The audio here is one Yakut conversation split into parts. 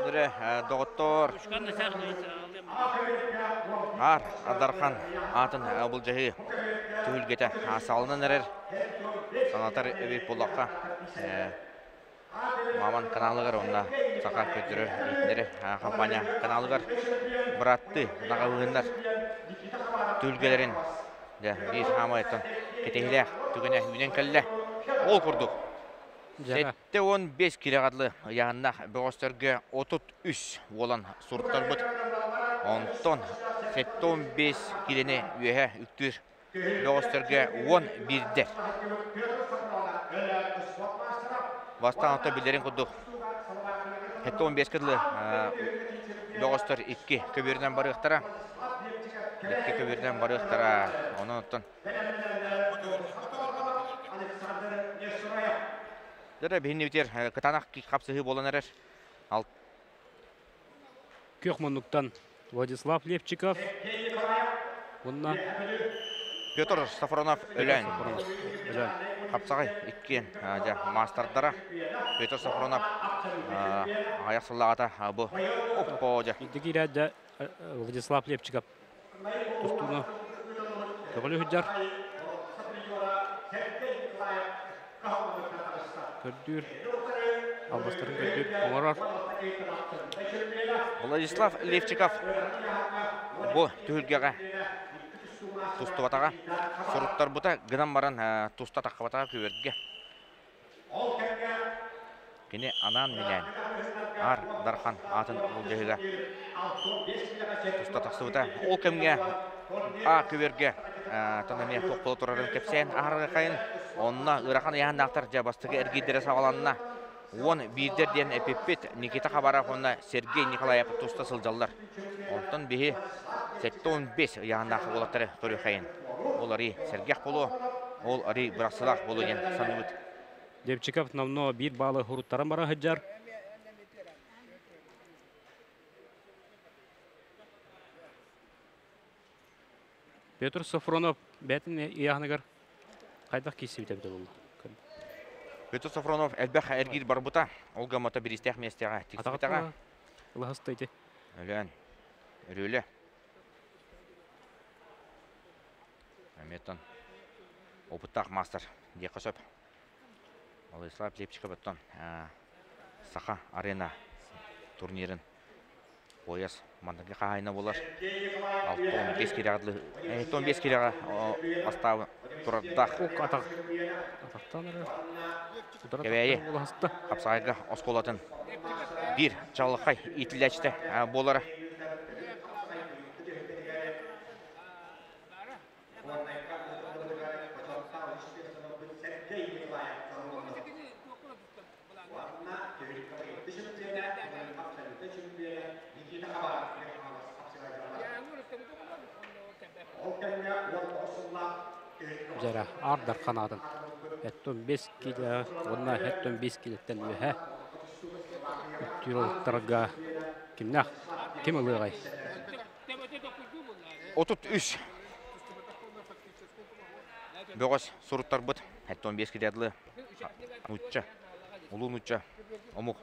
Нөрэ, доҕоттоор, Аар Адархан аатын былдьаһыы түһүлгэтэ саҕаланан эрэр. Санатар эбит буоллахха, Маман каналыгар уонна Саха көрдөрөр иһитиннэрэр компания каналыгар бырааттыы наҕабыһыннар түһүлгэлэрин дьэ биир хаамайтан кэтэһиилээх түгэнэ үүнэн кэллэ. Ол курдук 75 кирэҕэ дылы ыйааһыннаах бөҕөстөргө 33 уолан суруттарбыт. Онтон 75 киилэни үөһэ үктүүр бөҕөстөргө 11-дэр. Бастаан ото билэрин курдук 75-ке дылы бөҕөстөр икки көбүөрүнэн барыахтара. Икки көбүөрүнэн барыахтара. Онон оттон Дөрө биһиннибитигэр кытаанах хапсыһыы буолан эрэр. Күөх муннуктан Владислав Левчиков уонна Петр Сафронов Өлөөн. Өлөөн. Хапсаҕай иккиэн дьэ маастардара Петр Сафронов аҕыйах сыллааҕыта бу оппо дьэ. Интигиирэ дьэ Владислав Левчиков тустууну көҕүлүү сылдьар. Көрдүүр, албастарын көрдүүр, оҥорор. Владислав Левчиков бу түһүлгэҕэ тустубатаҕа, суруттарбыта гынан баран туста таххыбатаҕа күбэргэ. Кини анаан-минээн Аар Дархан аатын былдьаһыыга туста тахсыбыта. Ол кэмҥэ А күбэргэ тон эмиэ туох буола турарын кэпсээн аһарыахайын. Онно ыарахан ыйааһыннаахтар дьэ бастакы эргиирдэрэ саҕаланна. 11-дэр диэн эпиппит Никита Хабаров уонна Сергей Николаев туста сылдьаллар. Онтон биһи 75 ыйааһыннаах уолаттары көрүөххэйин. Ол арыы сэргэх буолуо, ол арыы бырахсылаах буолуо диэн саныыбыт. Левчиков номнуо биир баалы уруттаран бара сылдьар. Петр Софронов бэйэтин ыйааһыныгар хайдах киирсибитэ эбитэ буолла? Петр Софронов элбэх эргиир барбыта. Ол гаммата бириистээх миэстэҕэ тиксибитэҕэ. Ылаһыста ити. Өлөөн. Өрүөлэ. Эмиэтон опыттаах маастар диэххэ сөп. Владислав Лепчиков оттон Саха арена турнирын пояс манныгы хаһаайына буолар. 65 кирэҕэ дылы 75 кирэҕэ бастаабы турардаах. Атах атахтан эрэ. Кэбээйи хапсаҕайга оскуолатын биир чаҕылхай иитиллээччитэ буолара. Дьэрэ Аар Дархан аатын Эттон 5 киилэ уонна Эттон 5 киилэттэн үөһэ үктүүр олуктарга кимнээх ким ылыаҕай? 33 бөҕөс суруттарбыт Эттон 5 киилэ нуучча улуу нуучча омук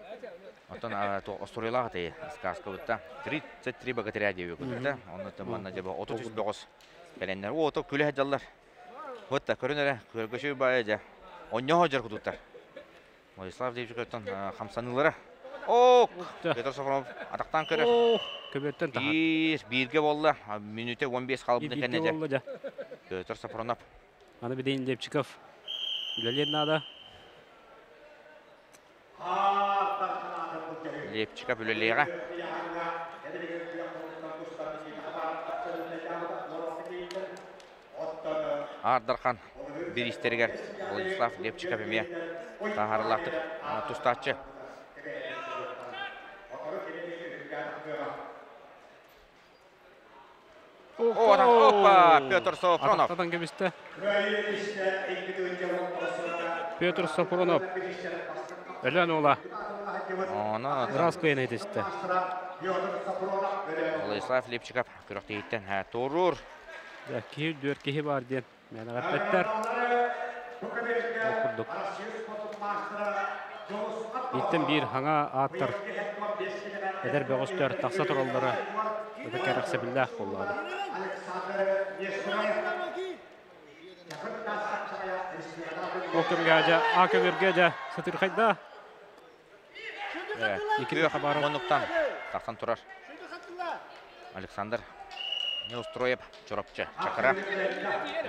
оттон остуоруйалаах этэй сказкабытта 33 богатыря диэбиккит онно манна дьэ 33 бөҕөс кэлэннэр о ото күлэ сылдьаллар вот көрүн эрэ көргөшү баайа дьэ онньоһо дьар кутуттар Владислав Левчиковтан хамсаныылара Ок! Петр Софронов атахтаан көрөр. Көбөттөн таһар. Биир, бииргэ буолла. Мүнүүтэ 15 хаалбыта Бииргэ кэннэ буолла дьэ. Петр Софронов. Аны билигин Левчиков үлэлиэн наада. Левчиков үлэлиэҕэ. Аар Дархан бириистэригэр Владислав Левчиков эмиэ таһаарылаахтык тустааччы. Опа! Петр Софронов. Атахтан кэбистэ. Петр Софронов. Өлөн уола. Оно Ыраас кыайан этистэ. Владислав Лепчиков күрэхтэһииттэн туоруур. Киһи үрдүөр киһи баар диэн мээнэҕэ эппэттэр. Ол курдук. Бииртэн биир хаҥа ааттар эдэр бөҕөстөр тахса тураллара это кэрэхсэбиллээх буоллаҕа. Ол кэмҥэ дьэ А көбүөргэ дьэ сытырхайда. Никита Хабаров муннуктан тахсан турар. Александр Неустроев Чурапчы Чакыра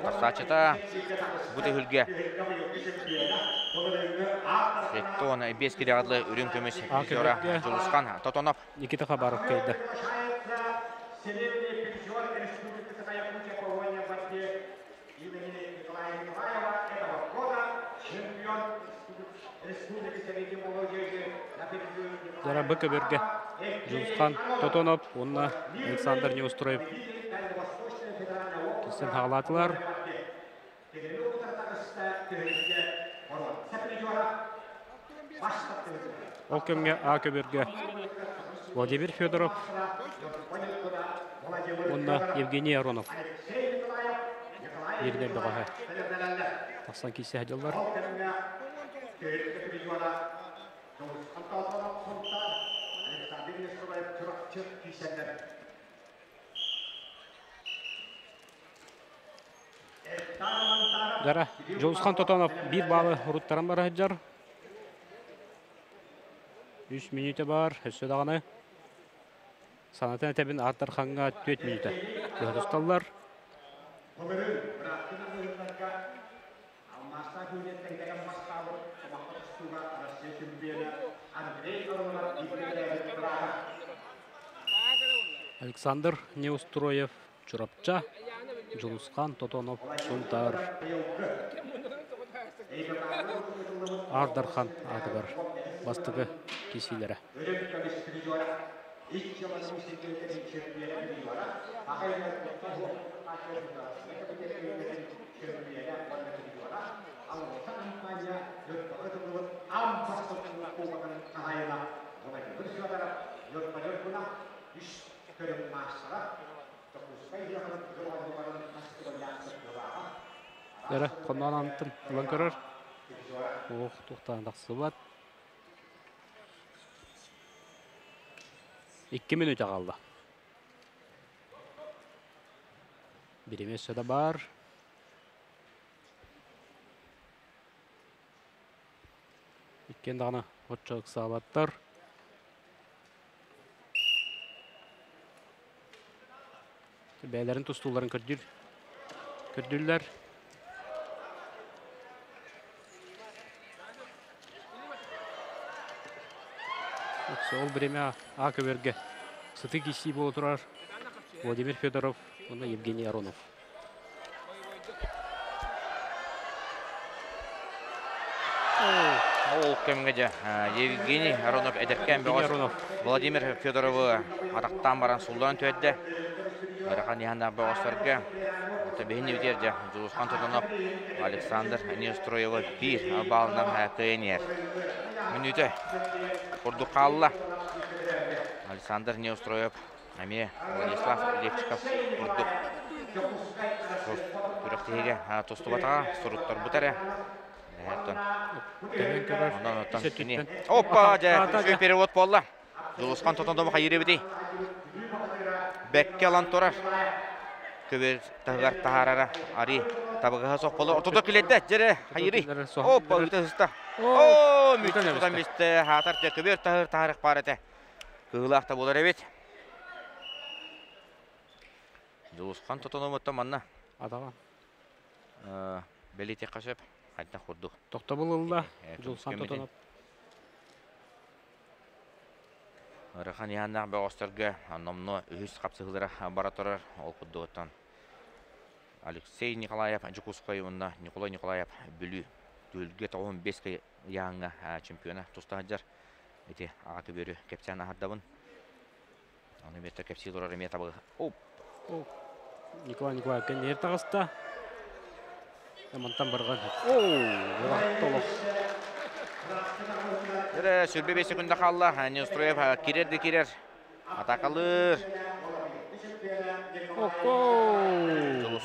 тахсааччыта бу түһүлгэ 75 килоҕа үрүҥ көмүс призера Дьулусхан Тотонов. Никита Хабаров кыайда. Дьара б көбөргө Дьулусхан Тотонов уонна Александр Неустроев кисэн хаалаатылар. Ол кэмҥэ А көбөргө Владимир Федоров уонна Евгений Аронов биирдэр бөҕөһө тахсан киирсэ сылдьаллар. Дара Дьулусхан Тотонов биир баалы уруттаран бара сылдьар. Үс мүнүүтэ бар, өссө даҕаны. Санатан этэбин Артархаҥҥа 4 мүнүүтэ быһа тусталлар. Александр Неустроев, Чурапча, Дьулусхан Тотонов, Сунтаар, Аар Дархан аатыгар бастакы киисиилэрэ. Эрэ хонноон антын ылан көрөр. Ох, туохтаан тахсыбат. 2 мүнүүтэ хаалла. Бириэмэ өссө да баар. Иккиэн даҕаны оччо ыксаабаттар. Бэйэлэрин тустууларын көрдүүр көрдүүллэр. Ол бириэмэ А көбөргө сытыы киирсии буола турар Владимир Федоров уонна Евгений Аронов. Ол кэмҥэ дьэ Евгений Аронов эдэркээн бөҕөс Владимир Федоровы атахтаан баран суллаан түһэрдэ. Ыарахан иһаннаах бөҕөстөргө биһини бүтэр дьэ Дьулусхан Тотонов Александр Неустроевы биир баалынан кыайан иһэр. Мүнүүтэ курдук хаалла. Александр Неустроев эмиэ Владислав Левчиков курдук күрэхтэһиигэ тустубатаҕа суруттарбыт эрэ. Онон оттон кини Опа, дьэ, үчүгэй перевод буолла. Дьулусхан Тотондому хайыыр эбитий? Бэккэ ылан турар. Көбүөр таһыгар таһаарара ари табыгаһа суох боло. Ортото килэрдэ, дьэрэ, хайыырый? Опа, ыыта сыста. Оо, мүччү тутан бистэ, хаатар дьэ көбүөр таһыр таһарых баар этэ. Кыһыылаах да буолар эбит. Дьулусхан Тотономуттан манна. Атаҕа. Бэлиэтиэххэ сөп. Хайдах курдук. Тохтобул ылла. Дьулусхан Тотонов. Ыарахан иһааннаах бөҕөстөргө номнуо үһүс хапсыһыылара бара турар. Ол курдугуттан Алексей Николаев Дьокуускай уонна Николай Николаев Бүлүү түһүлгэ 95 ыйааһыҥҥа чемпиона туста сылдьар. Ити аҕа көбүөрү кэпсээн аһардабын. Ону миэтэ кэпсии турар эмиэ табы. Оп! Николай Николаев кэннигэр таҕыста. Мантан барҕан. Оо, толох. Эрэ сүрбэ 5 секунда хаалла. Неустроев кирер да кирер. Атакалыр.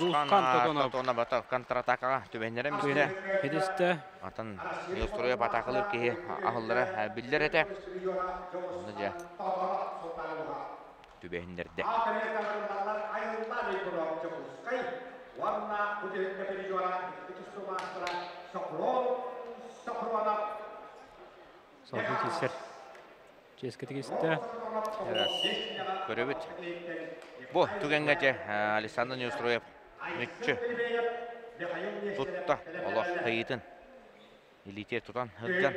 Дьулусхан Тотонов бата контратакаҕа түбэһиннэрэн бистэ. Хидисте. Атын Неустроев атаакалыыр киһи аһыллара биллэр этэ. Оны дьэ түбэһиннэрдэ. Салгыы киирсэр. Чиэскэтик истэ. Көрөбүт. Бу түгэҥҥэ дьэ Александр Неустроев мүччү тутта олох кыйыытын илиитигэр тутан сылдьан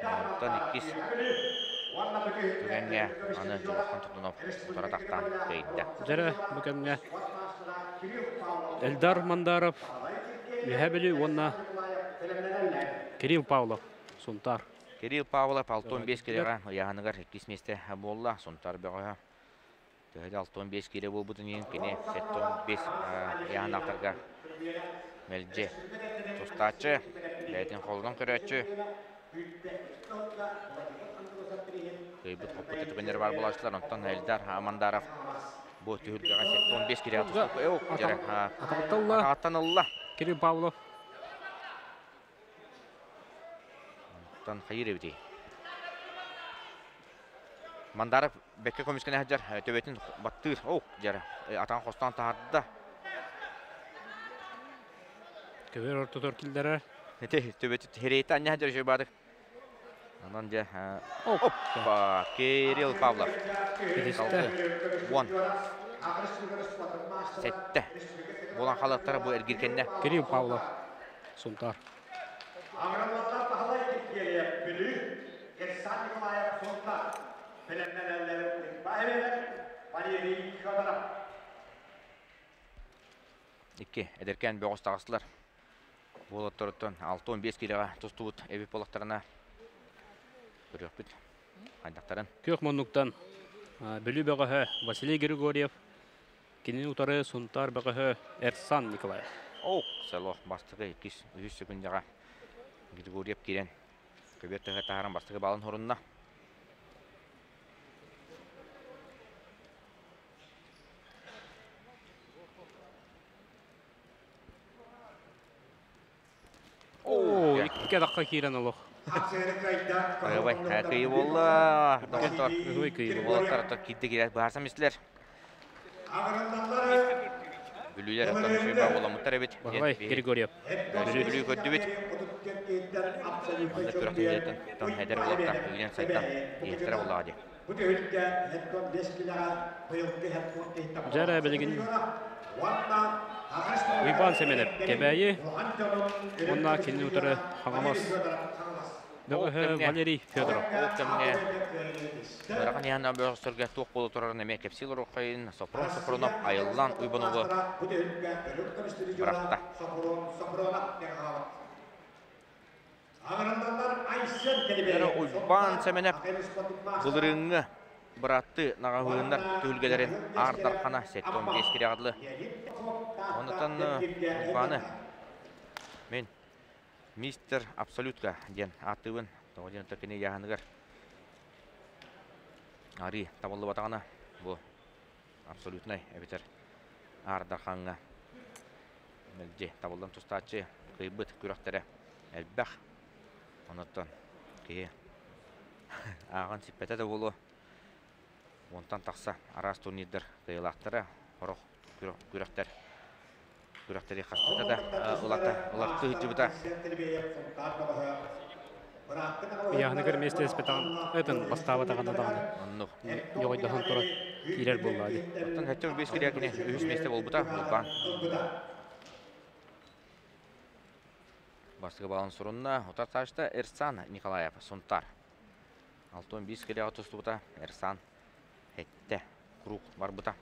онтон иккис түгэҥҥэ аны Дьулухан Тутунов утары тахтаан кыайда. Дьэрэ бу кэмҥэ Эльдар Мандаров Үһэ Бүлүү уонна Кирилл Павлов Сунтаар. Кирилл Павлов 65 килэҕэ ыйааһыныгар иккис миэстэ буолла. Сунтаар бөҕөһө төһө да 65 киилэ буолбутун иһин кини 75 ыйааһыннаахтарга мэлдьи тустааччы, бэйэтин холунан көрөөччү. Кыайбыт хоппут түгэннэр баар буолааччылар. Онтон Эльдар Амандаров бу түһүлгэҕэ 75 килэҕэ тустубут. Атаҕыттан ылла. Кирилл Павлов Оттон хайыыр эбитий? Мандаров бэккэ көмүскэнэ сылдьар, төбөтүн баттыыр. Оу, дьара, атаҕын хостоон таһаарда. Көбөр ортотугар киллэрэр. Ити төбөтү хирэйти анньа сылдьар үчүгэй баадык. Онон дьэ, оппа, Кирилл Павлов. Киристэ. Уон. Сэттэ. Буолан халыктара бу эргир кэннэ. Кирилл Павлов. Сунтаар. Аграрлар Баһылай Киргиэлэйэп Бүлүү, Кирсан Николаев Сунтаар, бэлэмнэнэллэрин Баһылай Валерий Федоров. Икки эдэркээн бөҕөс таҕыстылар. Буолатторуттан 6-15 киилэҕэ тустубут эбит буоллахтарына көрүөхпүт хайдахтарын. Күөх муннуктан Бүлүү бөҕөһө Василий Григорьев, кинини утары Сунтаар бөҕөһө Эрсан Николаев. О, село бастакы иккис үһүс секундаҕа Григорьев киирэн көбүөр тыһа таһааран бастакы балын хорунна. Оо, икки атахха киирэн олох. Кыайбай, кыйы буолла. Доҕоттор, Кыһый кыйы. уолаттар киирдэ киирээт быһаарсан истилэр. Бүлүүлэр оттон үчүгэй баа буоламмыттар эбит. Баһылай Григорьев. Бүлүү көрдүбүт. Маннык күрэхтэһиилэртэн эдэр уолаттар үүнэн сайдан иһиэхтэрэ буоллаҕа дии. Дьэ билигин Уйбаан Сэмэнэп Кэбээйи уонна кинини утары Хаҥалас бөҕөһө Валерий Федоров. Ол кэмҥэ ыарахан иһэн бөҕөстөргө туох буола турарын эмиэ кэпсии олоруоххайын Сопром Сопронов Айыллаан Уйбановы бырахта. Уйбаан Сэмэнэп былырыыҥҥы бырааттыы наҕаһыыннар түһүлгэлэрин Аар Дархана 75 кириэҕэ дылы. Онтон Уйбааны мин мистер Абсолютка диэн ааттыыбын. Тоҕо диэн кини ыйааһыныгар арыы табыллыбатаҕына бу абсолютнай эбэтэр Аар Дархаҥҥа мэлдьи табыллан тустааччы кыайбыт күрэхтэрэ элбэх. Онуттан киһи ааҕан сиппэтэ да буолуо. Уонтан тахса араас турнирдар кыайыылаахтара, сорох күрэхтэр күрэхтэри хастыыта да ылата ылартыы сылдьыбыта. Ыйааһыныгар миэстэлэспэтэҕин этин бастаабатаҕына даҕаны Оннук. Ньоҕойдоһон туран киирэр буоллаҕа дии. Оттон 75 кириэ кини үһүс миэстэ буолбута Уйбаан. Бастакы балын сурунна утарсааччыта Эрсан Николаев Сунтар. 65 килоҕа тустубута Эрсан эттэ круг барбыта.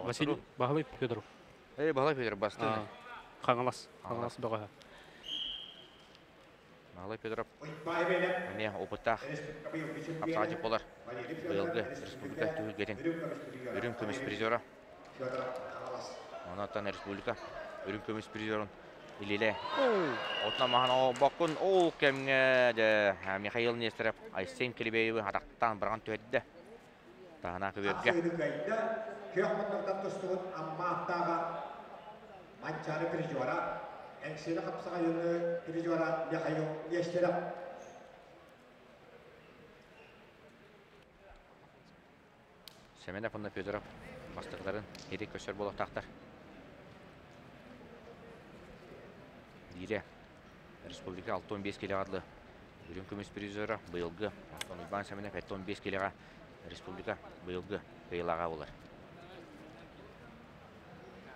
Василий Баһылай Федоров. Э, Баһылай Федоров бастыҥ. Хаҥалас. Хаҥалас бөҕөһө. Баһылай Федоров эмиэ опыттаах хапсаҕайдьыт буолар. Быйылгы республика түһүлгэтин үрүҥ көмүс призера. Онон республика үрүҥ көмүс призерун илилэ отунан маһан оҥорбоккун ол кэмҥэ дьэ Михаил Нестеров Айсен Килибеевы атахтаан быраҕан түһэрдэ. Таһына көбүөргэ. Хапсыыны кыайда, күөх муннуктан тустубут Амма ааттааҕа Манчаары призера, Эҥсиэли хапсаҕайыны призера Михаил Нестеров. Семенов уонна Федоров бастакыларын хирик көсөр буолуохтаахтар. Диирэ республика 65 килэҕэ дылы үрүҥ көмүс призера быйылгы оттон Уйбаан Семенов 75 килэҕэ республика быйылгы кыайыылааҕа буолар.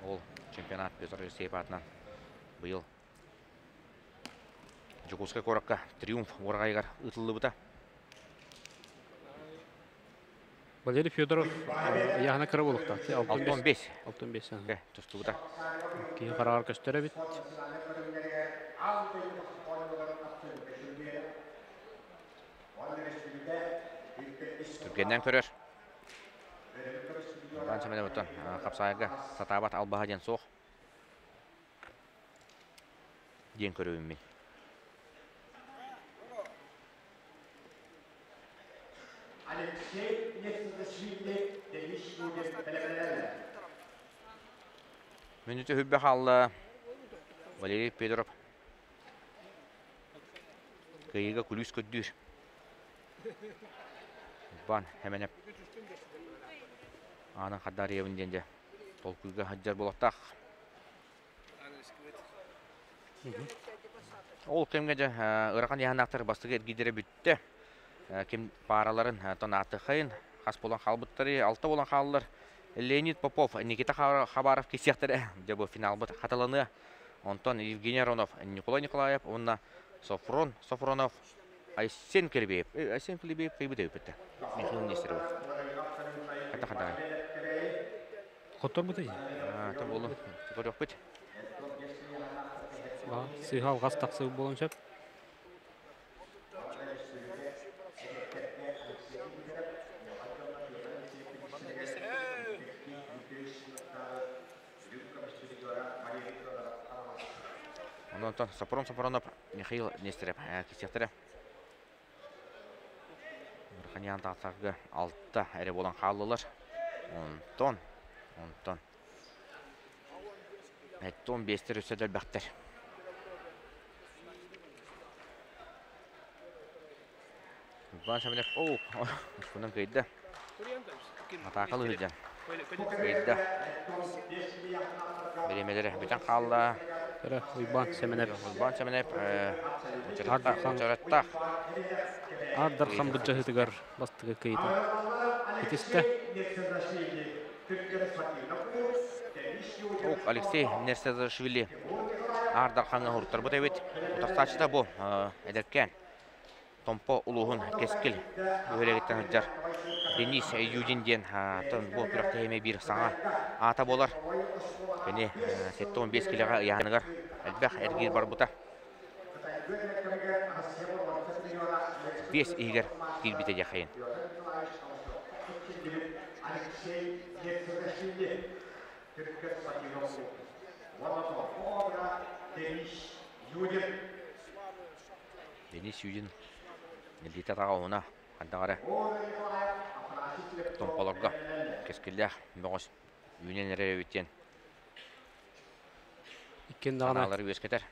Ол чемпионат Петр Алексеев аатынан быйыл Дьокуускай куоракка Триумф уораҕайыгар ыытыллыбыта. Валерий Федоров ыйааһына кыра буолуохтаах. 65. 65. Тустубута. Киһи хараҕар көстөр эбит. Түргэннэн көрөр. Иван Семеновтан хапсаайга сатаабат албаһа диэн суох. Диэн көрөбүн мин. Алексей Нестерович Денис Шмудин бэлэмнэнэллэр. Мүнүүтэ хүббэ хаалла. Валерий Федоров кыайыыга күлүүс көрдүүр. Уйбаан Хэмэнэп аанын хардаарыйабын диэн дьэ толкуйга сылдьар буолуохтаах. Ол кэмҥэ дьэ ыарахан ыйааһыннаахтар бастакы эргиирдэрэ бүттэ. Ким паараларын тонаатыхайын хас буолан хаалбыттарый, алта буолан хааллар. Леонид Попов, Никита Хабаров кисиэхтэрэ. Дьэ бу финалбыт хатыланыа. Онтон Евгений Аронов, Николай Николаев уонна Софрон Софронов, Айсен Кирбеев. Айсен Кирбеев кыйбыт эбиппит. Михаил Нестеров. Хата хата. Хотторбутай. Та буолу. Көрүөхпүт. Сыыһа алҕас тахсыы буолуон сөп. Онтон Сопрон Сопронов Михаил Нестеров кисиэхтэрэ. Раханян таатарга алта эрэ буолан хааллылар. Онтон, онтон Эттон биэстэр өссө да элбэхтэр. Иван Семенов, оу, ушкунан кыйда. Атаакалы сылдьан. Кыйда. Бириэмэлэрэ бүтэн хаалла. Эрэ Уйбаан Сэмэнэп. Уйбаан Сэмэнэп учараттаах. Аар Дархан былдьаһыытыгар бастакы кыйыта. Итистэ. Ох, Алексей Нерсезашвили Аар Дархаҥҥа уһуруттарбыт эбит. Утарсааччыта бу эдэркээн Томпо улууһун Кэскил бөһүөлэгиттэн сылдьар Денис Юдин диэн бу күрэхтэһиимэ биир саҥа аата буолар. Кини 75 килэҕэ ыйааһыныгар элбэх эргиир барбыта. Биэс иһигэр киирбитэ диэххайын. Денис Юдин илиитэ атаҕа уһуна хайдах эрэ томполорго кэскиллээх бөҕөс үүнэн эрэр эбит диэн Иккин даҕаны санаалары үөскэтэр.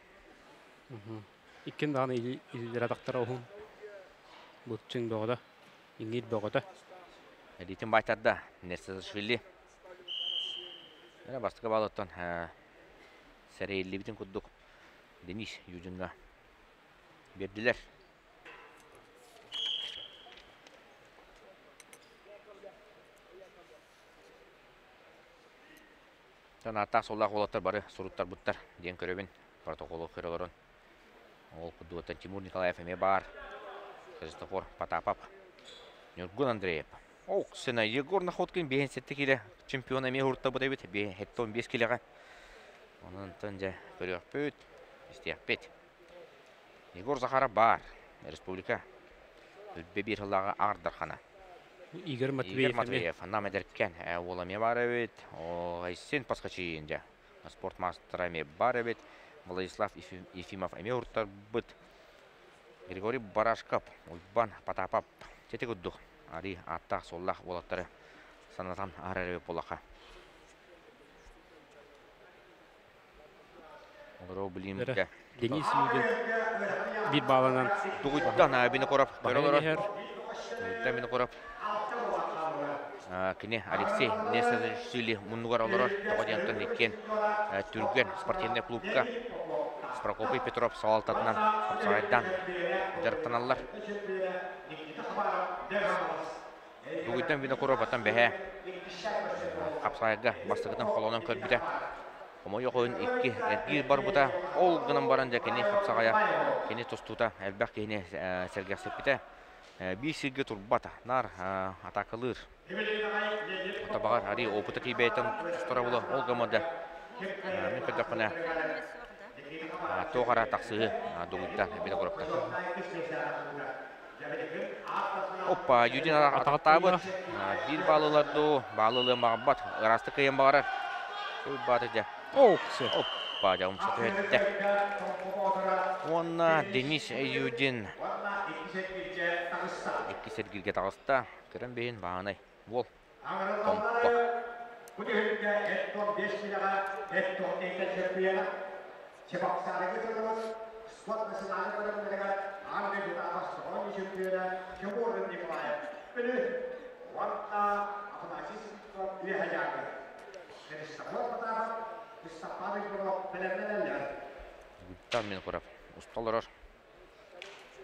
Иккин даҕаны илиилэрэ атахтара уһун. Быччыҥ бөҕөтө, иҥиир бөҕөтө. Илиитин баайтарда Нерсесашвили. Эрэ бастакы балыттан сэрэйиллибитин курдук Денис Юдинга биэрдилэр. Ааттаах суоллаах уолаттар бары суруттарбыттар диэн көрөбүн. Протоколу көрө олорон. Ол курдугуттан Тимур Николаев эмиэ баар. Христофор Потапов. Ньургун Андреев. Оксена Егор Находкин 57 килэ чемпион эмиэ уһуртабыт эбит. 75 килэҕэ. Онон дьэ көрүөхпүт, истиэхпит. Егор Захаров баар. Республика Үрбэ биир сыллааҕы Аар Дархана. Игорь Матвеев. Игорь Матвеев. Нам эдэркэн уол эмиэ баар эбит. Айсен Паскачиин дьэ. Спорт маастара эмиэ баар эбит. Владислав Ефимов эмиэ уртарбыт. Григорий Барашков, Уйбан Потапов. Чэти курдук. Ари ааттаах суоллаах уолаттары. Санатан аһарар эбит буоллахха. Олору билиимиккэ. Денис Юдин биир бааланан Тугуттан Винокуров көрө олорор. Тугуттан Винокуров. Кини Алексей Нестерович муннугар олорор. Тоҕо диэн иккиэн Түргэн спортивнай клубка Прокопий Петров салалтатынан хапсаҕайдаан дьарыктаналлар. Дугуйтан Винокуров оттон бэһэ хапсаҕайга бастакытын холонон көрбүтэ. Хомойуох иһин икки эргиир барбыта. Ол гынан баран дьэ кини хапсаҕайа, кини тустуута элбэх киһини сэргэхсиппитэ. Биир сиргэ турбата, наар атаакалыыр. Табаҕар арыы опыта киирбэйтэн тустара була ол гыммыт да мин көрдөхпүнэ туох ара тахсыһы дугуйда Винокуровтан. Оппа, Юдин атаҕаттаабыт. Биир баалылар дуу, баалылыан баҕарбат. Ыраастык кыайан баҕарар. Бааты дьэ. Оппа, дьэ умса түһэттэ. Уонна Денис Юдин иккис эргииргэ таҕыста. Көрөн биһин баанай. Уол. Томпо. Чебоксарыга тылыбыт спорт национальнай көрүҥнэригэр аан дойдутааҕы Соҕуруу чөмпүйүөнэ Тимур Николаев Бүлүү уонна Афанасий Сивцев Үөһэ Дьааҥы Христофор Потапов Степан Егоров бэлэмнэнэллэр. Гуттан Минкуров уста олорор.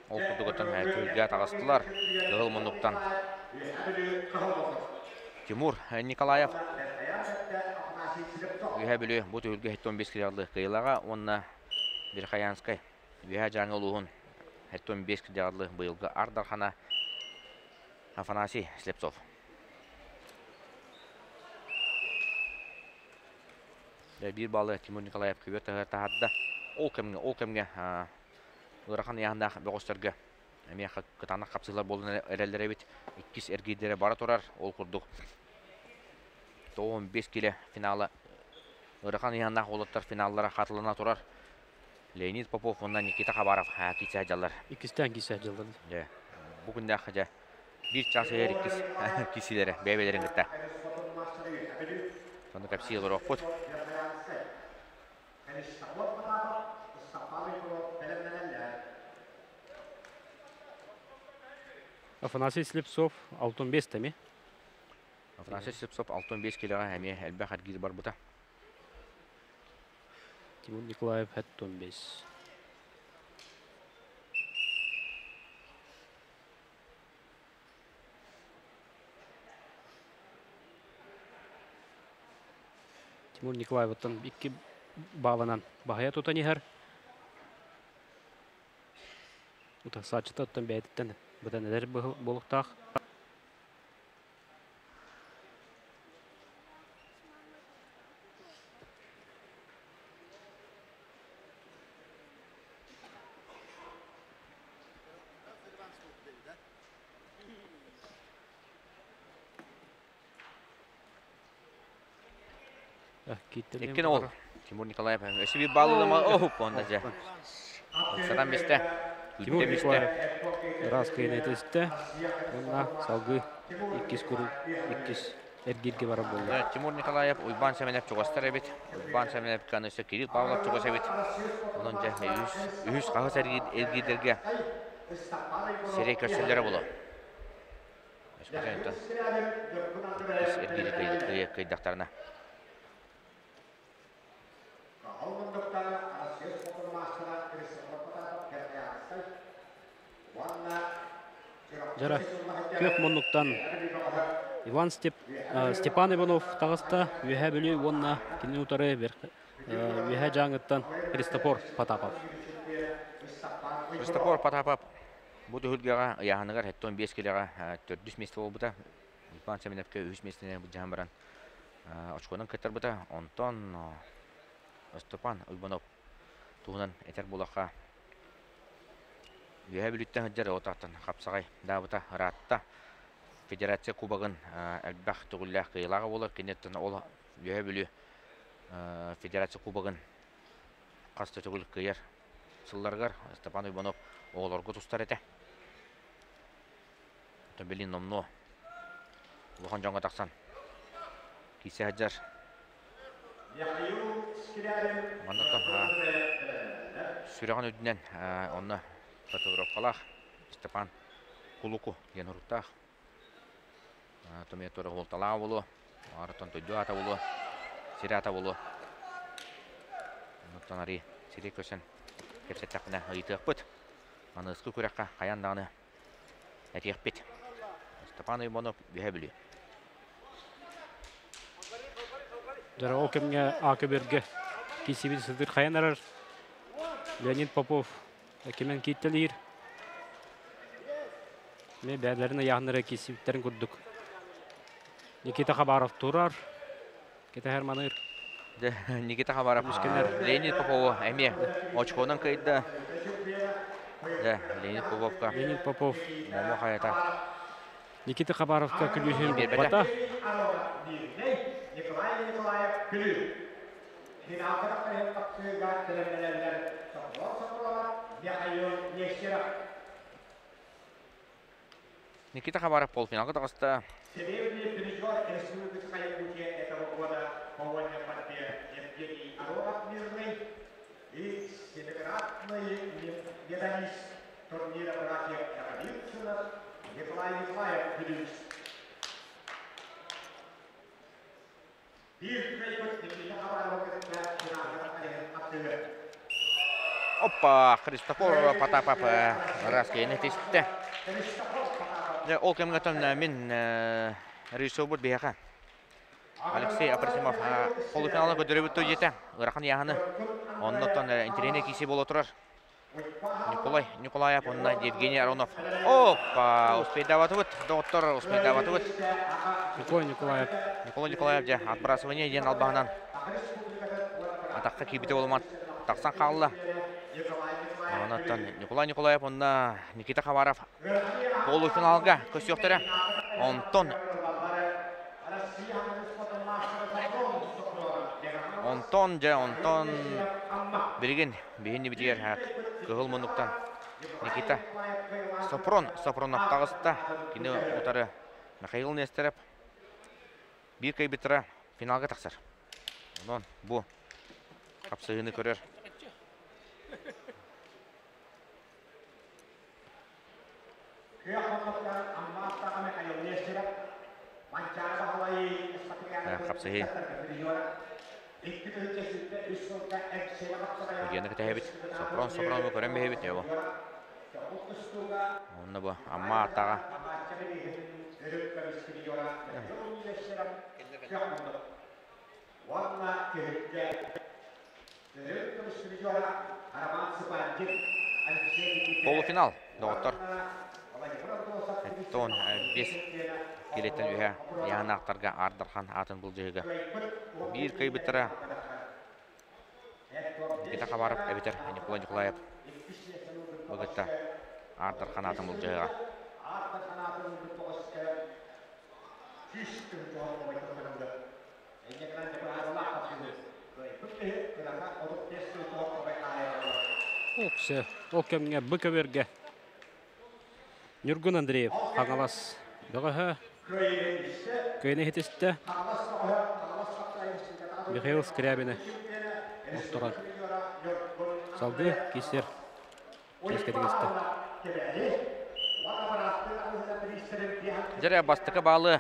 Ол курдук оттон түһүлгэ таҕыстылар. Кыһыл муннуктан Тимур Николаев Үөһээ Бүлүү бу түһүлгэ 75 килоҕа кыайыылааҕа уонна Верхоянскай Үөһээ Дьааҥы улууһун 75 килоҕа быйылгы Ар Дархана Афанасий Слепцов. Биир баллы Тимур Николаев күбүөр таһыгар таһаарда. Ол кэмҥэ, ол кэмҥэ ыарахан ыйааһыннаах бөҕөстөргө эмиэ кытаанах хапсыһыылар буолан эрэллэр эбит. Иккис эргиирдэрэ бара турар. Ол курдук 95 килэ финала ыарахан ыйааһыннаах уолаттар финаллара хатылана турар. Леонид Попов уонна Никита Хабаров киирсэ сылдьаллар. Иккистээн киирсэ сылдьаллар. Дьэ, бу күннээх дьэ биир чаас иһэр иккис киирсиилэрэ бэйэ-бэйэлэрин кытта. Ону кэпсии олоруохпут. Афанасий Слепцов 65 теми. Афанасий Слепцов 65 килоҕа эмиэ элбэх эргиир барбыта. Тимур Николаев 75. Тимур Николаевыттан икки бааланан баһыйа тутан иһэр. Утарсааччыта оттон бэйэтиттэн быдан эдэр буолуохтаах. Иккин ол. Тимур Николаев өссө биир баалылама оһуп онда дьэ. Сатан бистэ. Тимур Николаев ыраас кыайын этистэ. Уонна салгыы иккис куру иккис эргииргэ барар буолла. Тимур Николаев Уйбаан Сэмэнэп чугастар эбит. Уйбаан Сэмэнэп каны өссө Кирилл Павлов чугас эбит. Онон дьэ үһүс үһүс хаһыс эргиирдэргэ сирэй көрсөллөрө буолуо. Өскөтөн иккис эргиири кыайдахтарына. Дьара күөх муннуктан Иван Степ, Степан Иванов таҕыста Үөһээ Бүлүү уонна кинини утары Үөһээ Дьааҥыттан Христофор Потапов. Христофор Потапов бу түһүлгэҕэ ыйааһыныгар 75 килэҕэ төрдүс миэстэ буолбута. Уйбаан Сэмэнэпкэ үһүс миэстэни былдьаһан баран очконан кыттарбыта. Онтон Степан Уйбанов туһунан этэр буоллахха, Үөһээ Бүлүүттэн сылдьар отааттан хапсаҕай даабыта ыраатта. Федерация Кубогын элбэх төгүллээх кыайыылааҕа буолар. Киниттэн ол Үөһээ Бүлүү Федерация Кубогын хас да төгүл кыайар сылларыгар Степан Уйбанов оҕолорго тустар этэ. Оттон билигин номнуо улахан дьоҥҥо тахсан. Кисе сылдьар. Манна сүрэҕин үрдүнэн онно татуировкалаах Степан Кулуку диэн уруттаах. Томия туора уолталаах буолуо, оттон тойду аата буолуо, сир аата буолуо. Онтон арыы сири көсөн кэпсэттэхпинэ ыйытыахпыт. Аныгыскы күрэххэ хайаан даҕаны этиэхпит. Степан Иванов Үһэ Бүлүү. Дьэ, ол кэмҥэ Аакы-Бөргө киирсибит сытыр хайан эрэр Леонид Попов кимэн кииттэлиир. Эмиэ бэйэлэрин ыйааһыннара киирсибиттэрин курдук. Никита Хабаров турар. Кэтэһэр маныыр. Никита Хабаров Леонид Попову эмиэ очконан кыайда. Дьэ, Леонид Поповка. Леонид Попов. Момо хайата. Никита Хабаровка күлүүһүн булбата. Николай Николаев күлүү. Финалга тахсар тахсыыга бэлэмнэнэллэр Михаил Нестеров. Никита Хабаров полуфиналга таҕыста. Серебряный призер Республика Якутия этого года по вольной борьбе Евгений Аронов Мирный и семикратный медалист турнира братьев Наговицынов Николай Николаев Вилюйск. Опа, Христофор Потапов раз киһини тистэ. Дьэ, ол кэмҥэ мин режиссербут биһиэхэ Алексей Апросимов полуфиналга көрдөрөбүт диэтэ. Ыарахан ыйааһыны. Оннуттан интэриэһинэй киирсии буола турар. Николай Николаев уонна Евгений Аронов. Опа! Успейдаабатыбыт, доҕоттор, успейдаабатыбыт. Николай Николаев. Николай Николаев дьэ отбрасывание диэн албаһынан атахха киирбитэ буолуман тахсан хаалла. Онон Николай Николаев уонна Никита Хабаров полуфиналга көрсүөхтэрэ. Онтон Онтон дьэ онтон билигин биһиннибитигэр кыһыл муннуктан Никита Сопрон Сопронов таҕыста. Кини утары Михаил Нестеров биир кыайбыттара финалга тахсар. Онон бу хапсыһыыны көрөр Хапсыһыы. Удьуону кэтэһэбит. Сопрон Сопрону көрөн биһэбит ньуо. Онно бу Амма атаҕа. Полуфинал, доҕоттор. Оттон 5 килеттен үһэ Яһанаахтарга Ардархан аатын былдьаһыыга биир кыайбыттара Никита Хабаров эбэтэр Николай Николаев быгытта Ардархан аатын былдьаһыга. Оксе, ол кэмҥэ бу көбүөргэ Ньургун Андреев Хаҥалас бөҕөһө кыайыны иһитистэ. Михаил Скрябины охторон салгыы киирсэр чиэскэ тигистэ. Дьэ бастакы баалы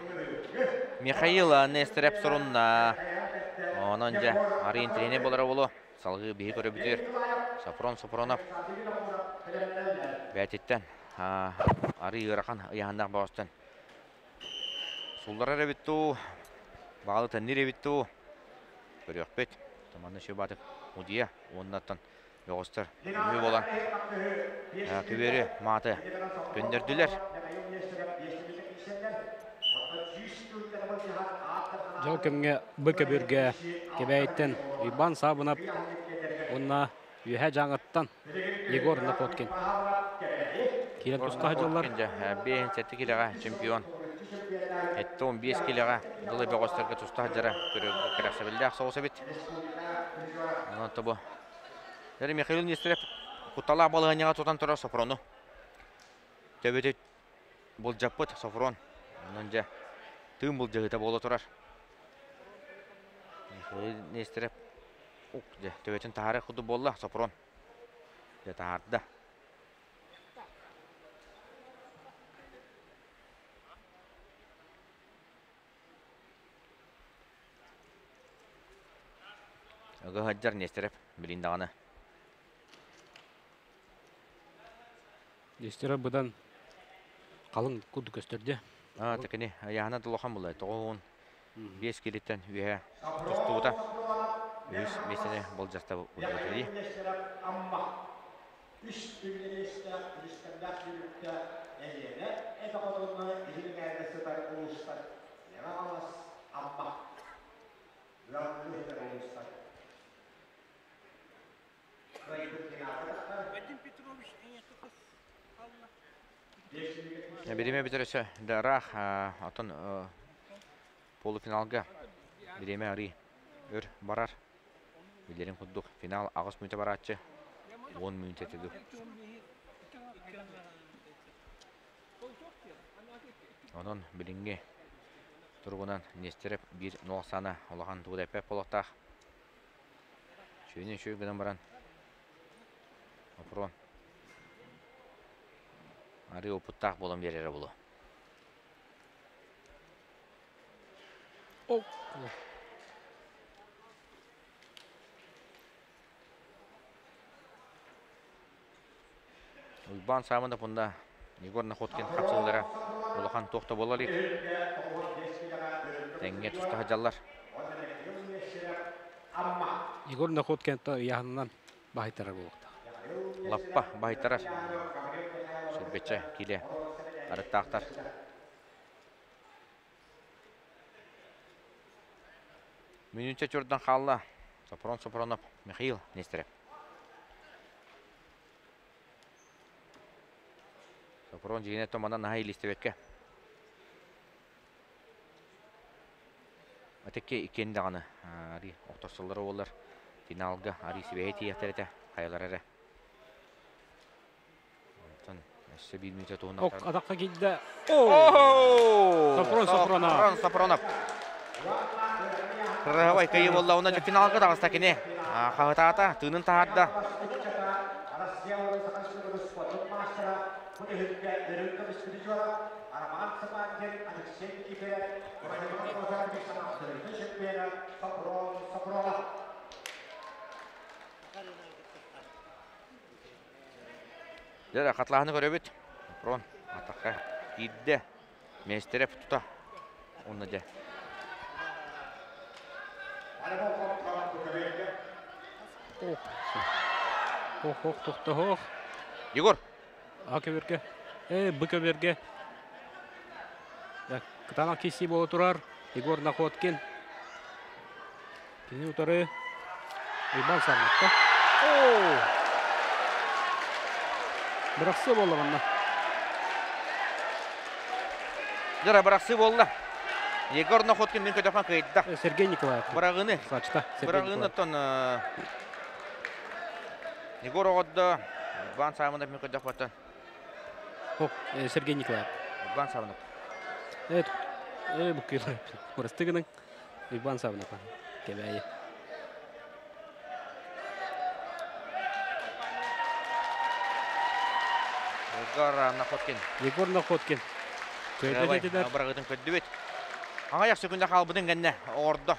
Михаил Нестерев сурунна. Онон дьэ арыйын тренер буолара буолуо. Салгыы биһи көрөбүтүгэр Сафрон Сафронов бээтиттэн арый ыарахан ыйааһыннаах бөҕөстөн сулларар эбит дуу, баалы тэннир эбит дуу көрүөхпүт. Манна Сүбатык Удия уоннаттан Бөҕөстөр үһү буолан күбүөрү мааты көннөрдүлэр. Дьол кэмҥэ бу көбүөргэ Кэбээйиттэн Уйбаан Саабынап уонна Үөһээ Дьааҥыттан Егор Находкин киирэн туста сылдьаллар. 57 килэҕэ чемпион. 75 килэҕэ дылы бөҕөстөргө туста сылдьара кэрэхсэбиллээх соҕус эбит. Онон тобу Дьэ, Михаил Нестеров кутталаах балаһыанньаҕа тутан турар Софрону төбөтө былдьаппыт Софрон. Онон дьэ тыын былдьаһыыта буола турар. Михаил Нестеров ук дьэ төбөтүн таһаарар курдук буолла Сопрон. Дьэ таһаарда. Ыга сылдьар Нестеров билин даҕаны. Нестеров быдан халыҥ курдук көстөрдө. Аа, такини айаһына долохан булай. 95 килиттэн үөһэ тустубута. Үһүс миэстэни болдьахта булбатыри. Үс үбүлүөйдээх үлүскэннээх сүүрүккэ Элиэнэ эбэ хотуҥҥа илин эҥээргэ сытар улуустар Мэҥэ Хаҥалас, Амма, ыаллыы сытар улуустар. Кыайбыт финалга тахсар. Бириэмэ бүтэр өссө да ыраах, оттон полуфиналга бириэмэ арыы өр барар. Билэрин курдук, финал 8 мүнүүтэ барааччы, 10 мүнүүтэ этэ дуу. Онон билиҥҥи туругунан Нестеров 1-0 саана улахан тугу да эппэт буолуохтаах. Үчүгэйин үчүгэй гынан баран Опрон арыы опыттаах буолан биэрэрэ буолуо. Уйбаан Сааманов уонна Егор Находкин хапсыһыылара улахан туох да буола илик. Тэҥҥэ туста сылдьаллар. Егор Находкин ыйааһынынан баһыйтарар буолуохтаах. Лаппа баһыйтарар. Сүүрбэччэ киилэ арыттаахтар. Мүнүүтэ чурдан хаалла. Сопрон Сопронов, Михаил Нестерев. Сопрон дьиҥинэ томанан наһаа илистибэккэ. Атыкки иккиэн даҕаны ари охторсоллоро буоллар финалга ари сибэһи тиийэхтэр этэ хайалара эрэ. Онтон өссө биир мүнүүтэ туһунан Ок, атахха киирдэ. О! Сопрон Сопронов. Сопрон Сопронов. Кырыһабай кыйы буолла уонна финалга таҕыста кини. Хаһытаата, тыынын таһаарда. Дьэ, хатлааһыны көрөбүт. Рон атахха киирдэ. Миэстэрэ тута. Уонна дьэ. Ох, ох, ох, тохтоһох. Егор. А көбөргө. Э, б көбөргө. Кытаанах киирсии буола турар. Егор Находкин. Кини утары Уйбаан саамматта. Оо! Бырахсыы буолла манна. Дьара бырахсыы буолла. Егор Находкин мин көтөхөн кыайда. Сергей Николаев. Быраҕыыны. Сачта. Быраҕыыны оттон Егор оҕоддо. Уйбаан Саамынов мин көтөхпөттөн. Сергей Николаев. Уйбаан Саамынов. Э, бу кыылар. Бырасты гының. Уйбаан Саамынов. Кэбээйи. Егор Находкин. Егор Находкин. Кыайда бырагытын көрдүбүт. Аҕыйах секунда хаалбытын кэннэ оҕордо.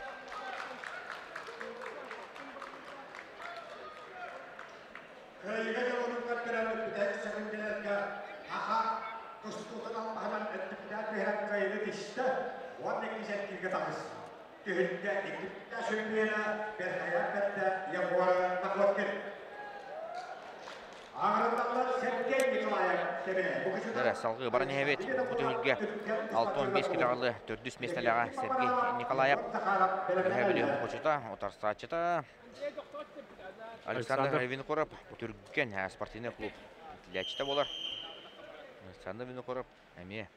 Кыайыыга дьолунун көрдөрөн бүтэһик секундаларга Аха тустуутун албаһынан өттүктээх түһэрэн кыайыыны тистэ уонна иккис эргииргэ таҕыста. Түһүлгэ иккитэ сүргүөнэ Бэрхэйээн бэрдэ Егор Находкин. Ааҕырыллаллар Сергей Николаев Дара салгыы баран иһэбит. Бу түһүлгэ 65 килоҕалы төрдүс миэстэлээҕэ Сергей Николаев. Үөһээ Бүлүү хочута, утарсааччыта Александр Винокуров Түргэн спортивный клуб иитиллээччитэ буолар. Александр Винокуров эмиэ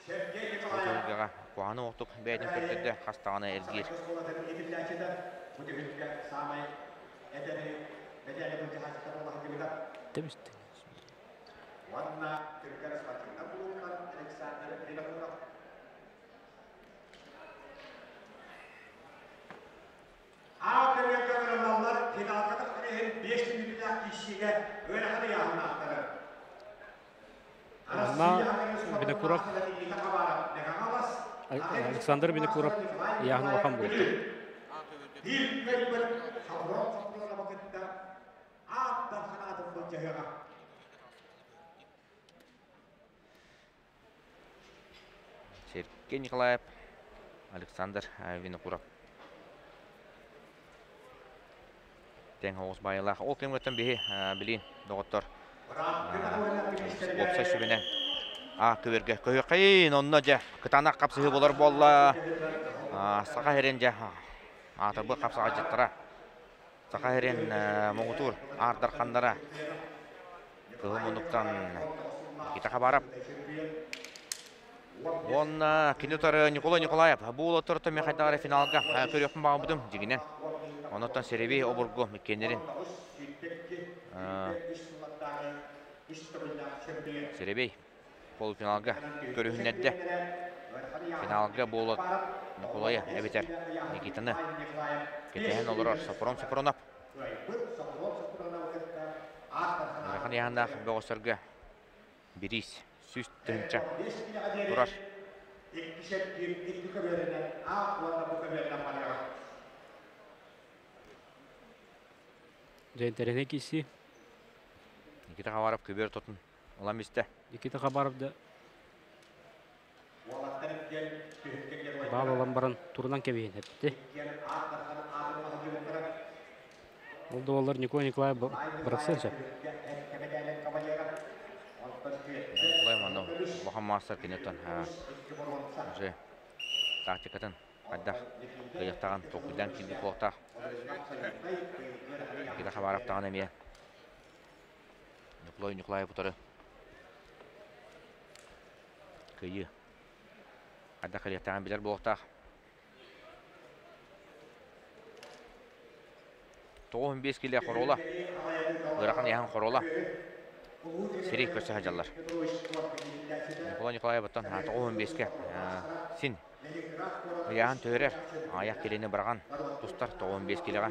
бу түһүлгэҕэ куһаҕаны оҕотук бэйэтин көрдөрдө, хас даҕаны эргиир. Манна Винокуров Александр Винокуров ыйааһын улахан буолта. Сергей Николаев, Александр Винокуров. Тэҥ оҕус баайылаах. Ол кэмҥэттэн биһи билин доҕоттор уопсай сүбэнэн а көбөргө көһүөххэйин онно дьэ кытаанах хапсыһыы болар буолла саха сирин дьэ аатырбыт хапсаҕайдьыттара саха сирин муҥутуур аардарханнара Кыһыл муннуктан Никита Хабаров уонна кини утары Николай Николаев. Бу уолаттартан мен хайдах эрэ финалга көрүөхпүн баҕарбытым дьиҥинэн. Онуттан Серебий обургу иккиэннэрин Серебий полуфиналга көрүһүннэрдэ. Финалга буолат Николая эбэтэр Никитаны кэтэһэн олорор Сопрон Сопронов. Ыарахан ыйааһыннаах бөҕөстөргө бириис 100 000 турар. Дьэ интэриэһинэй киирсии. Никита Хабаров көбүөр тотун ылан истэ. Никита Хабаров да баал ылан баран турунан кэбиһин эпти. Ол да буоллар Николай Николаев бырахсыан сөп. Николай манна улахан маастар киниттэн уже тактикатын хайдах кыайыахтааҕын толкуйдаан киирбит буолуохтаах. Никита Хабаров даҕаны эмиэ Николай Николаев утары кыайыы хайдах кэлиэхтээҕин билэр буолуохтаах. 95 килэ хоруола, ыарахан ыйааһын хоруола сири көрсө сылдьаллар. Николай Николаевыттан 95-кэ син ыйааһын төһөрөр, аҕыйах килини быраҕан тустар 95 килэҕэ.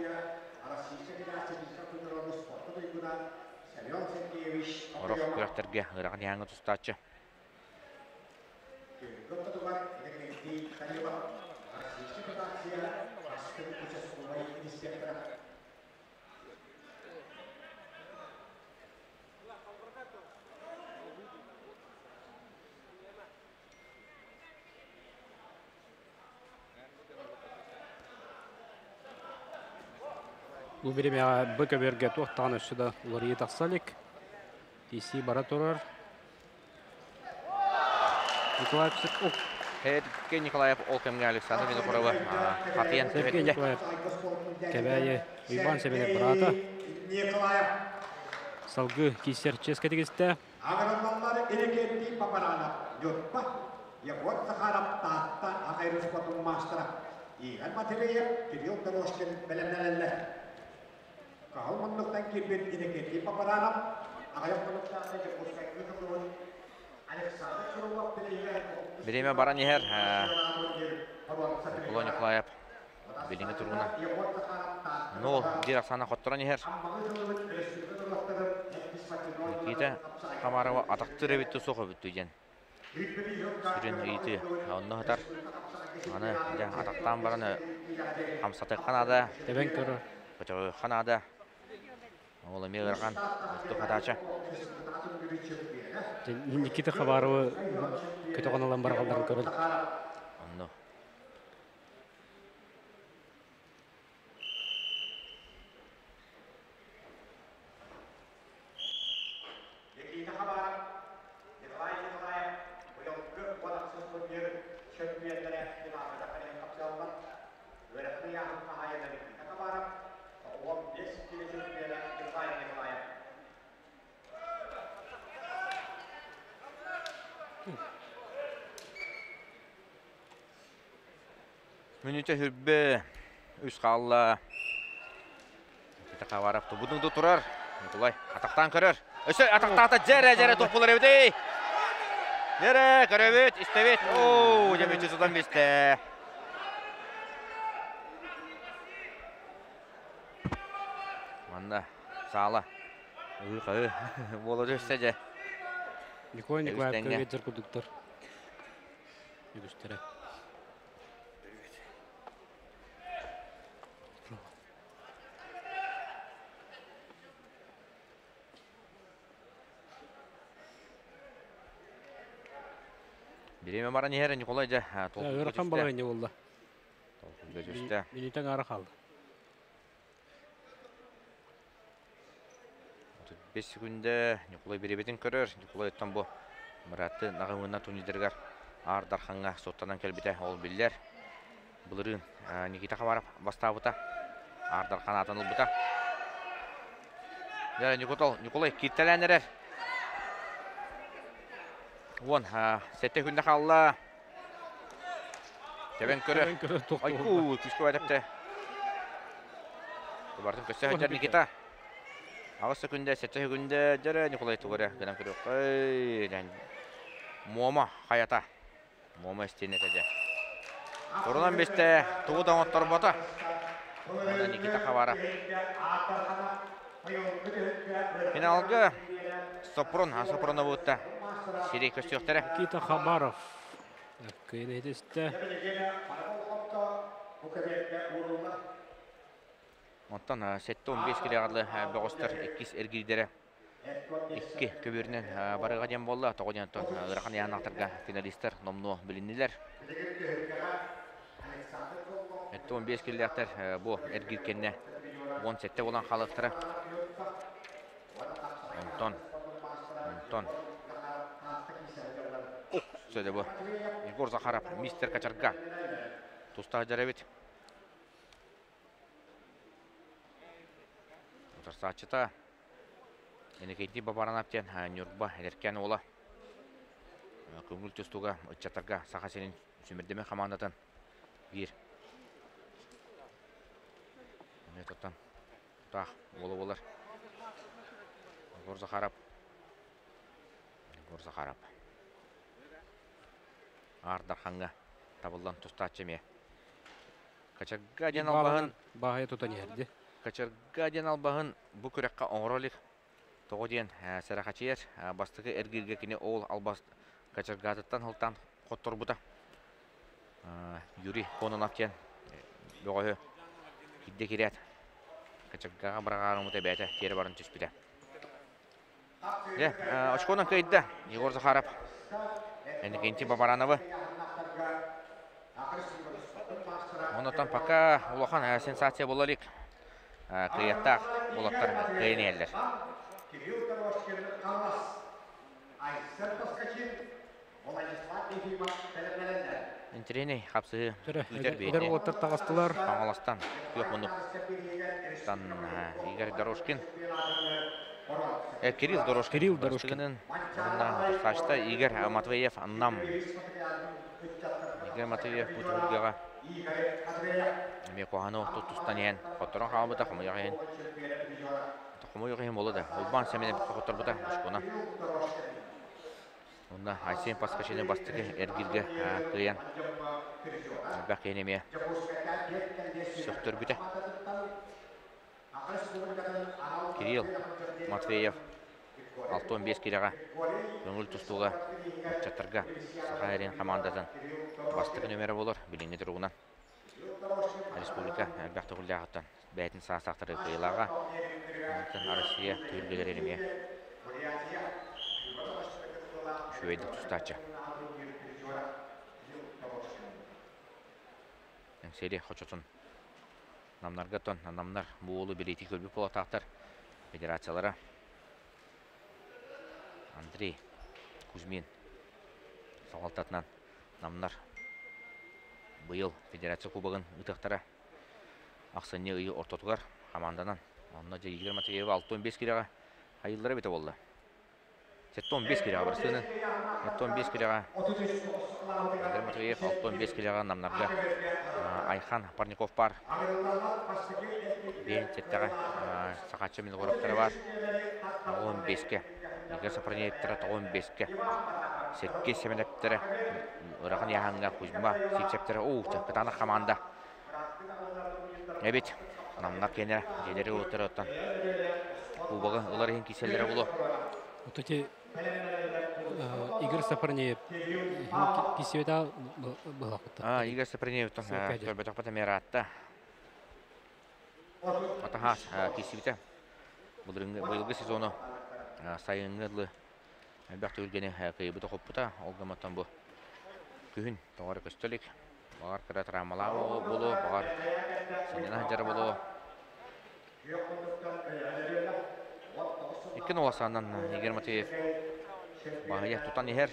Орох күрэхтэргэ ыарахан ыйааһыҥҥа тустааччы. Бу бириэмэҕэ бу көбүөргэ туох даҕаны өссө да уларыйыы тахса илик. Тиийсии бара турар. Николаев Сергей Николаев ол кэмҥэ Александр Винокуровы хатыйан Сергей түһэрдэ. Николаев Кэбээйи Уйбаан Сэмэнэп быраата. Салгыы киирсэр чиэскэ тигистэ. Агрономнар Иннокентий Папаранов, Ньурба, Егор Захаров, Таатта Аҕай маастара, Игорь Матвеев, Кирилл Дорожкин бэлэмнэнэллэр. Каһыл муннуктан киирбит Иннокентий Папаранов, аҕыйах хонуктаахта Дьокуускайга тыллыбыт Александр Кириллов билиһигэр Бириэмэ баран иһэр. Николай Николаев билиҥҥи туругунан нол биир ахсаана хотторон иһэр. Никита Хамарова атахтыыр эбит суох эбит диэн сүрүн ыйытыы онно сытар. Аны дьэ атахтаан баран хамсатыахха наада. Тэбэн көрөр. Көтөҕүөххэ наада. Ол эмиэ ыарахан устук хатаача. Никита Хабаровы көтөҕөн ылан барҕалларын көрөн. Онно Никита Хабаров, Николай Николаев быйылгы уон турнир чөмпүйэннэрэ финалга кэлэн хапсыаллар. Үөрэхтэ ыйааһын хаһаайына Никита Хабаров, 15 кило чөмпүйэнэ Николай Николаев. Мүнүүтэ хүрбэ үс хаалла. Никита Хабаров тубудуҥду турар. Николай атахтаан көрөр. Өссө атахтаата дьэрэ дьэрэ туппулар эбитий. Дьэрэ көрөбүт, истэбит. Оо, дьэ мүччү сутан бистэ. Манна саала ыы-хаыы буола түстэ дьэ. Николай Николаевка ветер курдуктар. Үгүстэрэ. Бириэмэ баран иһэр Николай дьэ толкуйга Ыарахан түстэ. балаһыанньа буолла. Толкуйга түстэ. Минутаҥ аара хаалла. 35 секунда Николай бириэмэтин көрөр. Николай оттон бу быраатты наҕымына турнирдарыгар Аар Дархаҥҥа суоттанан кэлбитэ ол биллэр. Былырыын Никита Хабаров бастаабыта. Аар Дархан аатын ылбыта. Дьэ, Николай, Николай кииртэлээн эрэр. 17 күндэ хаалла. Тэбэн көрөр. Айку, күүскэ бадэпте. Бартын көстө сылдьар Никита. 8 секунда, 7 секунда дьэрэ Николай тугу эрэ гынан көрүөххэ. Муома хайата. Муома истиэнэтэ дьэ. Турунан бистэ, тугу да оҥотторбото. Уонна Никита Хабаров. Финалга Сопрон, Сопроновутта сирей көстүөхтэрэ. Никита Хабаров. Кыйын иһитистэ. Онтон 7-15 килоҕа бөҕөстөр иккис эргиирдэрэ икки көбүөрүнэн барыга диэн буолла. Тоҕо диэн оттон ыарахан ыйаанахтарга финалистар номнуо билиннилэр. 15 киллээхтэр бу эргиир кэннэ 17 буолан хаалыахтара. Онтон, онтон сөдө бу Егор Захаров, мистер Качарга тустаах дьарэбит. Утарсааччыта Иннокентий Бабаранов диэн Ньурба эдэркээн уола. Көҥүл тустууга ыччаттарга Саха сирин сүмүрдэмэ хамаандатын биир Эмиэ тутаах уола буолар. Егор Захаров. Егор Захаров. Аар Дархаҥҥа табыллан тустааччы эмиэ. Качарга диэн албаһын баайа тутан иһэрди. Качарга диэн албаһын бу күрэххэ оҥоро илик. Тоҕо диэн сэрэхэчийэр бастакы эргииргэ кини ол албас качаргатыттан сылтаан хотторбута. Юрий Кононов диэн бөҕөһү кирдэ кирээт качаргаҕа быраҕаарыммыта бэйэтэ тиэрэ баран түспүтэ. Дьэ, очконан кыайда Егор Захаров. Иннокентий Бабарановы. Онотон пока улахан сенсация буола илик. Кыайыахтаах уолаттар кыайан иһэллэр. Интириэнэй хапсыһыы күүтэр Эдэр уолаттар таҕыстылар. Хаҥаластан күөх муннук тан Игорь Дорожкин. Кирилл Дорожкин. Кирилл Дорожкин. Уонна Хашта Игорь Матвеев Нам. Игорь Матвеев бу түһүлгэҕэ эмиэ куһаҕаны тустан иһэн хотторон хаалбыта, хомойуох иһин. Хомойуох иһин буолла да. Улбаан Сэмэнов хотторбута очкона. Онно Айсен Паскачины бастакы эргииргэ кыайан элбэх киһини эмиэ сөхтөрбүтэ. Кирилл Матвеев 65 киилэҕэ көҥүл тустууга ыччаттарга Саха эрин хамаандатын бастакы нүөмэрэ буолар билиҥҥи туругунан. Республика элбэх төгүллээҕиттэн бэйэтин саастаахтары кыайыылааҕа. Онтон Россия түһүлгэлэрин эмиэ үчүгэйдик тустааччы. Эҥсиэли хочотун намнарга оттон намнар бу уолу билиитии көрбүт буолуохтаахтар федерациялара Андрей Кузьмин салалтатынан намнар быйыл федерация кубогын ыытыахтара ахсынньы ыйы ортотугар хамаанданан онно дьэ Игорь Матвеева 65 кирэҕэ хайыыллара эбитэ буолла 75 кирэҕэ барсыыны 75 кирэҕэ Игорь Матвеев 65 кирэҕэ намнарга Айхан Парников баар биэн сэттэҕэ Сахачча Миногоровтара баар 15-кэ Игорь Сопронеевтара 95-кэ Сергей Семенептэрэ Ырахан Яһаҥҥа Кузьма Сивцевтэрэ уу кытаанах хамаанда эбит намнар киэнэ дьиэлэри уоттара оттон кубогы ылар иһин киирсэллэрэ буолуо. Вот эти Игорь Сапарнеев кисибета былахпыта. А, Игорь Сапарнеев көрбөтөхпөт эмиэраатта. Атаха кисибите. Быйылгы сезону сайыҥҥы дылы элбэх түһүлгэни кыайбыта хоппута. Ол гымматтан бу күһүн тоҕо эрэ көстө илик. Баҕар кыра травмалаах буолуо, баҕар сынньана сылдьара буолуо. Икки нуласаанан Игорь Матвеев баһыйа тутан иһэр.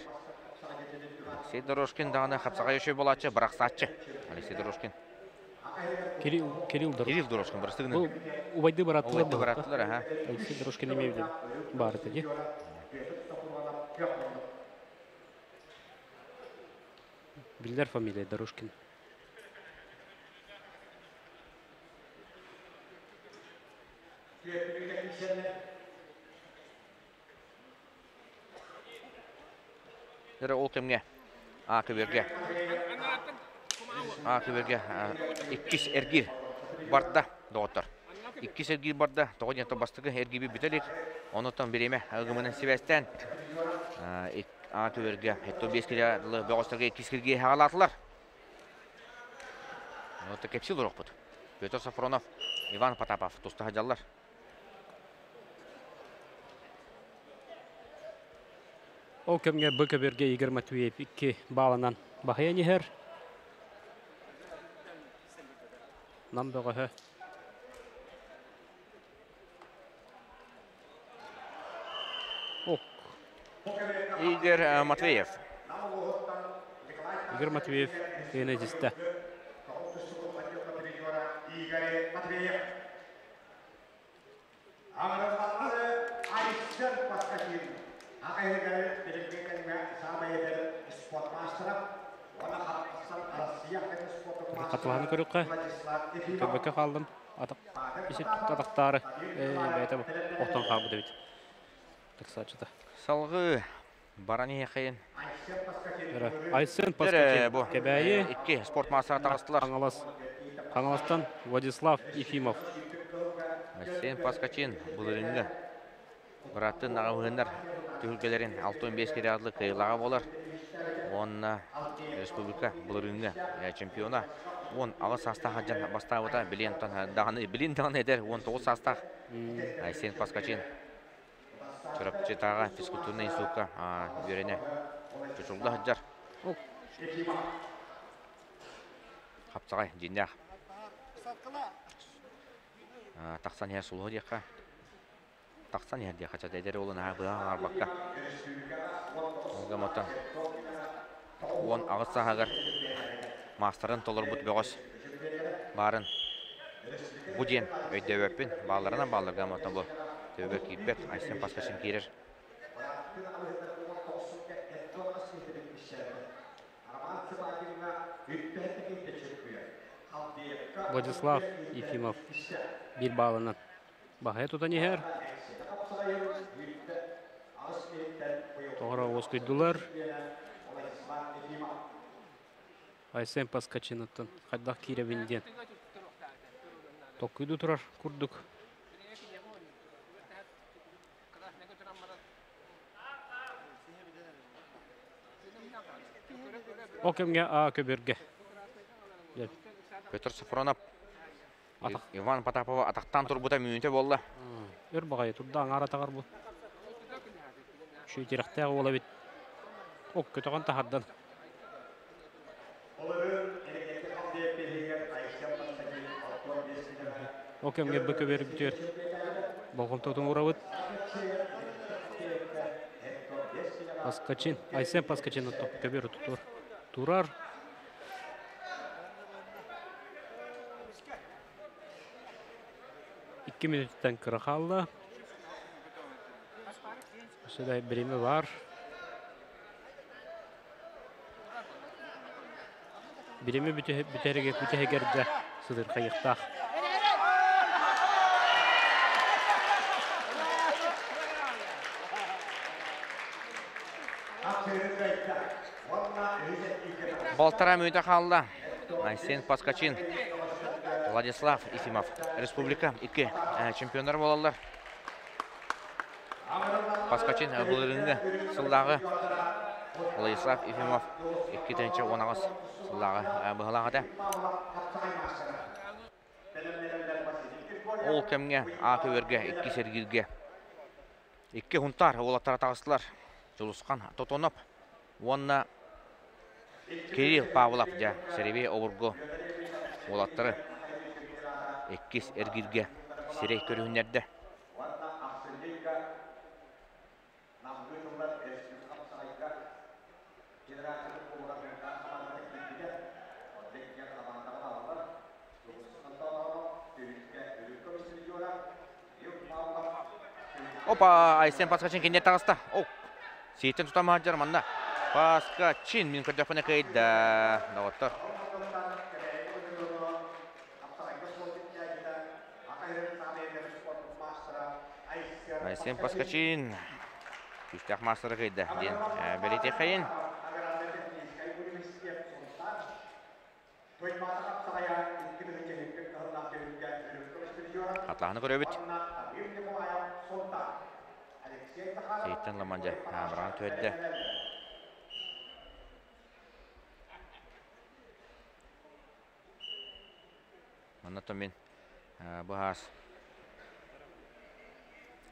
Алексей Дорожкин даҕаны хапсаҕай өшөй буолааччы, бырахсааччы. Алексей Дорожкин. Кирилл, Кирилл Дорожкин. Кирилл Дорожкин, бырастыгын. Бу убайды бараттылар. Убайды бараттылар, аха. Алексей Дорожкин имею в виду. Бар это, ди. Биллэр фамилия Дорожкин. Дөрө ол кэмҥэ А көбүөргэ А көбүөргэ иккис эргиир барда доҕоттор. Иккис эргиир барда тоҕо диэн бастакы эргииби бүтэ илик. Онуттан бириэмэ ыгымынан сибээстээн А көбүөргэ 75 кило бөҕөстөргө иккис киргиэ хаалаатылар. Ону кэпсии олоруохпут. Петр Софронов, Иван Потапов туста сылдьаллар. Ол кэмҥэ Б көбүөргэ Игорь Матвеев икки баалынан баһыйан иһэр. Нам бөҕөһө. Ок. Игорь Матвеев. Игорь Матвеев кыайан Игорь Матвеев. Аҕыраллаары Айсен Паскатин аҕайыгар билиҥҥи кэмҥэ саамай эдэр спорт маастара уонна Харатсан Россия Хатылаһан көрүөххэ. Көрбөккө хааллым. Атах исит атахтаары бэйэтэ охтон хаалбыт эбит. Тахсааччыта. Салгыы баран иһиэххэйин. Айсен Паскатин Кэбээйи. Икки спорт маастара таҕыстылар. Хаҥалас. Хаҥаластан Владислав Ефимов. Айсен Паскачин былырыыҥҥы бырааттын аҕабыһыннар түһүлгэлэрин 65 килоатлы кыайыылааҕа буолар. Уонна республика былырыыҥҥы чемпиона 18 саастаах дьон бастаабыта билин даҕаны билин даҕаны эдэр 19 саастаах Айсен Паскачин Чурапчытааҕы физкультурнай институкка үөрэнэ чочулла сылдьар. Хапсаҕай дьиҥнээх тахсан иһэр сулуһу диэххэ тахсан иһэр диэххэ чата эдэр уолу наһаа быһа хаҥарбакка Олгомотон 18 сааһыгар маастарын толорбут бөҕөс баарын бу диэн өйдөөбөппүн баалларынан баалларга оттон бу төбөбөр киирбэт Айсен Паскачин киирэр Владислав Ефимов биир баалынан баһыйа тутан иһэр. Тоҕоро уоскуйдулар. Айсен Паскачиныттан хайдах киирэбин диэн толкуйдуу турар курдук. Ол кэмҥэ А көбүөргэ. Петр Сафронов Иван Потапова атахтаан турбута мүнүүтэ буолла. Өр баҕайы турда аҥаар атаҕар бу. Үчүгэй тирэхтээх уол эбит. Ок көтөҕөн таһардан. Ол кэмҥэ бу көбүөрбүтүгэр болҕомтотун уурабыт. Паскачин, Айсен Паскачин көбүөр тутур. Турар. Икки мүнүүттэн кыра хаалла. Өссө да бириэмэ баар. Бириэмэ бүтэһигэр да сытырхайыахтаах. Балтараа мүнүүтэ хаалла. Айсен Паскачин, Владислав Ефимов республика икки чемпионнар буолаллар. Паскачин былырыыҥҥы сыллааҕы Владислав Ефимов 2018 сыллааҕы быһалаах этэ. Ол кэмҥэ А көбүөргэ икки сэргииргэ икки Хунтаар уолаттара таҕыстылар. Дьулусхан Тотонов уонна Кирилл Павлов дьэ сэрэбиэй обургу уолаттары иккис эргииргэ сирэй көрүһүннэрдэ. Опа, Айсен Паскачин киниэт таҕыста. О, сиэттэн тутан сылдьар манна. Паскачин мин көрдөхпүнэ кыайда. Доҕоттор. Айсен Паскачин күүстээх маастара кыайда диэн бэлиэтиэххэйин. Хатылаһаны көрөбүт. Сиэттэн Ламандьа быраҕан түһэрдэ. Манна мин быһаас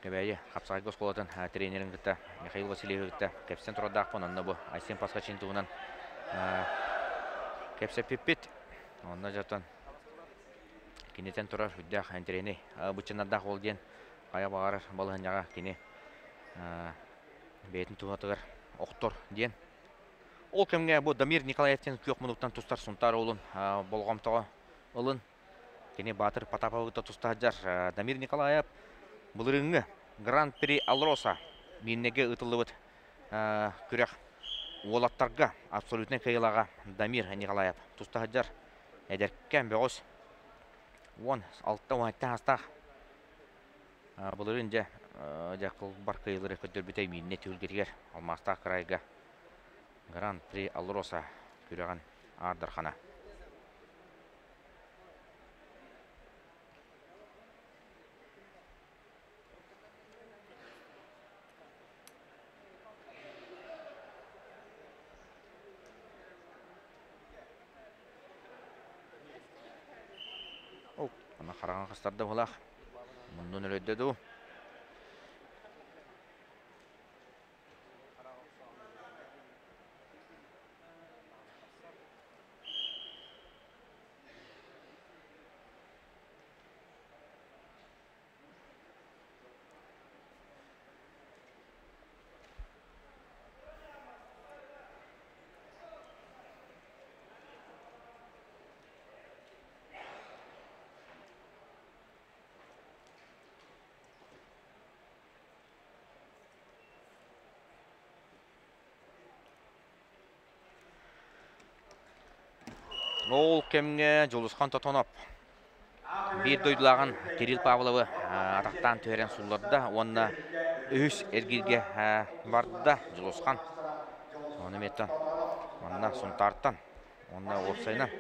Кэбээйи хапсаҕайга оскуолатын тренерин кытта Михаил Васильевы кытта кэпсэтэн турардаахпын. Онно бу Айсен Пасхачин туһунан кэпсэппиппит. Онно дьонтон кинитэн турар үрдээх интэриэһинэй быччынардаах уол диэн хайа баҕарар балаһыанньаҕа кини бэйэтин туһатыгар охтор диэн. Ол кэмҥэ бу Дамир Николаевтин күөх муннуктан тустар Сунтаар уолун болҕомтоҕо ылын. Кини Баатыр Потаповы кытта туста сылдьар. Дамир Николаев былырыыҥҥы Гран-при Алроса Миирнэйгэ ыытыллыбыт күрэх уолаттарга абсолютнай кыайыылааҕа Дамир Николаев туста сылдьар. Эдэркээн бөҕөс 16-17 саастаах. Былырыын дьэ дьэ кылбар кыайыылары көрдөрбүтэ Миирнэй түһүлгэтигэр Алмаастаах кыраайга Гран-при Алроса күрэҕин Аар Дархана. Ана хараҥа хастарда быһылаах. Муннун өлөйдө дуу. Ол кэмҥэ Дьулусхан Тотонов биир дойдулааҕын Кирилл Павловы атахтаан түһэрэн сулларда уонна үһүс эргииргэ барда Дьулусхан. Ону эмиэттэн манна Сунтаартан уонна уопсайынан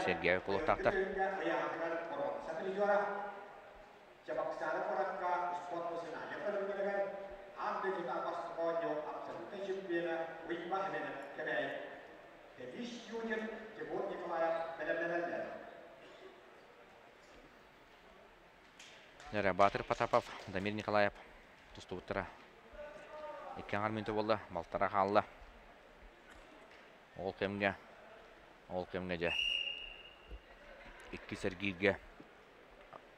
Сергей кулуктаахтар. Чебоксары куоракка спорт национальнай көрүҥнэригэр аан дойдутааҕы бастакы оонньуу абсолютнай чемпиона Уйба Хеменов Кэбээйи Дэвис Юнин Тимур Николаев бэлэмнэнэллэр. Эрэ Баатыр Потапов, Дамир Николаев тустубуттара. Икки аҥар мүнүүтэ буолла, балтара хаалла. Ол кэмҥэ, ол кэмҥэ дьэ иккис эргииргэ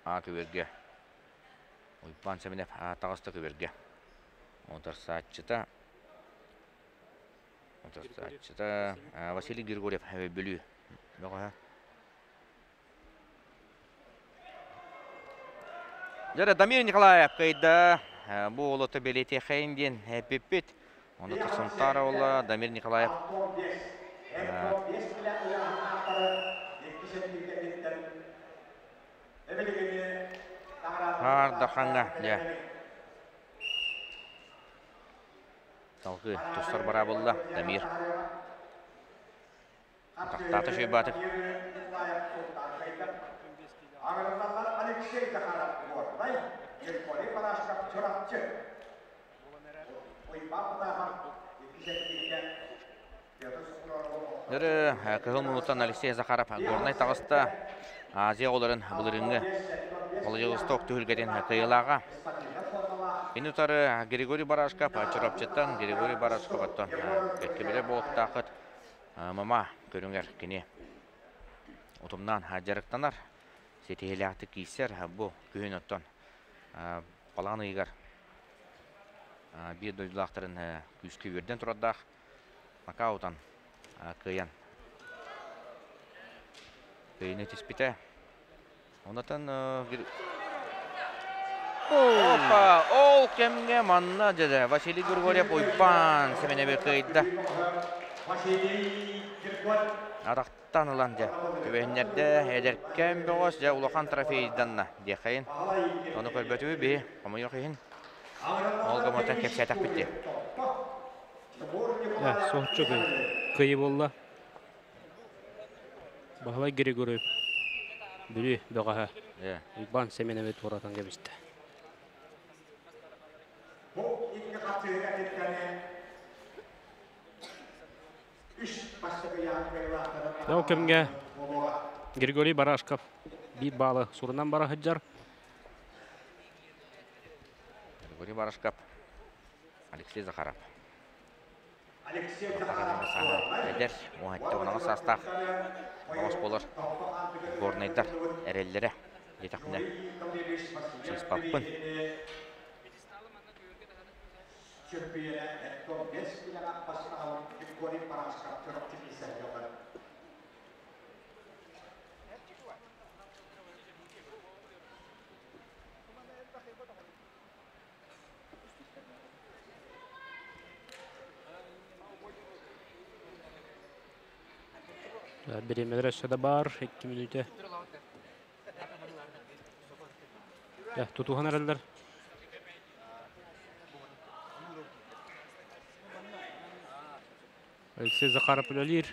Аа көбүөргэ Уйбаан Сэмэнэп аа таҕыста көбүөргэ. Утарсааччыта утарсааччыта Василий Григорьев Бүлүү бөҕөһө. Дьэ Дамир Николаев кыайда. Бу уолу бэлиэтиэхэйин диэн эппиппит. Онно Сунтаар уола Дамир Николаев Аар-Дархаҥҥа дьэ салгыы тустар быраабылла Дамир Тахтаата Шөйбаатык. Аҕырыллаллар Алексей Захаров Горнай, Григорий Барашков Чурапчы. Уйбаан Потапов иккис эргииргэ Нөрө кыһыл мунуттан Алексей Захаров Горнай таҕыста. Азия оҕолорун былырыыҥҥы Владивосток түһүлгэтин кыайыылааҕа. Кини утары Григорий Барашков Чурапчыттан Григорий Барашков оттон кэккэбилэр буолуохтааххыт Мама көрүҥэр кини утумнаан дьарыктанар, ситиһиилээхтик киирсэр. Бу күһүн оттон балаҕан ыйыгар биир дойдулаахтарын күүскэ үөрдэн турардаах нокаутан кыайан кыайыыны түспүтэ. Онтон Опа! Ол кэмҥэ манна дьэ Василий Григорьев Уйбаан Сэмэнэби кыайда. Атахтан ылан дьэ түбэһиннэрдэ эдэркээн бөҕөс дьэ улахан трофейданна диэххэйин. Ону көрбөтүбүт биһи хомойуох иһин. Ол гыммытын кэпсээтэхпит дии. Соһуччу кыайыы буолла. Баһылай Григорьев Бүлүү бөҕөһө Уйбаан Сэмэнэби туоратан кэбистэ. Ол кэмҥэ Григорий Барашков биир баалы сурунан бара сылдьар. Григорий Барашков, Алексей Захаров. Эдэр, уһаттыгынаҕа саастаах оҕус буолар горнайдар эрэллэрэ диэтэхпинэ сыыспаппын. Бириэмэлэр өссө да баар, 2 мүнүүтэ. Тутуһан эрэллэр. Алексей Захаров үлэлиир.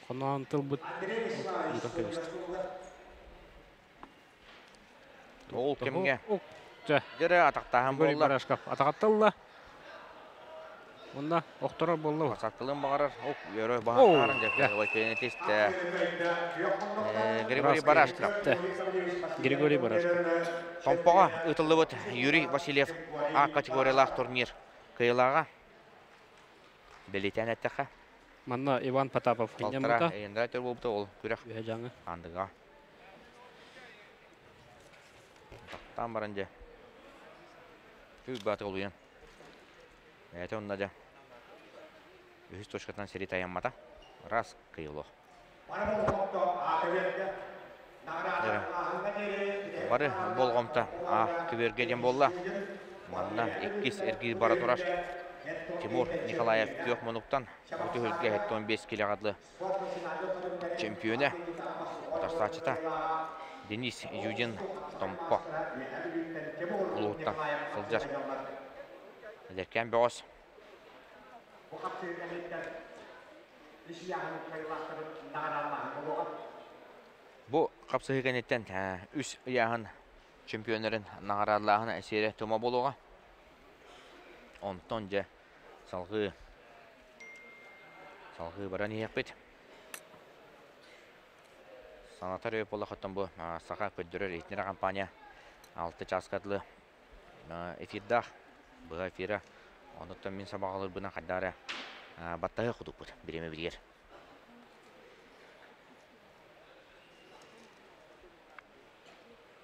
Хоноон тылбыт ыытан кэбистэ. Ол кэмҥэ дьэрэ атахтааһын Григорий буолла. Барашков атаҕатталла. Онно охторор буолла. Саттылын баҕарар. Ок, өрө баһаарын дьэ тистэ. Григорий Барашков. Григорий Барашков. Томпоҕо ыытыллыбыт Юрий Васильев А категориялаах турнир кыайыылааҕа. Бэлиэтээн эттэххэ. Манна Иван Потапов Балтара эйендра буолбута ол күрэх. Андыга. Тахтаан баран дьэ. Үс бааты олуйан. Бэйэтэ онно дьэ. Үһүс точкатынан сири тайаммата. Раз кыйыло. Бары болҕомто а көбүөргэ диэн буолла. Манна иккис эргиир бара турар. Тимур Николаев күөх мунуктан бу түһүлгэ 75 килэҕэ дылы чемпионэ, утарсааччыта Денис Юдин Томпо улууһуттан сылдьар эдэркээн бөҕөс. Бу хапсыһыы кэнниттэн үс ыйааһын чемпионнарын наҕараадалааһын сиэрэ тума буолуоҕа. Онтон дьэ салҕыы Салҕыы баран иһиэхпит. Санатар өй буоллахыттан бу Саха көрдөрөр иһитиннэрэр компания 6 чааска дылы эфирдаах быһа эфира. Онуттан мин сабаҕалыырбынан хайдах эрэ баттаһыах курдукпут бириэмэ билигэр.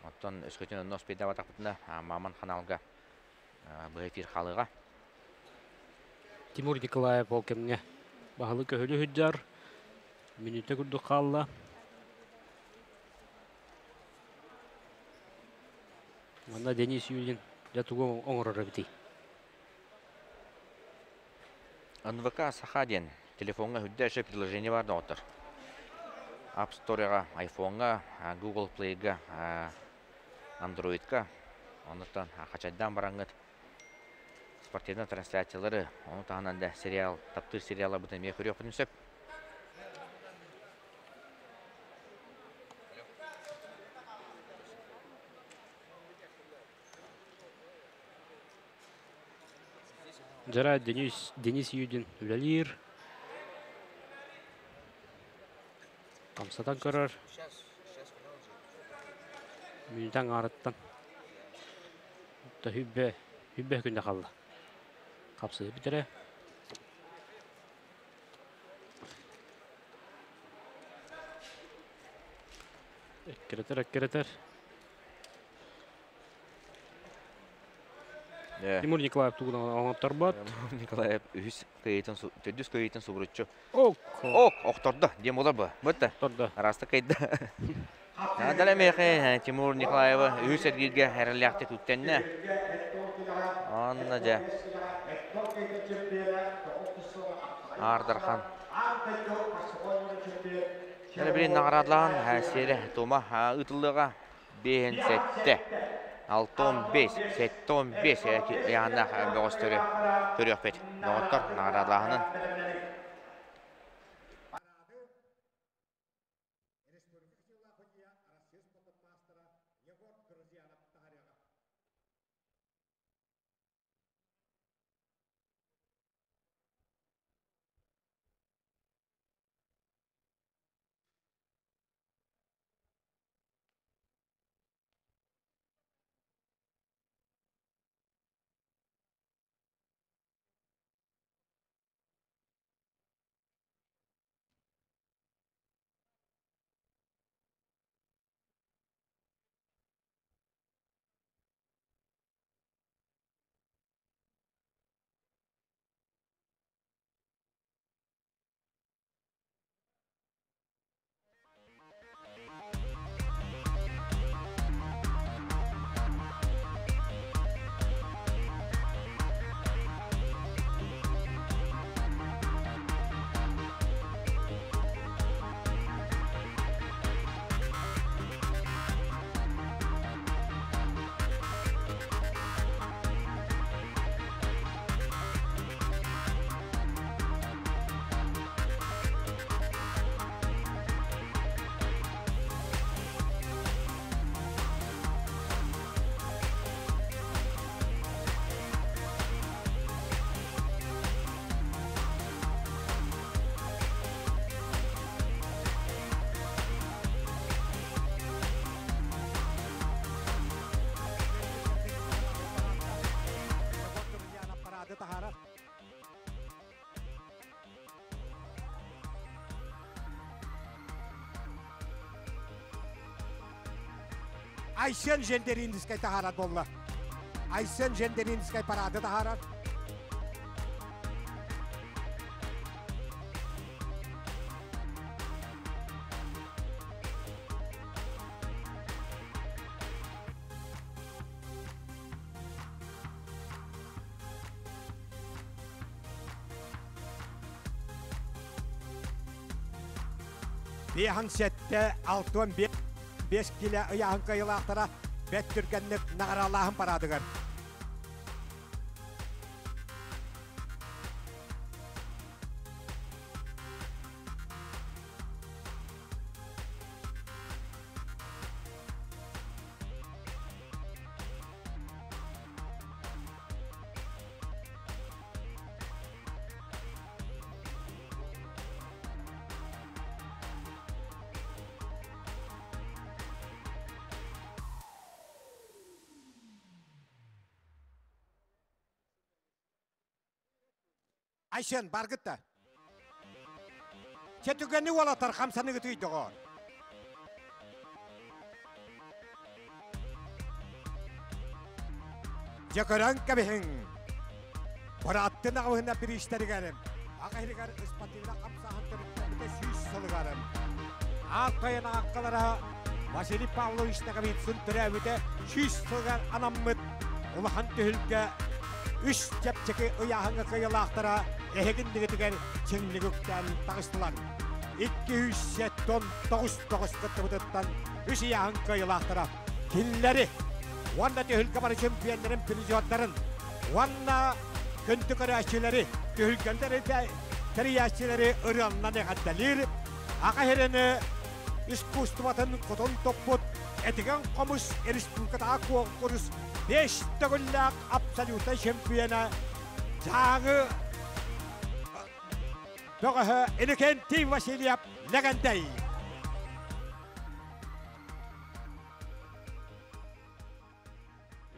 Оттон өскөтүн онно успейдаабатахпытына Маман ханаалга быһа эфир хаалыаҕа. Тимур Николаев ол кэмҥэ баһылык өһүлү сылдьар, мүнүүтэ курдук хаалла. Манна Денис Юдин дьэ тугу оҥорор эбитий? НВК Саха диэн телефоҥҥа үрдэ өссө приложение баар доҕоттор. App Store-ҕа, айфоҥҥа, Google Play-га, Android-ка оннуттан хачайдаан бараҥҥыт спортивнай трансляциялары, ону таһынан да сериал, таптыыр сериалларбытын эмиэ көрүөхпүтүн сөп. Дьара Денис Юдин үлэлиир. Хамсатан көрөр. Мүнүтэ аҥаарыттан хүббэ күндэ қалла. Қапсыы бітірі. Эккиретер, эккиретер. Тимур Николаев тугунан оҥотторбот. Тимур Николаев үһүс кыйытын, төрдүс кыйытын субуруччу. Ок, охтордо, диэн буолар бу. Бытта. Охтордо. Араста кыйда. Надо мехе Тимур Николаева үһүс эргииргэ эрэллээхтик үктэннэ. Анна дьэ. Аардархан. Әлі бірін наградлаған сері тума ытылыға 5 7 6 15 7 15 яғына бөҕөстөрү көрүөхпүт. Доҕоттор, наҕараадалааһынын. Айсен Жендеринскай таһаарар буолла. Айсен Жендеринскай парады таһаарар. 5 7 6 5 килэ ыйааһын кыайыылаахтара бэрт түргэнник наҕараадалааһын парадыгар. Айсен баргытта. Четүгени уолаттар хамсаныгы түйдіғор. Жакыран кабихин. Бараттын ағыһына бір іштерігәрім. Ағайрыгар ыспатыгына қамсахан төрүттәбите 100 сылыгарым. Алтайын аққалара Василий Павлович Наговицын төрәбіте 100 сылыгар анаммыт улахан түһүлгэ үс чэпчэки ыйааһыҥҥа кыайыылаахтара эһигин чиҥник үктээн таҕыстылар. 209 тоҕус кыттыбытыттан үс ыйааһын кыайыылаахтара. Кинилэри уонна түһүлгэ бары чемпионнарын, призердарын, уонна күндү көрөөччүлэри, түһүлгэлэри тэрийээччилэри ырыаннан эҕэрдэлиир. Аҕа сирин искусствотын кутун туппут Этигэн Хомус республикатааҕы куонкурус 5 төгүллээх абсолютнай чемпиона. Дьааҥы бөҕөһө Иннокентий Васильев Лэгэнтэй.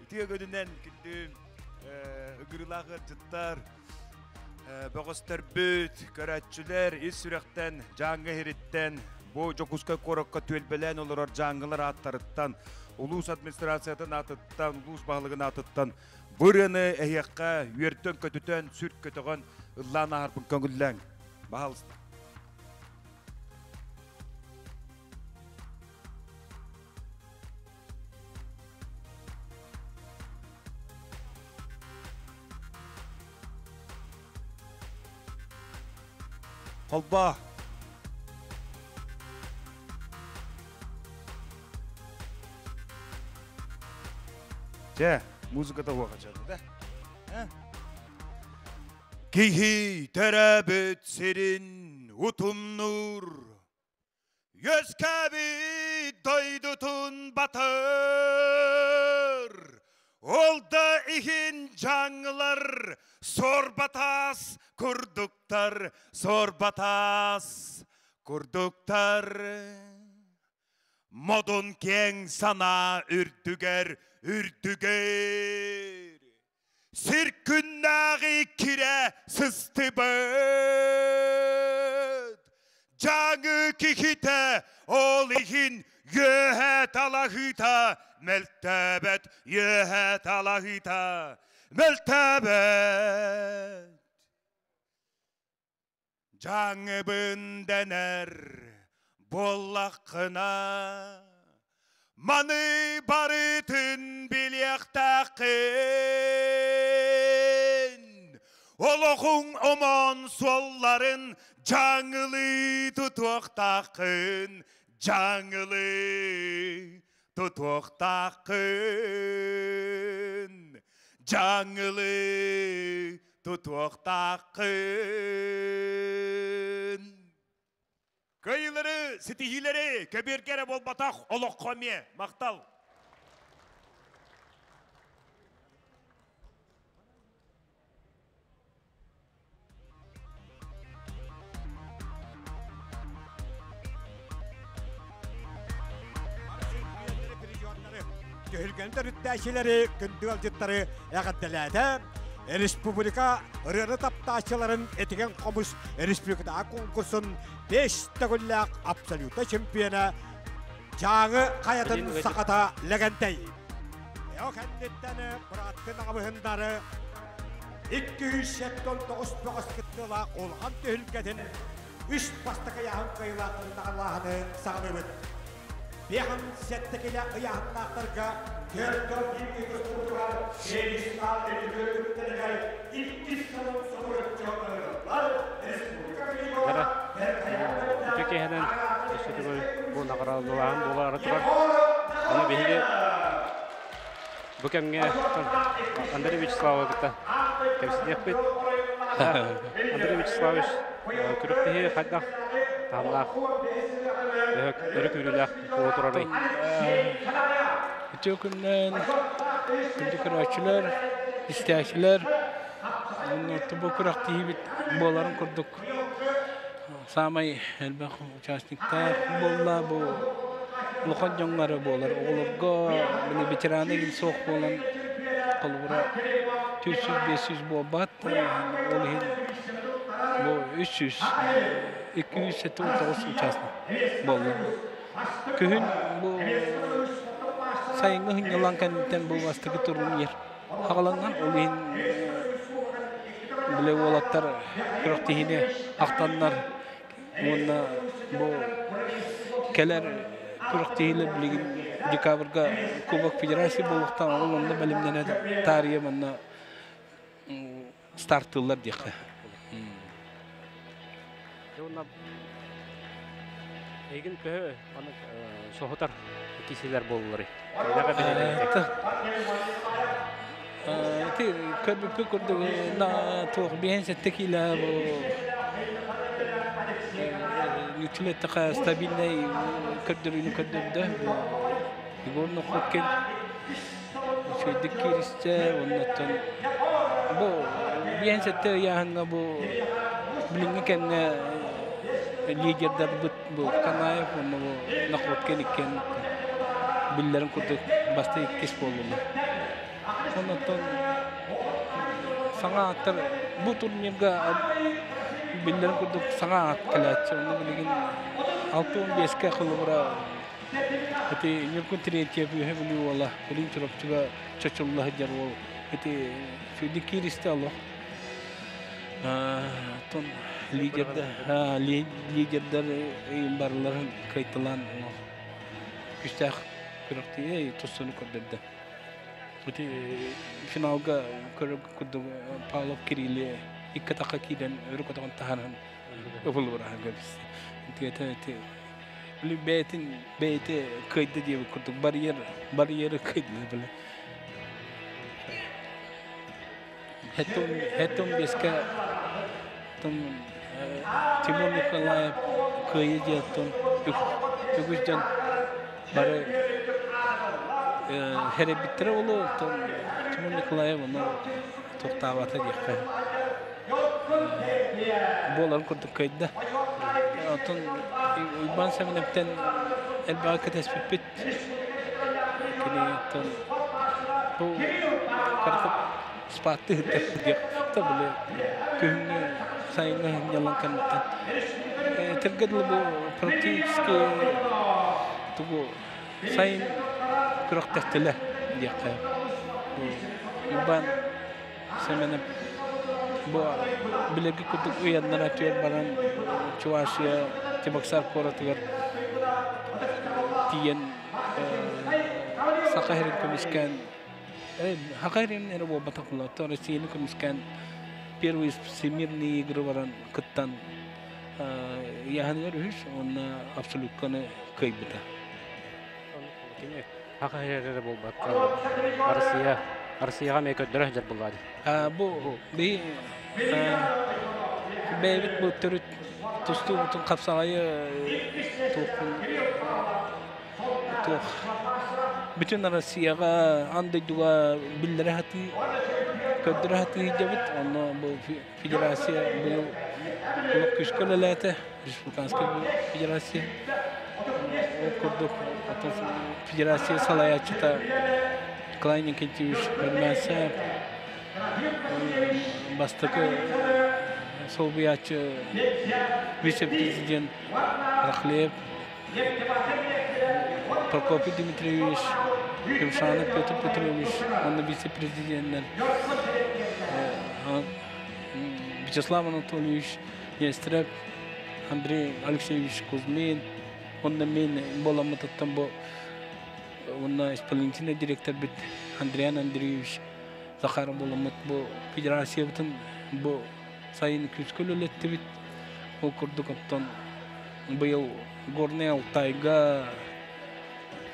Үтүө күнүнэн күндү ыгырыылаах ыалдьыттар, бөҕөстөрбүт, көрөөччүлэр ис сүрэхтэн, Дьааҥы иһириттэн, бу Дьокуускай куоракка түөлбэлээн олорор дьааҥылар ааттарыттан, улуус администрациятын аатыттан, улуус баһылыгын аатыттан бу ырыаны эһиэххэ үөртэн-көтүтэн, сүр көтөҕөн ыллаан ааһарбын көҥүллээҥ. Баһаалыста. Холбоо. Чэ, музыката уохачады да. Киһи төрөөбүт сирин утумнуур Үөскээбит дойдутун батыр, ол да иһин дьаҥылар суорбатаас курдуктар, суорбатаас курдуктар. Модун киэҥ санаа үрдүгэр үрдүгэр Сир күннээҕи кирэ сыстыбыт, Дьааҥы киһитэ ол иһин үөһэ талаһыыта мөлтөөбөт, үөһэ талаһыыта мөлтөөбөт. Дьааҥыбын дэнэр буоллаххына, маны барытын билиэхтээххин. Олоҕуҥ омоон суолларын дьааҥылыы тутуохтааххын, дьааҥылыы тутуохтааххын, дьааҥылыы тутуохтааххын. Кыайыылары, ситиһиилэри көбүөргэ эрэ буолбатах, олоххо эмиэ. Махтал! Түһүлгэни төрүттээччилэри, күндү ыалдьыттары эҕэрдэлээтэ. Республика ырыаны таптааччыларын этигэн хомус республикатааҕы конкурсун 5 төгүллээх абсолютно чемпиона Дьааҥы хайатын сахата Лэгэнтэй. Эо кэнниттэн бырааттын аҕабыһындары 279 бөҕөс кыттыылаах улахан түһүлгэтин үс бастакы ыйааһын кыайыылаахтарын наҕылааһыны саҕалыыбыт. Биэһин сэттэ килэ ыйааһыннаахтарга төрт биир тустуутугар Феликс үттэригэр иккис сылын субуруччу ылыллар республика Бара үтүө киэһэнэн өссө төгүл бу наҕараадалааһын буолаары турар. Аны биһиги бу кэмҥэ Андрей Вячеславовы кытта кэпсэтиэхпит. Андрей Вячеславович күрэхтэһии хайдах таһымнаах өрө күүрүүлээх буола турарый? Үтүө күннэн күндү көрөөччүлэр, истээччилэр, бу күрэхтэһиибит буоларын курдук саамай элбэх участниктаах буолла бу улахан дьоҥҥо эрэ буолар оҕолорго били ветераны игин суох буолан холобура 400-500 буолбат ол иһин бу 300 279 участник буолла күһүн бу сайыҥҥы сынньалаҥ кэнниттэн бу бастакы турнир хаҕаланна ол иһин били уолаттар күрэхтэһиини ахтаннар уонна бу кэлэр күрэхтэһиилэр билигин декабрьга Кубок Федерации буолуохтаах ол онно бэлэмнэнэ таарыйа манна стартыыллар диэххэ. Уонна эйигин төһө маннык соһутар киселер буоллуларый? Ити көрбүппүт курдук туох биэһин сэттэ киилэ бу үчүгэй стабильнай көрдөрүүнү көрдөрдө. Егор Нохоткин. Үчүгэйдик кииристэ уоннаттан бу 57 ыйааһыҥҥа бу билиҥҥи кэмҥэ лидердарбыт бу Канаев уонна бу Находкин иккиэн биллэрин курдук бастакы иккис буоллулар. Оннуттан саҥа ааттар бу турнирга биллэрин курдук саҥа аат кэлээччи. Онно билигин 65-кэ холобура ити Ньургун Терентьев Үөһэ Бүлүү уола Илин Чурапчыга чочулла сылдьар уол ити сүүрдүк кииристэ олох. Оттон лидердэр лидердэр барыларын кыайталаан күүстээх күрэхтии тустууну көрдөрдө. Ити финалга көрөр курдук Павлов Кирилли икки атахха киирэн өрө көтөҕөн таһааран ыбылыбыраһан кэбистэ. Ити ити били бэйэтин бэйэтэ кыайда диэбит курдук барьер барьеры кыайда били. Хэтун бескэ Тимур Николаев кыайыы диэттэн үгүс дьон бары хэрэбиттэрэ олу Тимур Николаев ону тохтаабата диэххэ буоларын курдук кыайда. Оттон Уйбаан Сэмэнэптэн элбэҕи кэтэспиппит. Кини оттон бу кыракый спааттыы сылдьар диэх били күһүҥҥү сайыҥҥы сынньалаҥ кэнниттэн этэргэ дылы бу практически тугу сайын күрэхтэстилэр диэххэ бу Уйбаан Сэмэнэп бу билэрги курдук уйаннара түөр баран Чувашия Чебоксар куоратыгар тиийэн Саха сирин көмүскээн Саха сирин эрэ буолбатах буолла Россияны көмүскээн первые всемирные игры баран кыттан ыйааһыныгар үһүс уонна абсолютканы кыайбыта. Кини Саха сирэ эрэ буолбакка Россия Россияҕа эмиэ көрдөрө сылдьар буоллаҕа дии. Бу биһи бэйэбит бу төрүт тустуубутун хапсаҕайы туохпун туох бүтүн Россияҕа аан дойдуга биллэрэ сатыы көрдөрө сатыы сылдьабыт. Онно бу федерация быйыл олох күүскэ үлэлээтэ республиканскай федерация. Ол курдук федерация салайааччыта Николай Никитич Румянцев бастакы солбуйааччы вице-президент Рахлеев Прокопий Дмитриевич, Юмшанов Петр Петрович уонна вице-президенинэн Вячеслав Анатольевич Нестеров, Андрей Алексеевич Кузьмин уонна мин буоламмытыттан бу уонна исполнительный директорбит Андриан Андреевич Захаров буоламмыт бу федерациябытын бу сайын күүскэ үлэлэттибит. Ол курдук оттон быйыл Горнай Алтайга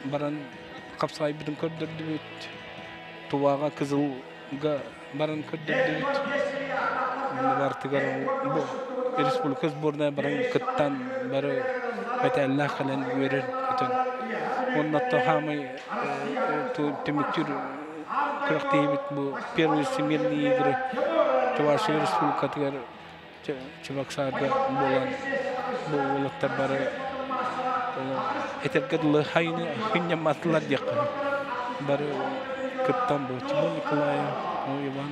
баран хапсаҕайбытын көрдөрдүбүт. Туваҕа Кызылга баран көрдөрдүбүт. Онно бартыгар бу республика сборная баран кыттан бары мэтээллээх кэлэн үөрэр көтөн. Уонна хаамай түмүктүүр күрэхтэһиибит бу первые всемирные игры Чувашия республикатыгар Чебоксарга буолан бу уолаттар бары этэргэ дылы хайыны хынньамматылар диэххэ бары кыттан бу Тимур Николаев, Иван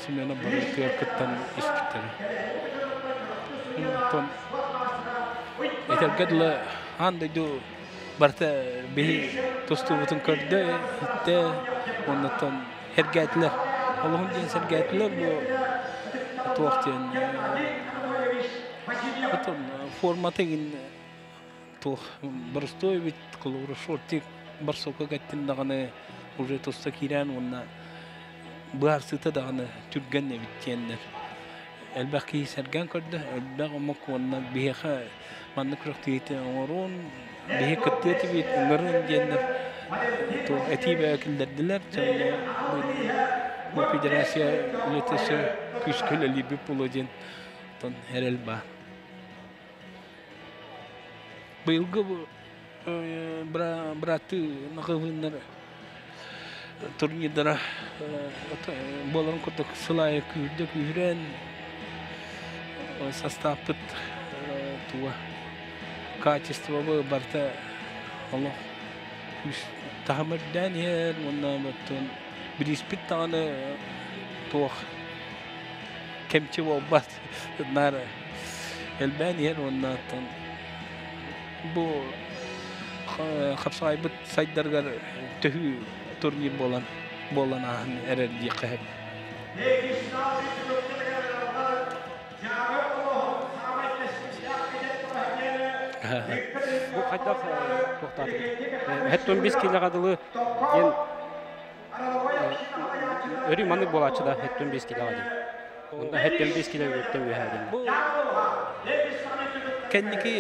Семенов бары тыгар кыттан испиттэрэ. Оттон этэргэ дылы аан дойду барыта биһи тустуубутун көрдө, иһиттэ, оннуттан сэргээтилэр. Олоһун диэн сэргээтилэр бу туох диэн потом формата игин туох боростуой эбит холобура шортик барсука кэттин даҕаны уже туста киирэн уонна быһаарсыыта даҕаны түргэн эбит диэннэр элбэх киһи сэргээн көрдө элбэх омук уонна биһиэхэ маннык күрэхтэһиитэ оҥоруон биһи кыттыа этибит ыҥырын диэннэр этии бөҕө киллэрдилэр бу федерация үлэтэ өссө күүскэ үлэлиирбит буолуо диэн оттон эрэл баар. Быйылгы быраттыы наҕылыннар турнирдара буоларын курдук сыл аайы күүрдэ күүһүрэн састааппыт туга качествобы барыта олох күүс таһым үрдээн иһэр уонна оттон бирииспит даҕаны туох кэмчи буолбат наар элбээн иһэр уонна оттон бу хапсаҕайбыт сайдарыгар төһүү турнир буолан буолан ааһан эрэр диэххэ сөп. Бу хайдах туохтаатыгыт? Хэттон бис киилэҕэ дылы диэн өрүү маннык буолааччы да хэттон бис киилэҕэ диэн. Онно хэттон бис киилэ үөттэн үөһээ диэн. Бу кэнники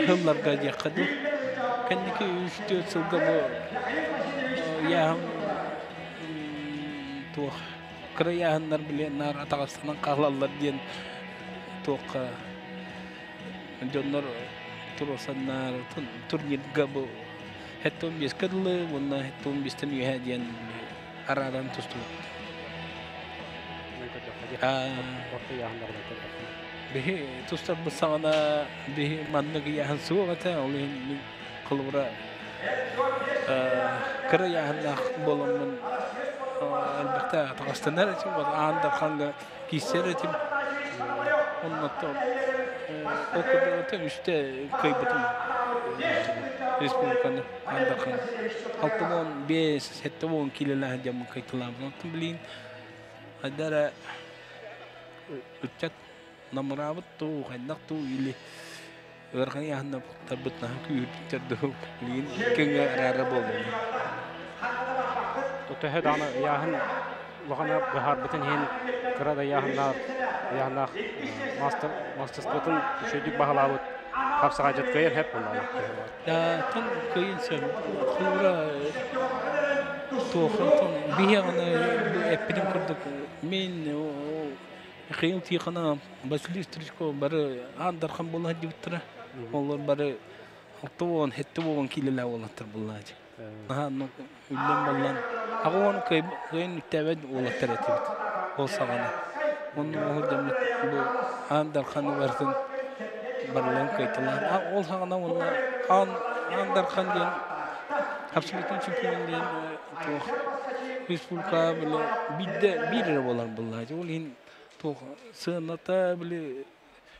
сылларга диэххэ дуу. Кэнники үс-түөрт сылга бу ыйааһын туох кыра ыйааһыннар били наар атаҕастанан хаалаллар диэн туохха дьоннор туруорсаннар турнирга бу 75-кэ дылы уонна 75-тэн үөһэ диэн арааран тустубут. Биһи тустарбыт саҕана биһи маннык ыйааһын суох этэ, ол иһин мин холобура кыра ыйааһыннаах буоламмын элбэхтэ атаҕастанар этим, аан дархаҥҥа киирсэр этим. Оннуттан ол курдук үстэ кыайбытым республиканы аан дархан. 65, 70 киилэлээх дьоммун кыайталаабытым. Оттон билигин хайда эрэ ыччат намыраабыт дуу, хайдах дуу или ыарахан ыйааһыннар наһаа күүһүрбүттэр дуу, билигин икки араара буоллум. Төһө даҕаны ыйааһын улахана быһаарбытын иһин кыра да ыйааһыннаах ыйааһыннаах мастер мастерствотын үчүгэйдик баһылаабыт хапсаҕайдьыт кыайан һэп буоллаҕа. Тан кыайын сөп. Холобура туохтан биһиэҕинэ эппитим курдук мин Михаил Тихонов, Василий Стручков бары аан дархан буола сылдьыбыттара. Олор бары 60, 70 киилэлээх уолаттар буоллаачы. Наһаа үллэн баллан аҕа уон кыайын үктээбэт уолаттар этибит ол саҕана. Онно ол дьоммут бу аан дарханы барытын барыларын кыайталаан. Ол саҕана уонна аан аан дархан диэн абсолютный чемпион диэн туох республика били биирдэ биир эрэ буолар буоллаачы. Ол иһин туох сыаната били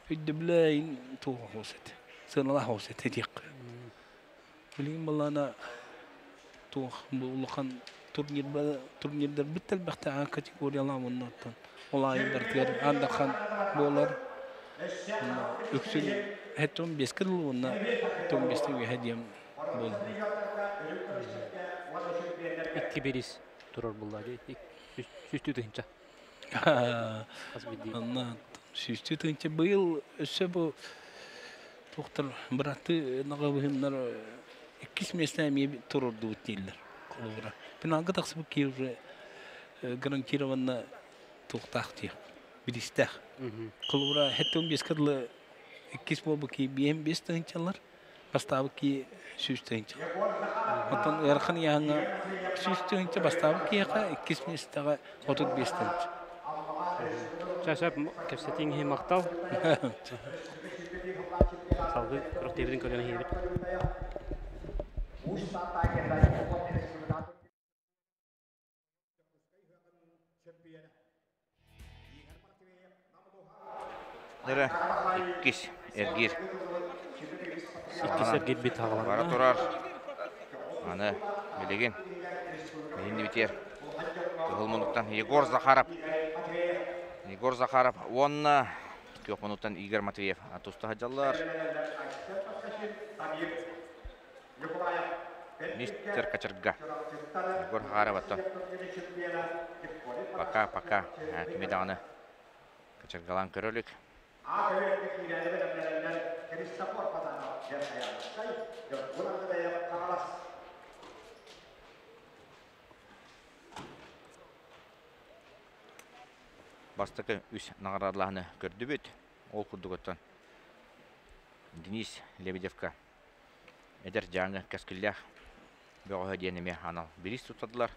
өйдөбүлэ иһин туох оҕус этэ. Сыаналаах оҕус этэ диэххэ. Билигин былаана туох бу улахан турнирдар турнирдарбыт элбэхтэ аан категориялаах уонна оттон ол аайы барытыгар аан дархан буолар. Үксүн 75-кэ дылы уонна 75-тэн үөһэ диэн буолла. Икки бириис турар буолла дии. Сүүстүү тыһыынча. Хас биирдии. Онно сүүстүү тыһыынча быйыл өссө бу туохтар быраты наҕабыһыннар иккис миэстэ эмиэ туруордубут дииллэр холобура. Финалга тахсыбыт киһи уже гарантированно туохтаах диэх бириистээх. Холобура 75-ке дылы иккис буолбут киһи 5 тыһыынчалар бастаабыт киһи 100 тыһыынча. Оттон ыарахан ыйааһыҥҥа 100 тыһыынча бастаабыт киһиэхэ, иккис миэстэҕэ 35 тыһыынча. Чэ, кэпсэтииҥ иһин махтал. Салгыы күрэхтэһиибитин көрөн иһиэбит. Дөрө иккис эргиир. Иккис эргиирбит хаҕаланна. Бара турар. Аны билигин билигин битиэр кыһыл муннуктан Егор Захаров. Егор Захаров уонна күөх муннуктан Игорь Матвеев туста сылдьаллар. Мистер Кочерга. Егор Захаров оттон пока пока кими даҕаны кочергалаан көрө илик. Бастакы үс наҕараадалааһыны көрдүбүт. Ол курдук оттон Денис Лебедевка эдэр дьааҥы кэскиллээх бөҕөһө диэн эмиэ анал бириис туттардылар.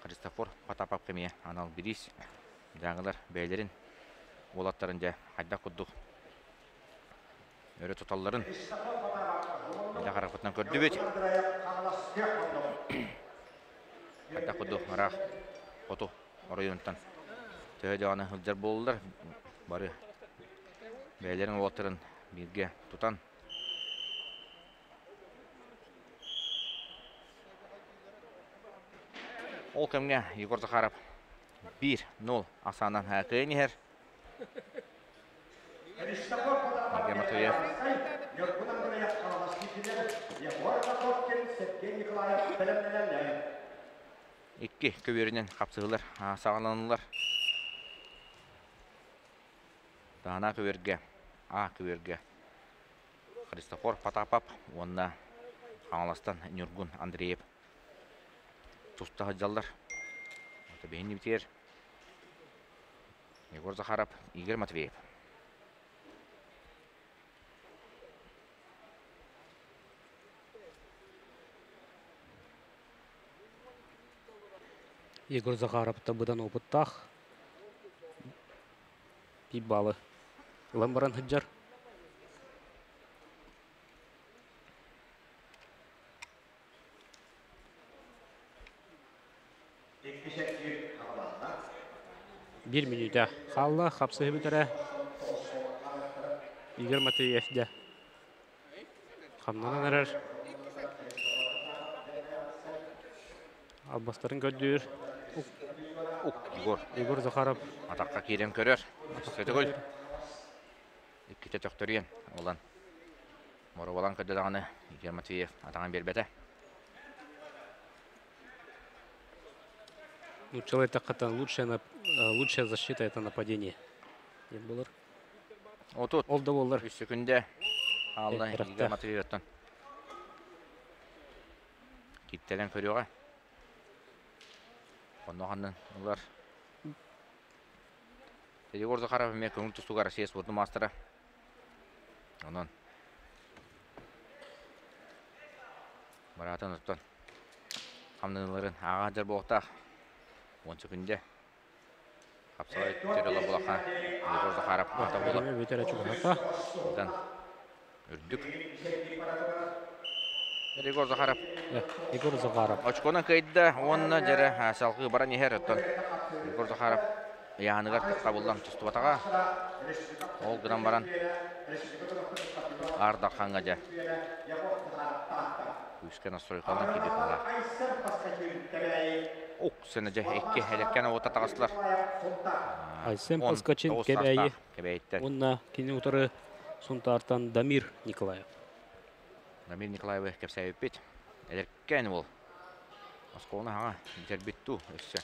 Христофор Потапов кэмиэ анал бириис. Дьааҥылар бэйэлэрин уолаттарын дьэ хайдах курдук өрө туталларын илэ харахпытынан көрдүбүт. Хайдах курдук ыраах хоту оройуонтан төһө даҕаны сылдьар буоллулар, бары бэйэлэрин уолаттарын бииргэ тутан Ол кэмҥэ Егор Захаров 1-0 ахсаанынан кыайан иһэр. Сергей Матвеев. Икки көбүөрүнэн хапсыһыылар саҕаланылар. Таһана көбүөргэ, А көбүөргэ Христофор Потапов уонна Хаҥаластан Ньургун Андреев туста сылдьаллар. Биһини битиэр Егор Захаров, Игорь Матвеев. Егор Захаров быдан опыттаах. Биир баалы ылан баран сылдьар. Биир мүнүүтэ хаалла, хапсыһыы бүтэрэ. Игорь Матвеев дьэ хамнанан эрэр. Албастарын көрдүүр. Егор. Егор Захаров. Атахха киирэн көрөр. Сөтөгүл. Иккитэ төхтөрүйэн ылан. Моробалан көрдө даҕаны Игорь Матвеев атаҕын биэрбэтэ. Ну, человек лучшая, лучшая защита это нападение. Диэн болар. Отут. Ол да буоллар. Үс секунда. Хаалла Игорь Матвеевтан. Киттэлэн көрүөҕэ. Онно ханнын ылар. Егор Захаров эмиэ көҥүл тустууга Россия спордун маастара. Онон Бараатын оттон хамнаныыларын ааҕа сылдьар буолуохтаах. 10 секунда. Хапсаҕай төрөлө булаха Егор Захаров ата буола. Бүтэрэ чугаһата. Дан үрдүк. Егор Захаров. Егор Захаров. Очконан кыайда уонна дьэрэ салгыы баран иһэр оттон Егор Захаров ыйааһыныгар табыллан тустубатаҕа. Ол гынан баран Аар Дархаҥҥа дьэ күүскэ настройкаланан киирбит быһыылаах. Ок, сена дьэ икки элеккэн уота таҕыстылар. Айсен Поскачин Кэбээйи уонна кини утары Сунтаартан Дамир Николаев. Дамир Николаевы кэпсээбиппит. Эдэркээн уол. Оскуоланы хаҥа бүтэрбит дуу өссө.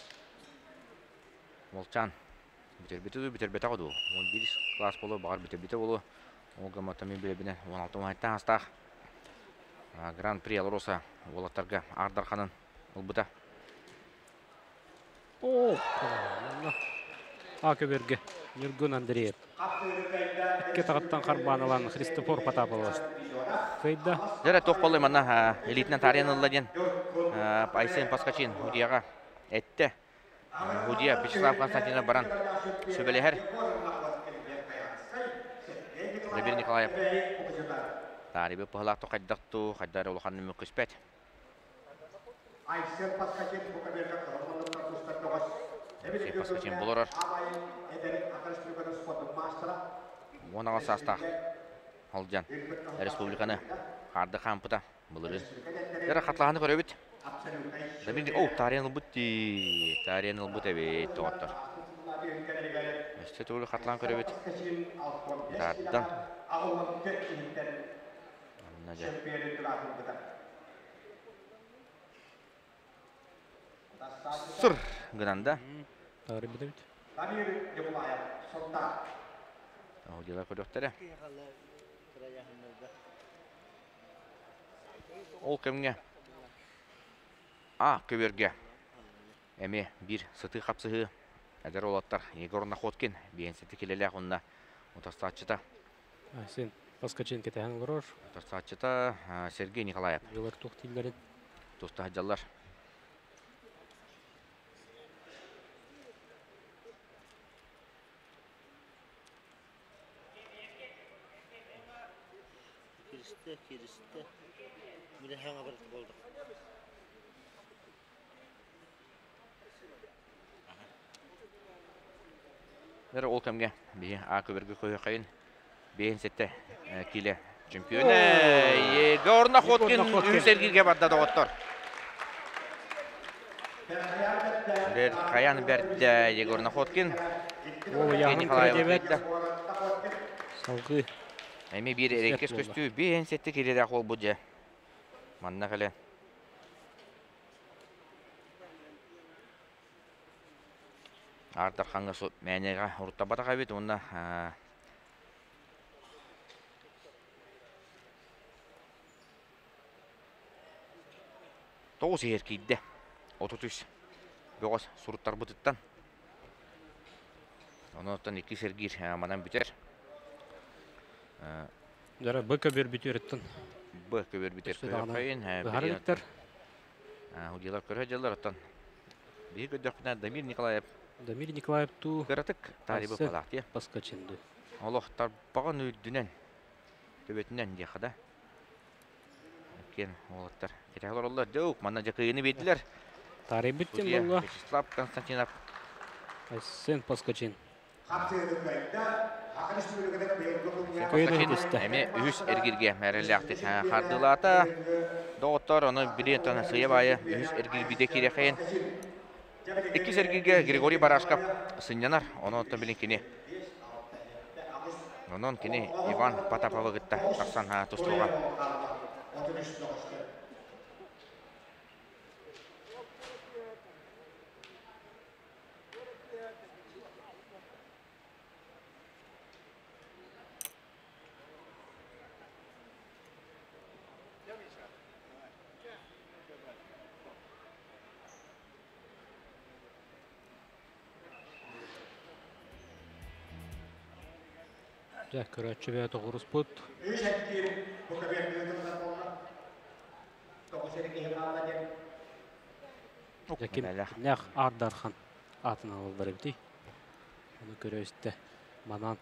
Уолчаан бүтэрбитэ дуу, бүтэрбэтэҕэ дуу? 11 класс буолуо, баҕар бүтэрбитэ буолуо. Ол гыммата мин билэбинэн 16 уһайттан астаах Гран-при Алроса уолаттарга Аар Дарханын ылбыта. Оо, А көбөргө Ньургун Андреев. Икки атаҕыттан харбаан ылан Христофор Потапова кыайда. Дьэ, туох буоллай манна илиитинэн таарыйан ылла диэн Айсен Паскачин Удияҕа эттэ. Удия Вячеслав Константинов баран сүбэлэһэр. Владимир Николаев таарыйбыт быһалаах хайдах туу, хайда эрэ улаханнык мөккүспэт. Алексей Паскачин булорор. 18 саастаах Халдьан республиканы харды хаампыта былырыын. Эрэ хатлаһаны көрөбүт. Дамир о таарыйан ылбыт дии. Таарыйан ылбыт эбит доҕоттор. Өссө төгүл хатлаан көрөбүт. Таардан. Манна дьэ. Сыр гынан да. Таарыйбыт эбит. Аудиолар көрүөхтэрэ. Ол кэмҥэ А көбүөргэ эмиэ биир сытыы хапсыһыы эдэр уолаттар Егор Находкин биэнсити килэлээх уонна утарсааччыта Сен Паскачин кэтэһэн олорор. Утарсааччыта Сергей Николаев. Дьылар туох дииллэрин. Туста сылдьаллар. Түстэ, кииристэ. Билэһэҥэ барыта буолла. Дэр ол кэмгэ биһи А көбөргө көһөкөйүн 57 киле чемпион Егор Находкин үс эргирге барда доҕоттор. Бер Хаян берде Егор Находкин. Николаев Салгыы. Эми биир эреккес көстүү 57 килелээх буолбут дьэ. Манна кэлэн Аар Дархаҥҥа мээнэҕэ уруттаппатах эбит уонна тоҕус иһэр киирдэ. 33 бөҕөс суруттарбытыттан. Онон икки сэргиир манан бүтэр. Дара Б көбүөр бүтүөрүттэн. Б көбүөр бүтэр. Быһар Удьуолар көрө дьыллар оттон биһи көрдөхпүнэ Дамир Николаев Дамир Николаев туу кыратык таалибы палаах Паскачынды. Олох тарбаҕын үрдүнэн төбөтүнэн диэхэ да. Иккиэн уолаттар кэтэһэ олороллор. Дьэ, манна дьакыйыны биэрдилэр. Тарибит тем Вячеслав Константинов. Айсен Паскачин. Эмиэ үһүс эргиргэ мэрэлээхтик хардылаата. Доҕоттор, ону билиэн сыйа баайы үһүс эргирбиде кириэхэйин. Иккис эргиргэ Григорий Барашков сынньанар. Онон оттон билин кини. Онон кини Иван Потаповы кытта тахсан тустууга. Дьэ, көрөөччү бэйэ тоҕуруспут. Үс эттиир бу кабиэттиги тыллар буолла. Тоҕус эрэ киһи хаалла диэн. Дьэ, ким кимнээх Аар Дархан аатын ылаллар эбитий? Ону көрө-истэ манан.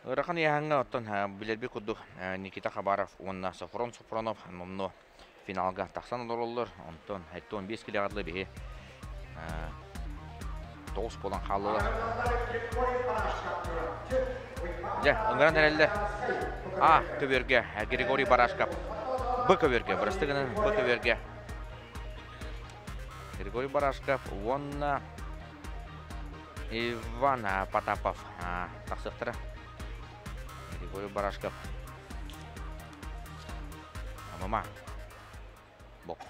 Ыарахан ыйааһыҥҥа оттон билэрбит курдук Никита Хабаров уонна Софрон Софронов номнуо финалга тахсан олороллор. Онтон 75 килоҕа дылы биһи тоҕус буолан хааллылар. Дьэ, ыҥыран эрэллэр. А көбүөргэ Григорий Барашков. Б көбүөргэ, бырасты гынан Б көбүөргэ Григорий Барашков уонна Иван Потапов тахсыахтара. Григорий Барашков Амама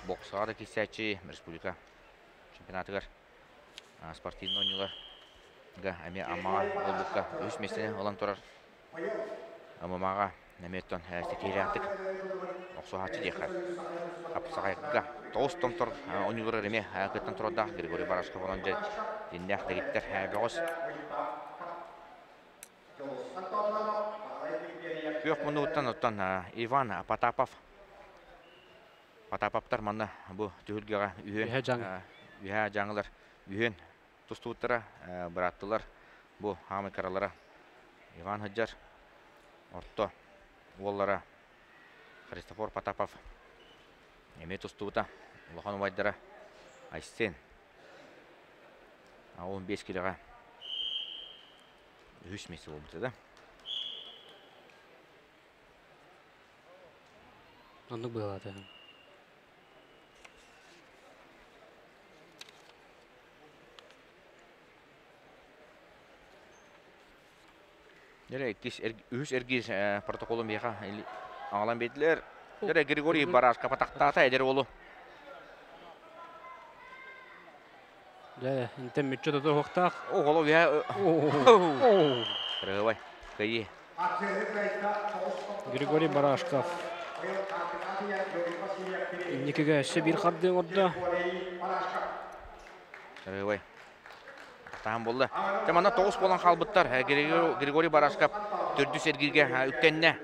боксаҕа да киирсээччи республика чемпионатыгар спортивный оонньууларга эмиэ Аммаҕа буолбукка үһүс миэстэни ылан турар. Аммаҕа эмиэ ситиһиилээхтик охсуһааччы диэххэ. Хапсаҕайга тоҕус томтор оонньууларыгар эмиэ кыттан турардаах Григорий Барашков онон дьэ дьиннээх дэгиттэр бөҕөс. Күөх муннугуттан оттон Иван Потапов Потаповтар манна бу түһүлгэҕэ үһүөн үһээ дьаҥылар үһүөн тустубуттара бырааттылар бу хаамай кыралара Иван Хаджар орто уоллара Христофор Потапов эмиэ тустубута улахан убайдара Айсен 15 килоҕа үһүс миэстэ буолбута да. Оннук быһалаата. Дьэ, иккис, үһүс эргиир протоколу миэхэ аҕалан биэрдилэр. Дьэ, Григорий Барашков атахтаата эдэр уолу. Дьэ, интэн мүччү тото уһуктаах. Оҕоло үһэ. Кырыһыбай, кыайыы. Григорий Барашков инникигэ өссө биир хардыы оҥордо. Кырыһыбай. Таһым буолла. Дьэ, манна тоҕус буолан хаалбыттар. Григорий Барашков төрдүс эргииргэ үктэннэ.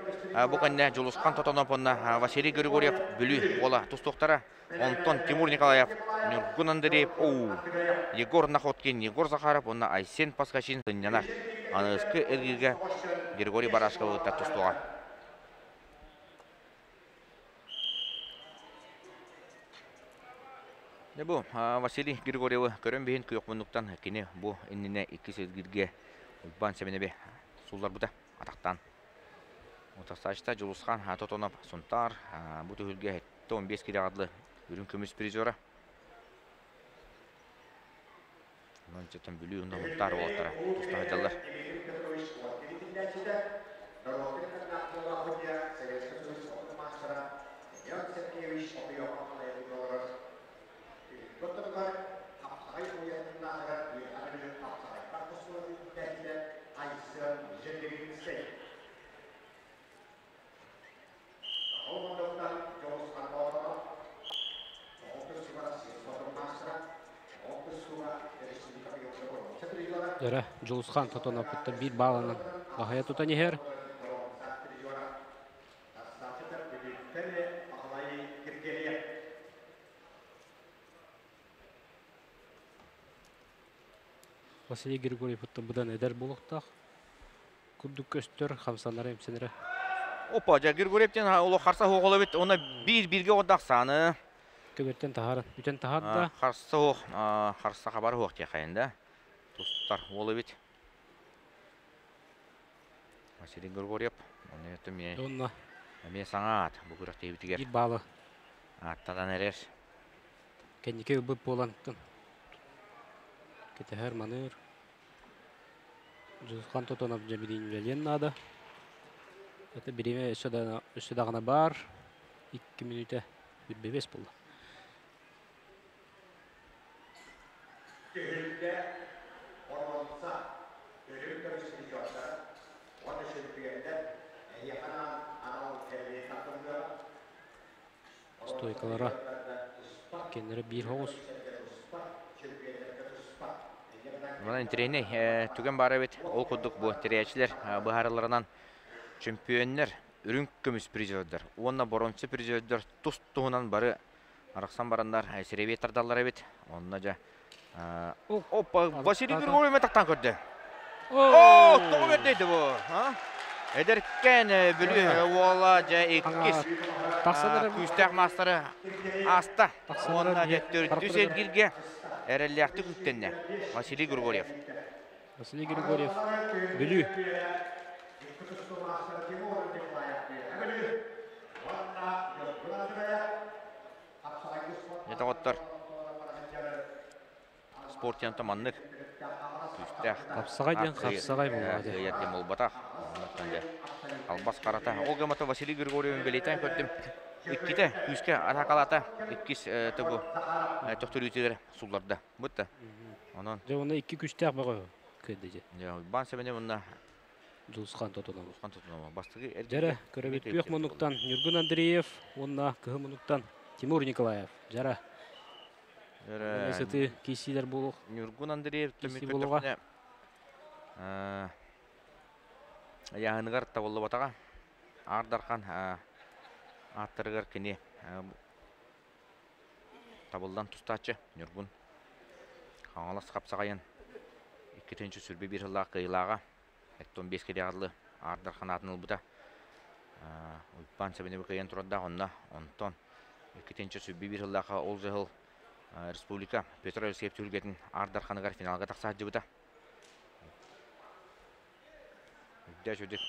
Бу кэннэ Дьулусхан Тотонов уонна Василий Григорьев Бүлүү уола тустуохтара. Онтон Тимур Николаев, Ньургун Андреев, оу, Егор Находкин, Егор Захаров уонна Айсен Паскачин сынньанар. Аныгыскы эргииргэ Григорий Барашковы кытта тустуоҕа. Дьэ бу Василий Григорьевы көрөн биһин күөх муннуктан кини бу иннинэ иккис эргииргэ Уйбаан Сэмэнэби суулларбыта атахтаан. Утарсааччыта Дьулусхан Тотонов Сунтаар бу түһүлгэ 15 килэҕэ дылы үрүҥ көмүс призера. Онон дьэтэн Бүлүү уонна Сунтаар уолаттара туста сылдьаллар. Дьэрэ Дьулусхан Тотоновпуттан биир баалынан баһыйа тутан иһэр. Василий Григорьевпуттан быдан эдэр буолуохтаах. Курдук көстөр, хамсанара, имсэнэрэ. Опа, дьэ Григорьев диэн олох харса суох эбит. Уонна биир-бииргэ оҕордох сааны. Көбөттөн таһааран, бүтэн таһаарда. Харса суох, харса хабар суох диэхайын да. Тустар уол эбит. Василий Григорьев. Оны эмиэ Онно эмиэ саҥа аат бу күрэхтэһиибитигэр биир баалы ааттанан эрэр. Кэнники ылбыт буолан кэтэһэр маныыр. Дьулусхан Тотонов дьэ билиин үлэлиэн наада. Это бириэмэ өссө да өссө даҕаны баар. Икки мүнүүтэ бэбиэс буолла. Түһүлгэ боруонса үрүҥ көмүс призердара уонна чөмпүйүөннэр эһиэхэ анаан анал кэлии тардыллыаҕа. Стойкалара кинилэрэ биир соҕус. Манан интэриэһинэй түгэн баар эбит. Ол курдук бу тэрийээччилэр быһаарыларынан чөмпүйүөннэр, үрүҥ көмүс призердэр уонна боруонса призердэр тус-туһунан бары арахсан бараннар сирэбиэ тардаллар эбит. Онно дьэ Опа, Василий Григорьевич тахтан көрдө. О, тоҕо бэрдейди бу? Эдэркээн Бүлүү уола дьэ иккис күүстээх маастары ааста. Уонна дьэ төрдүс эргиргэ эрэллээхтик үктэннэ Василий Григорьев. Василий Григорьев, Бүлүү. Дьэ доҕоттор, спорт диэн маннык күүстээх. Хапсаҕай диэн хапсаҕай буолуоҕа дии. Кыайар диэн буолбатах. Оннуттан дьэ албас харата. Ол гыммата Василий Григорьевын бэлиэтээн көрдүм. Иккитэ күүскэ атаакалаата. Иккис тобу төхтөрүүтүгэр сулларда. Бутта. Онон. Дьэ уонна икки күүстээх бөҕө кыайда дьэ. Дьэ Уйбаан Сэмэнэ уонна Дьулусхан Тотунов. Дьулусхан Тотунов. Бастакы Дьэрэ, көрөбүт күөх муннуктан Ньургун Андреев уонна кыһыл муннуктан Тимур Николаев. Дьара. Дьэрэ. Сытыы киирсиилэр буолуох. Ньургун Андреев түмүк көрдөхпүнэ ыйааһыныгар табыллыбатаҕа. Аар Дархан ааттарыгар кини табыллан тустааччы Ньургун Хаҥалас хапсаҕайын 2 121 сыллаах кыайыылааҕа 15 кириэҕэ Аар Дархан аатын ылбыта. Уйбаан Сэмэнэби кыайан турардаах онно онтон 2 121 сыллаахха ол дьыл республика Петр Алексеев түһүлгэтин Аар Дарханыгар финалга тахса сылдьыбыта. Үрдэ үчүгдүк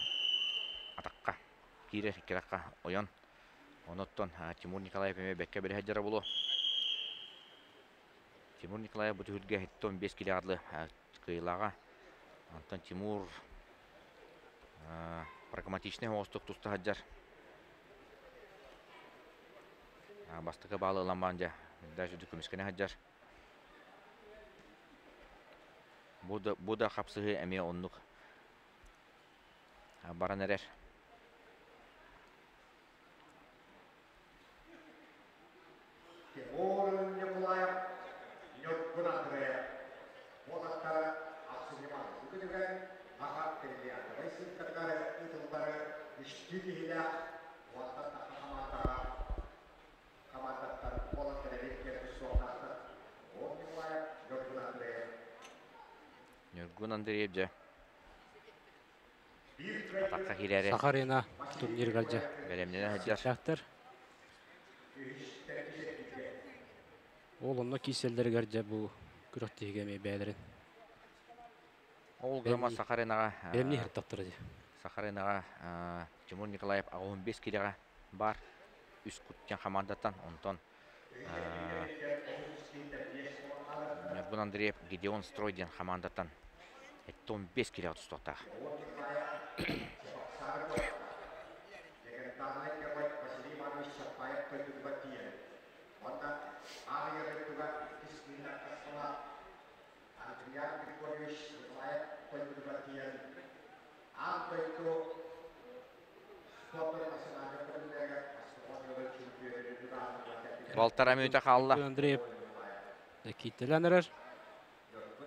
атахха киирэр икки ойон. Онуттан Тимур Николаев эмиэ бэккэ бэри сылдьара буолуо. Тимур Николаев бу түһүлгэ 15 килэҕэ дылы кыайыылааҕа. Онтон Тимур прагматичнай оҕустук туста сылдьар. Бастакы баалы ылан баран дьэ даже көмүскэнэ сылдьар. Бу да, бу да хапсыһыы эмиэ оннук баран эрэр. Тимур Николаев Ньургун Андреев уолаттара ахсынньы күнүгэр Аха бриллиантовай сыылкатыгар ыытыллары үстүү киһилээх уонтан тахса хамаандаҕа хамаандаттан уолаттар эбиэккэ суохтаахтар. Тимур Николаев, Ньургун Андреев. Ньургун Андреев дьэ атахха киирээри Саха Арена турнирыгар дьэ бэлэмнэнэ сылдьар. сиэттээхтэр. Ол онно кииселлэригэр дьэ бу күрэхтиһигэ эмиэ бэйэлэрин Ол гыма Сахаринаҕа бэлэмни иһэртэхтэрэ дии. Сахаринаҕа Тимур Николаев 85 киилэҕэ баар үс куттен хамаандаттан онтон Ньургун Андреев Гедеон Строй диэн хамаандаттан 75 киилэҕэ тустуохтаах. Балтара мүнүүтэ хаалла. Андреев кииттэлээн эрэр.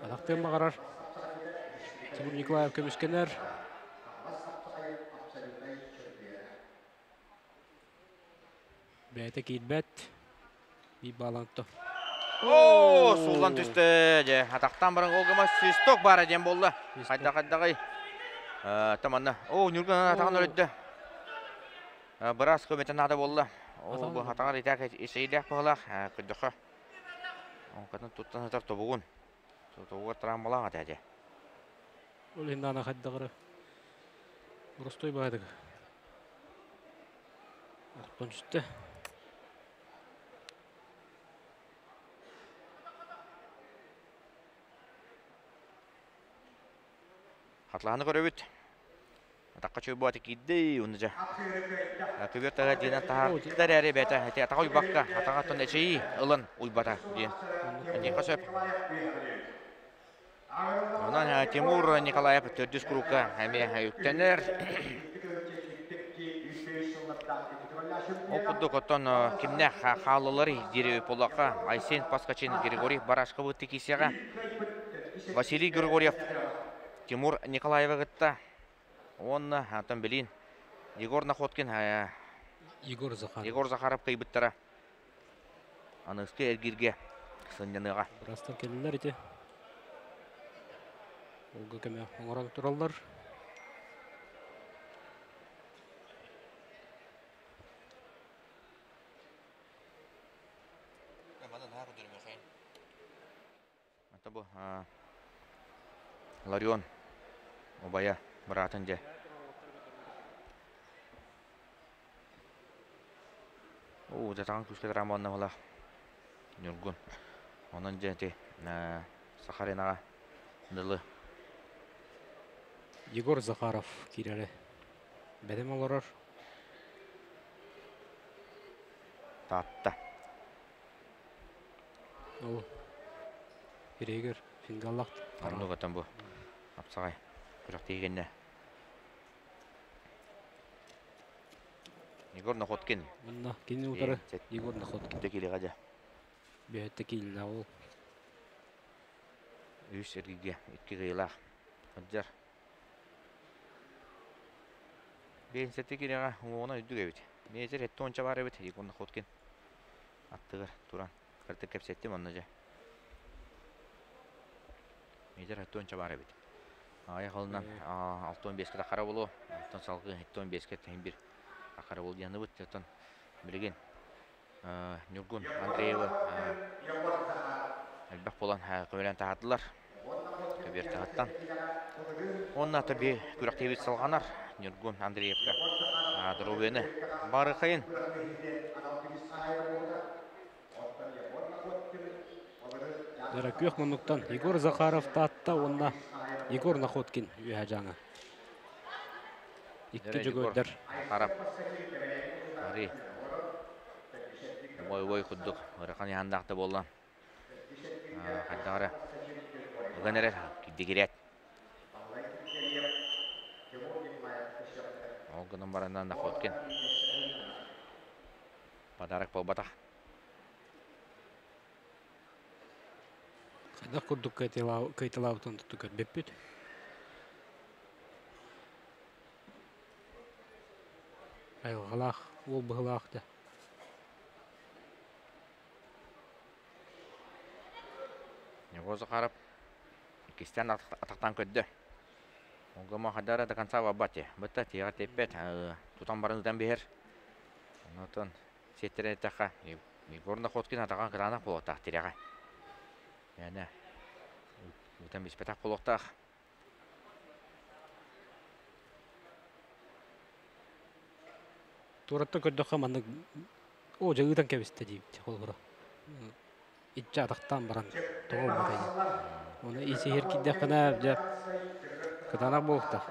Атахтыан баҕарар. Тимур Николаев көмүскэнэр. Бэйэтэ киирбэт. Биир бааланто. Оо, сууллан түстэ. Дьэ, атахтаан баран ол гыма свисток баара диэн буолла. Хайдах хайдаҕый? Таманна. Оо, Ньургун атаҕын өлөддө. Быраас көмөтө наада буолла. Оо, бу атаҕар итак исэйдээх быһылаах. Көрдөххө. Онкатын туттан сытар тобугун. Тобугар травмалаах этэ дьэ. Ол иһин наана хайдаҕары. Боростой баайдык. Охтон түстэ. Хатлааны көрөбүт. Атахха чуйбуата киирдэ, уонна дьэ. Көбүөр таһа диэнэн таһаарда эрээри бэйэтэ ити атаҕа уйбакка, атаҕа эчэйии ылан уйбата диэн. Этиэххэ сөп. Онон Тимур Николаев төрдүс курукка эмиэ үктэнэр. Ол курдук оттон кимнээх хааллылар дири буоллахха Айсен Паскачин Григорий Барашковы тикисиэҕэ Василий Григорьев Тимур Николаевы кытта уонна антон билин Егор Находкин Егор Захаров Егор Захаров кыйбыттара аныгыскы эргииргэ сынньаныаҕа. Бырастар кэллилэр ити. Олга көмө оҥорон тураллар. Это бу Ларион убайа быраатын дьэ. Уу, дьатаҕын күүскэ трамбонна буолах Ньургун. Онон дьэ ити Сахаринаҕа дылы. Егор Захаров киирэрэ бэлэм олорор. Таатта. Ол ирэйигэр фингаллах. Оннук отон бу апсаҕай күрэхтиһигэннэ Егор Находкин. Манна кини утары Егор Находкин. Киилиҕэ дьэ. Бэйэтэ кииллэ ол. Үс эргигэ икки кыйылаах. Сылдьар. Биэнсэти кириҕэ уҥуоҕунан үрдүк эбит. Метр этте онча баар эбит Егор Находкин. Аттыгар туран кырдык кэпсэттим онно дьэ. Метр этте онча баар эбит. Аҕыйах ылынан 65-кэ тахара буолуо. Оттон салгыы 75-кэ тэһин бир тахара буол диэн ылбыт. Оттон билигин Ньургун Андреевы элбэх буолан көмөлөөн таһаардылар. Көбүөр таһыттан. Уонна таби күрэхтэһиибит салҕанар Ньургун Андреевка доруобуйаны барыхайын. Күөх муннуктан Егор Захаров Таатта уонна Егор Находкин үөһэ дьаҥа. Икки дьөгүөрдэр. Захаров. Ари. Ой-ой курдук ыарахан ыйаандаах да буолла. Хайдах эрэ ыган эрэр дигирээт. Ол гынан баран Находкин подарок буолбатах. Хайдах курдук кыайталаабытын туту көрбүппүт. Айылҕалаах, уол быһылаах да. Егор Захаров иккистээн атахтаан көрдө. Олгомо хайдара до конца барбат Бытта тиэҕэ тиэппэт, тутан баран ытан биһэр. Онтон сиэттэрэн эттэххэ. Егор Находкин атаҕа кытаанах буолуохтаах тирэҕэ. Мээнэ ыытан биспэтэх буолуохтаах. Туораттан көрдөххө маннык оо дьэ ыытан кэбистэ диэбит холобура. Иччэ атахтаан баран тоҕо ылбатай диэн. Ону ис-иһэр киирдэххинэ дьэ кытаанах буолуохтаах.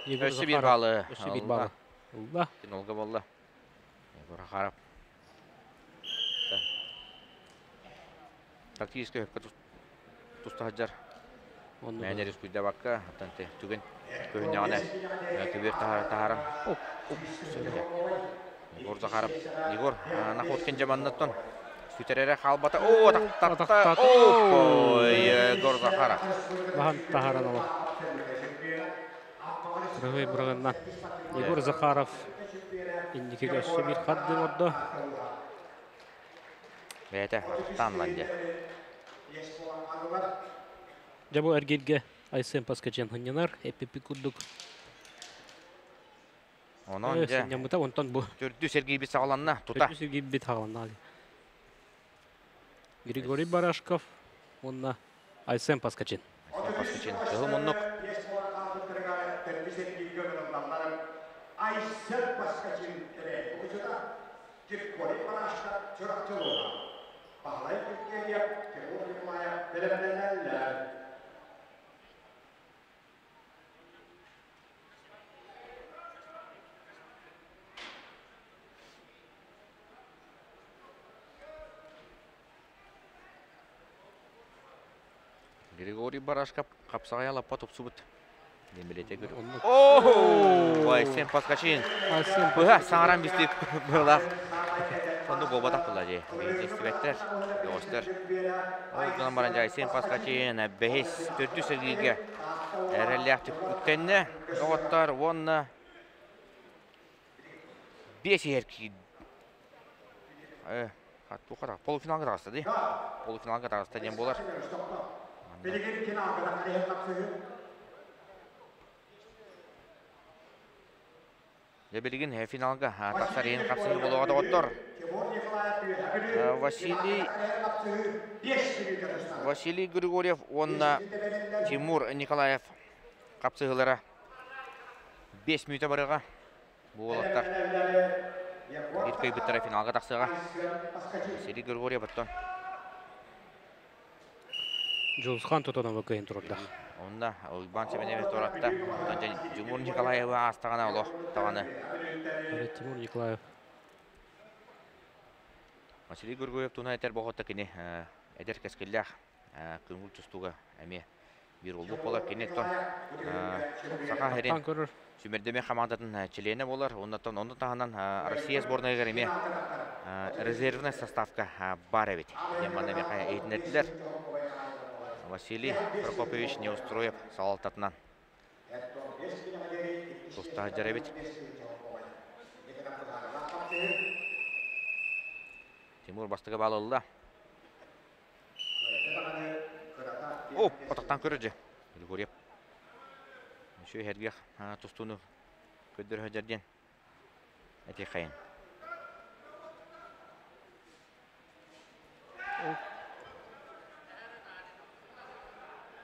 Егор Өссө биир Захаров баалы өссө биир ылла. баалы ылла. Финалга буолла. Егор Захаров. Тактическай өккө туста сылдьар. Оннук. Мээнэ рискуйдабакка, оттон түгэн көһүннэҕинэ көбүөр таһааран Егор Захаров Егор Находкин дьаманнаттан сүтэрэрэ хаалбата. Оо, атахтатта. Оо, Егор Захаров. Баһан таһааран олох. Быһый быраҕынна. Егор Захаров инникигэ өссө биир хардыы оҥордо. Бэйэтэ атахтаан ылан дьэ. Дьэ бу эргииргэ Айсен Паскачен сынньанар, эппиппит курдук. Онон дьэ сынньаммыта, онтон бу төрдүс эргийбит саҕаланна тута. Төрдүс эргийбит саҕаланна. Григорий Барашков уонна Айсен Паскачин. Айсен Паскачин кыһыл муннук. Айсен Паскачин Григорий Барашков Чурапчылыга Баһылай Евгеньев, Тимур Николаев бэлэмнэнэллэр. Григорий Барашков хапсаҕай алаппа тупсубут. Диэн бэлиэтэ Оо! Айсен Паскачин. Быһа саҥаран бистик быһылаах. Оннук буолбатах буолла дии. Истибэттэр, бөҕөстөр. Ол гынан баран Айсен Паскачин бэһис, төрдүс эргииргэ эрэллээхтик үктэннэ. Доҕоттор уонна биэс иһэр Э, туохха полуфиналга таҕыста дии. Полуфиналга таҕыста диэн буолар. Дьэ билигин финалга тахсар иһин хапсыһыы буолуоҕа доҕоттор. Василий Василий Григорьев уонна Тимур Николаев хапсыһыылара 5 мүнүүтэ барыаҕа. Бу уолаттар биир кыайбыттара финалга тахсыаҕа. Василий Григорьев оттон Дьулусхан Тотонова кыайан турардаах. Онно Уйбаан Семенович туоратта. Онтон Тимур Николаевы аастаҕына олох даҕаны. Тимур Николаев. Василий Григорьев туһунан этэр боҕотто кини эдэр кэскиллээх көҥүл тустууга эмиэ биир улуу буолар. Кини оттон Саха сирин сүүмэрдэмэ хамаандатын чилиэнэ буолар. Оннуттан ону таһынан Россия сборнайыгар эмиэ резервнай составка баар эбит. Диэн манна миэхэ иһитиннэрдилэр. Василий Прокопьевич Неустроев салалтатынан туста сылдьар эбит. Тимур бастакы баал ылла. О, атахтан көрөр дьэ. Григорьев. Үчүгэй сэргэх тустууну көрдөрө сылдьар диэн этиэххэйин.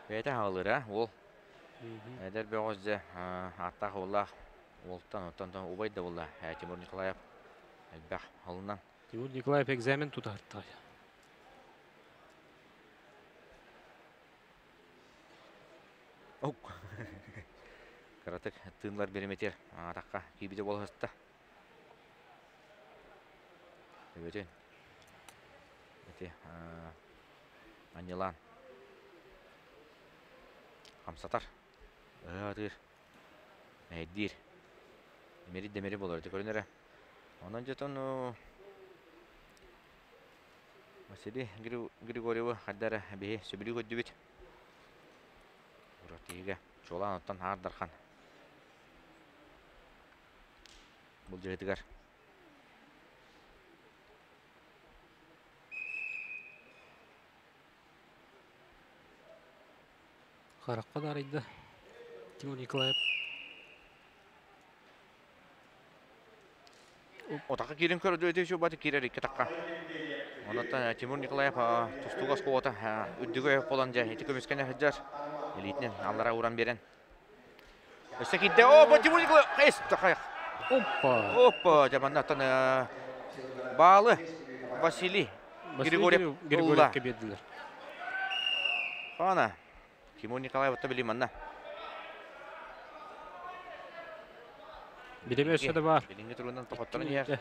Бэйэтэ хаалыыра уол. Эдэр бөҕөс дьэ ааттаах уоллаах уолтан оттон убай да буолла Тимур Николаев элбэх алынан. Тимур Николаев экзамен тутаһыттаҕа. Кыратык тыынлар бириметер атахха киирбитэ буолаһыста. Өбөтүн. Ити анньылаан хамсатар. Ыһыатыыр. Мэһэйдиир. Имири дэмири болор ити көрүнэрэ. Онон дьэтон. Василий Григорьевы хайдара биһи сөбүлүү көрдүбүт. Уратыыга чуолаан оттон Аар Дархан былдьаһыытыгар Харахха да арыйда Тимур Николаев. Отака киирин көрдүөтү чубаты киирэр икки такка. Онон Тимур Николаев тустууга оскуолата үрдүгө болан дьэ ити көмүскэнэ сылдьар. Илиитинэн аллара уран биэрэн. Өссө киирдэ. О, бу Тимур Николаев эс тахай. Опа! Опа, дьэ манна баалы Василий Григорьев Григорьевка биэрдилэр. Ана Тимур Николаев отто били манна. Билеме өссө да бар. Билиҥҥи туругунан тохотторон иһэр.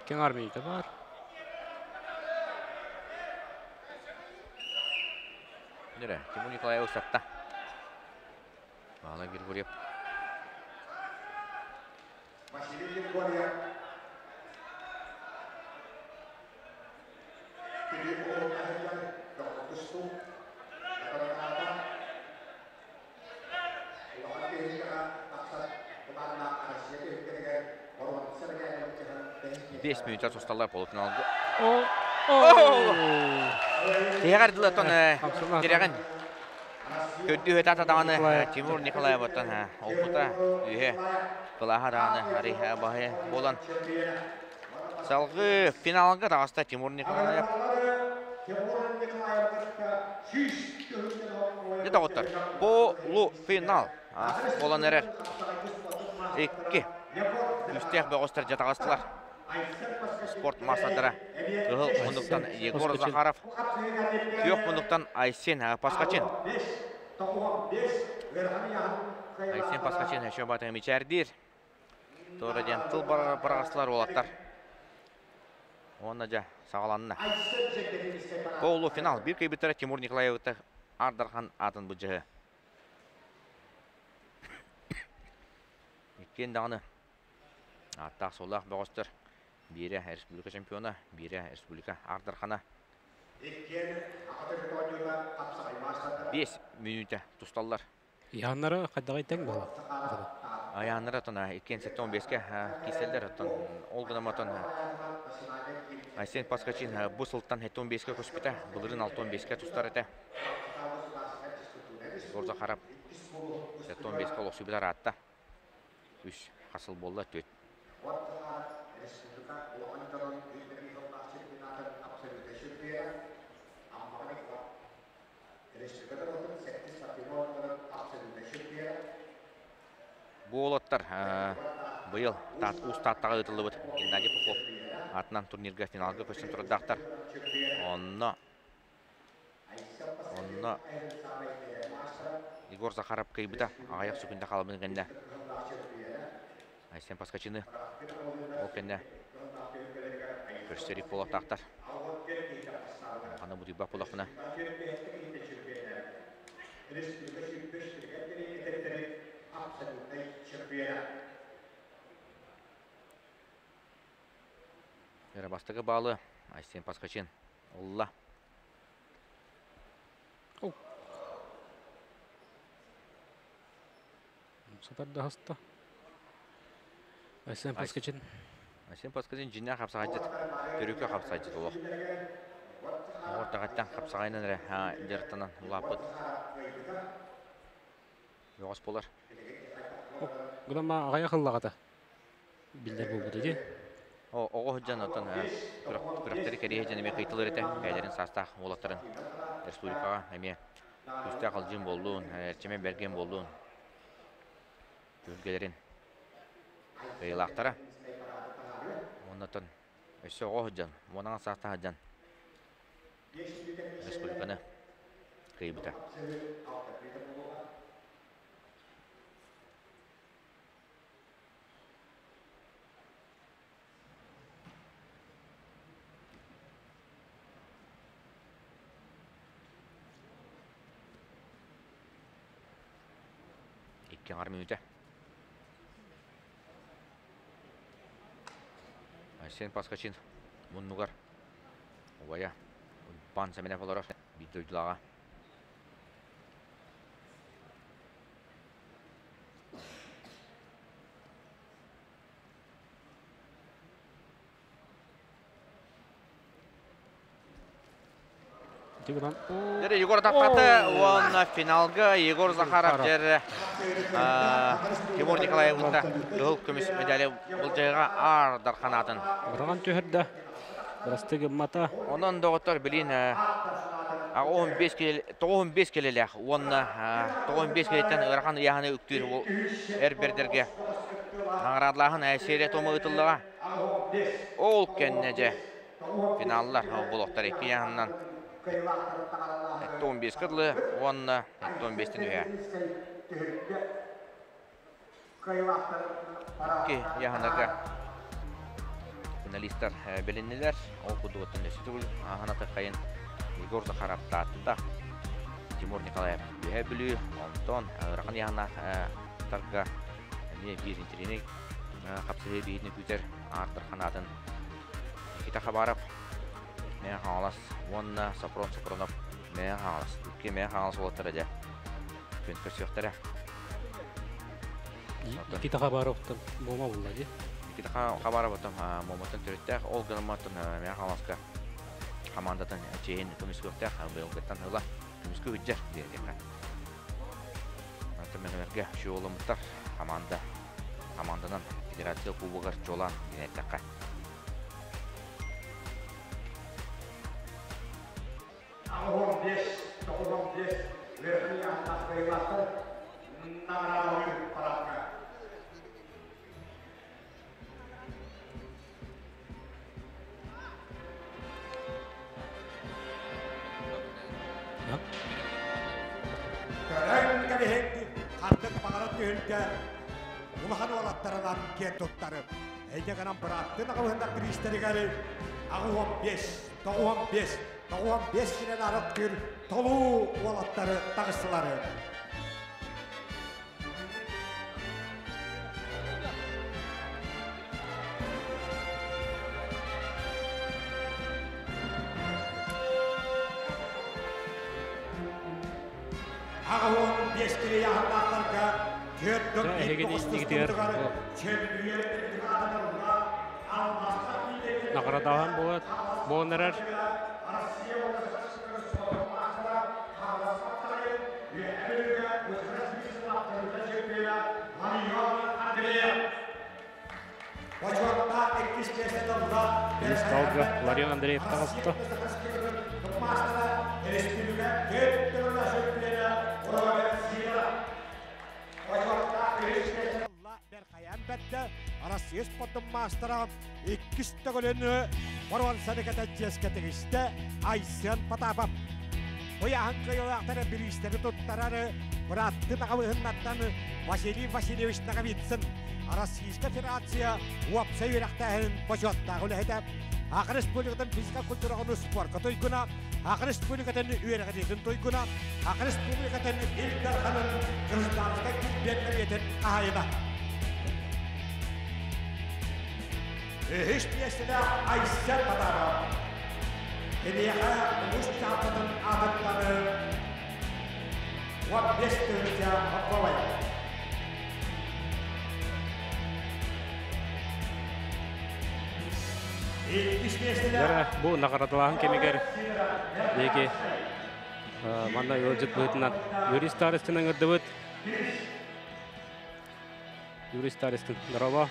Иккиэн армията бар. Нөрэ, Тимур Николаев сатта. Баала Григорьев. Василий Григорьев. Бес минута тусталлар полуфиналга. О! Тиһэҕэр дылы оттон тирэҕин көрдүү өтө даҕаны Тимур Николаев оттон опыта үһэ кылааһа даҕаны арый баһы буолан Салгыы финалга таҕыста Тимур Николаев. Дьэ доҕоттор, полуфинал буолан эрэр. Икки күүстээх бөҕөстөр дьэ таҕыстылар. Спорт маастардара Кыһыл муннуктан Егор Захаров, күөх муннуктан Айсен Паскачин. Айсен Паскачин еще баты мичээрдиир. Туора диэн тыл быраҕастылар уолаттар. Уонна дьэ саҕаланна. Полуфинал биир кыайбыттара Тимур Николаевита Ардархан аатын былдьаһы. Иккиэн даҕаны ааттаах-суоллаах бөҕөстөр. Биирэ республика чемпиона, биирэ республика Ардархана. 5 мүнүүтэ тусталлар. Ыйааннара хайдаҕай тэҥ буолар. Айааннара оттон иккиэн 75-ке киирсэллэр оттон ол гынан оттон Айсен Паскачин бу сылтан 75-ке көспүтэ, былырыын 65-ке тустар этэ. Егор Захаров 75-ке олохсуйбута ыраатта. Үс хасыл буолла, түөрт. Бу уолаттар быйыл Уус Тааттаҕа ыытыллыбыт Геннадий Попов аатынан турнирга финалга көстөн турардаахтар. Онно онно Егор Захаров кыайбыта аҕыйах секунда хаалбытын кэннэ Айсен Паскачины ол кэннэ көрсөр буолуохтаахтар. Ханна бутуйбат буоллахпына. Эрэ бастакы баалы Айсен Паскачин ылла. Сатар да хаста. Айсен Паскачин. Айсен Паскачин дьиннээх хапсаҕайдьыт, төрүкү хапсаҕайдьыт олох. Оҕортаҕаттан хапсаҕайынан эрэ дьарыктанан улааппыт. Бөҕөс буолар. Гынан аҕайах ыллаҕата биллэр буолбута дии. Оҕо сылдьан оттон күрэхтэри кэриэһэ дьон эмиэ кыйтылар этэ. Бэйэлэрин саастаах уолаттарын республикаҕа эмиэ күүстээх алдьыын буоллун, эрчимэн бэргэн буоллун түһүлгэлэрин кыайыылаахтара. Оннотон өссө оҕо сылдьан, уонаҕа саастаах сылдьан республиканы кыайбыта. Икки аҥар мүнүүтэ. Айсен Паскачин муннугар. Убайа Уйбаан Сэмэнэп олорор биир дойдулааҕа. Дьэ, Егор тахтаты уонна финалга Егор Захаров дьэр Тимур Николаевытта кыһыл көмүс медали былдьайга аар дарханаатын. Быраҕан түһэрдэ. Бырастыы гыммата. Онон доҕоттор билин 95 килэлээх уонна 95 килэттэн ыарахан ыйааһыны үктүүр эр бэрдэргэ наҕараадалааһын серия тома ыытыллаҕа. Ол кэннэ дьэ финаллар буолуохтар икки ыйааһынынан 15 дылы уонна 15-тэн үһэ. Икки ыйааһыннарга финалистар билиннилэр. Ол курдугуттан өссө төгүл ааһан атыххайын Егор Захаров Таатта, Тимур Николаев Үөһээ Бүлүү, онтон ыарахан ыйааһыннаахтарга эмиэ биир интириэһинэй хапсыһыы биһиитин күүтэр Аартар ханаатын Никита Хабаров, Мэҥэ Хаҥалас уонна Сопрон Сопронов Мэҥэ Хаҥалас. Икки Мэҥэ Хаҥалас уолаттара дьэ күн көрсүөхтэрэ. Никита Хабаровтан Муома булла дии. Никита Хабаровтан Муоматтан төрүттээх, ол гынан Мэҥэ Хаҥаласка хамаандатын чиэһин көмүскүөхтээх быйылгыттан ыла көмүскүү сылдьар диэтэххэ. Онтон мэҥэлэргэ шоуламмыттар хамаанда хамаанданан федерация кубогар чуолаан диэн эттэххэ. Көрөн кэбиһиҥ, ханнык баҕара түһүлгэ улахан уолаттарынан киэн туттарым. Эйгэ гынан бырааттын аҕабыһыннар бириистэригэр 85, 95, 95 килэн арыттыыр толуу уолаттары таҕыстылары. Аҕыс килийаһыннаахтарга түөрт дьон Эһигини наградаһан буолат буолан эрэр. Столга Ларион Андреев таҕыста. Россия спортун маастара иккис төгүлүн боруонсаны кэтэ чиэскэ тигистэ Айсен Потапов. Ыйааһын кыайыылаахтара бириистэри туттарар бырааттыы наҕабыһыннартан Василий Васильевич Наговицын Российская Федерация уопсай үөрэхтээһин бочуоттаах үлэһитэ, Саха Республикатын физика культураҕын спорка туйгуна, Саха Республикатын үөрэҕириитин туйгуна, Саха Республикатын Ил Дарханын гражданскай килбиэн бэлиэтин хаһаайына. Үһүс миэстэлээх Айсен Потапов. Киниэхэ улуус дьаһалтатын аатыттан 15 тыһыынча морковай. Бу наҕараадалааһын кэмигэр биһиги манна ыалдьыт быһыытынан Юрий Старостин ыҥырдыбыт. Юрий Старостин, здорово.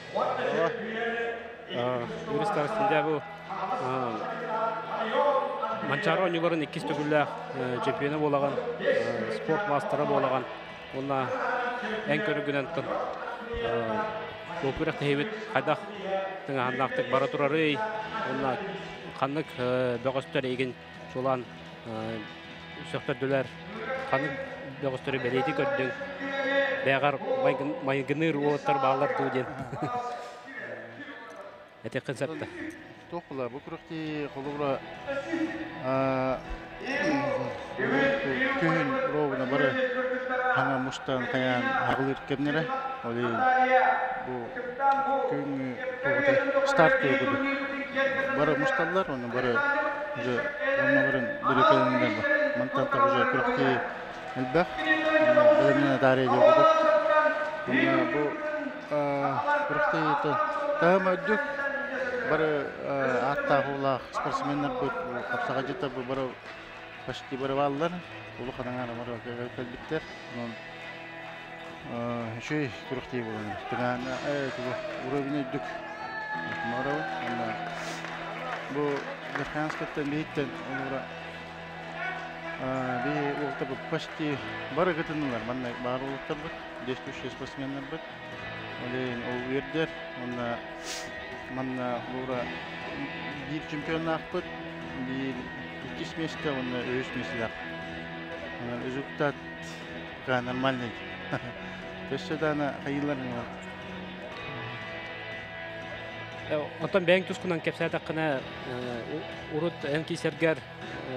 Юрий Старостин, дьэ бу Манчаары оонньууларын иккис төгүллээх чемпиона буолаҕын, спорт маастара буолаҕын. Уонна эн көрүгүнэн бу күрэхтэһиибит хайдах тыҥааһыннаахтык бара турарый уонна ханнык бөҕөстөр эйигин чулаан сөхтөрдүлэр, ханнык бөҕөстөрү бэлиэтии көрдүҥ, бэйэҕэр майгыныыр уолаттар бааллар дуу диэн этиэххин сөп да. Туох була бу күрэхтии холобура күһүн ровно бары хаҥа мустан хайаан хаҕылыыр кэмнэрэ ол бу күҥҥү старт курдук бары мусталлар, оны бары Уже оннолорун бүрүкэлэннэр мантан так уже күрэхтии элбэх. Бэлэмнэнэ таарыйа диэбит. Бу күрэхтии таһым үрдүк бары ааттаах уулаах спортсменнарбыт хапсаҕайдьыттар бары почти бары бааллар. Улахан аҥаара бары кэлбиттэр. Онон үчүгэй күрэхтии буолан тыгаана тугу уровень үрдүк Марабыт уонна бу Верхоянскайтан биһиттэн олора би уолтабыт почти бары кытыннылар манна баар уолаттарбыт действующие спортсменнарбыт ол ол үөрдэр уонна манна холобура биир чемпионнаахпыт биир иккис миэстэ уонна үһүс миэстэлээх результат пока нормальный. Өссө даана хайыылар Оттон бэйэҥ тускунан кэпсээтэххинэ, урут эн киисэргэр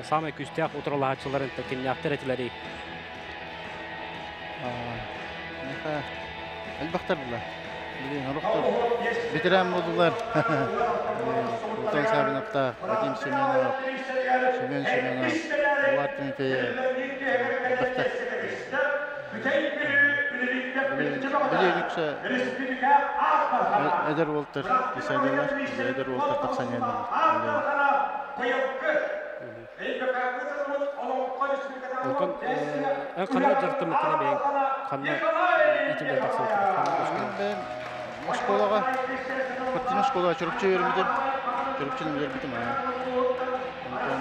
саамай күүстээх утарылаһааччыларын кимнээхтэр этилэрий? Миэхэ элбэхтэр була. Билигин орохтор ветеран буолдулар. Платон Савиновтаах, Вадим Семенов, Семен Семенов, Булат Тимофеев элбэхтэр. Билигин үксэ эдэр уолтар исайдалар, эдэр уолтар тахсан иһэллэр. Онтон эн ханна дьарыктаммыккына бэйэҥ ханна иитиллэн тахсыбыккына ханна Мин бэйэм оскуолаҕа спортивнай оскуолаҕа Чурапчы үөрэммитим. Чурапчыны бүтэрбитим аа. Онтон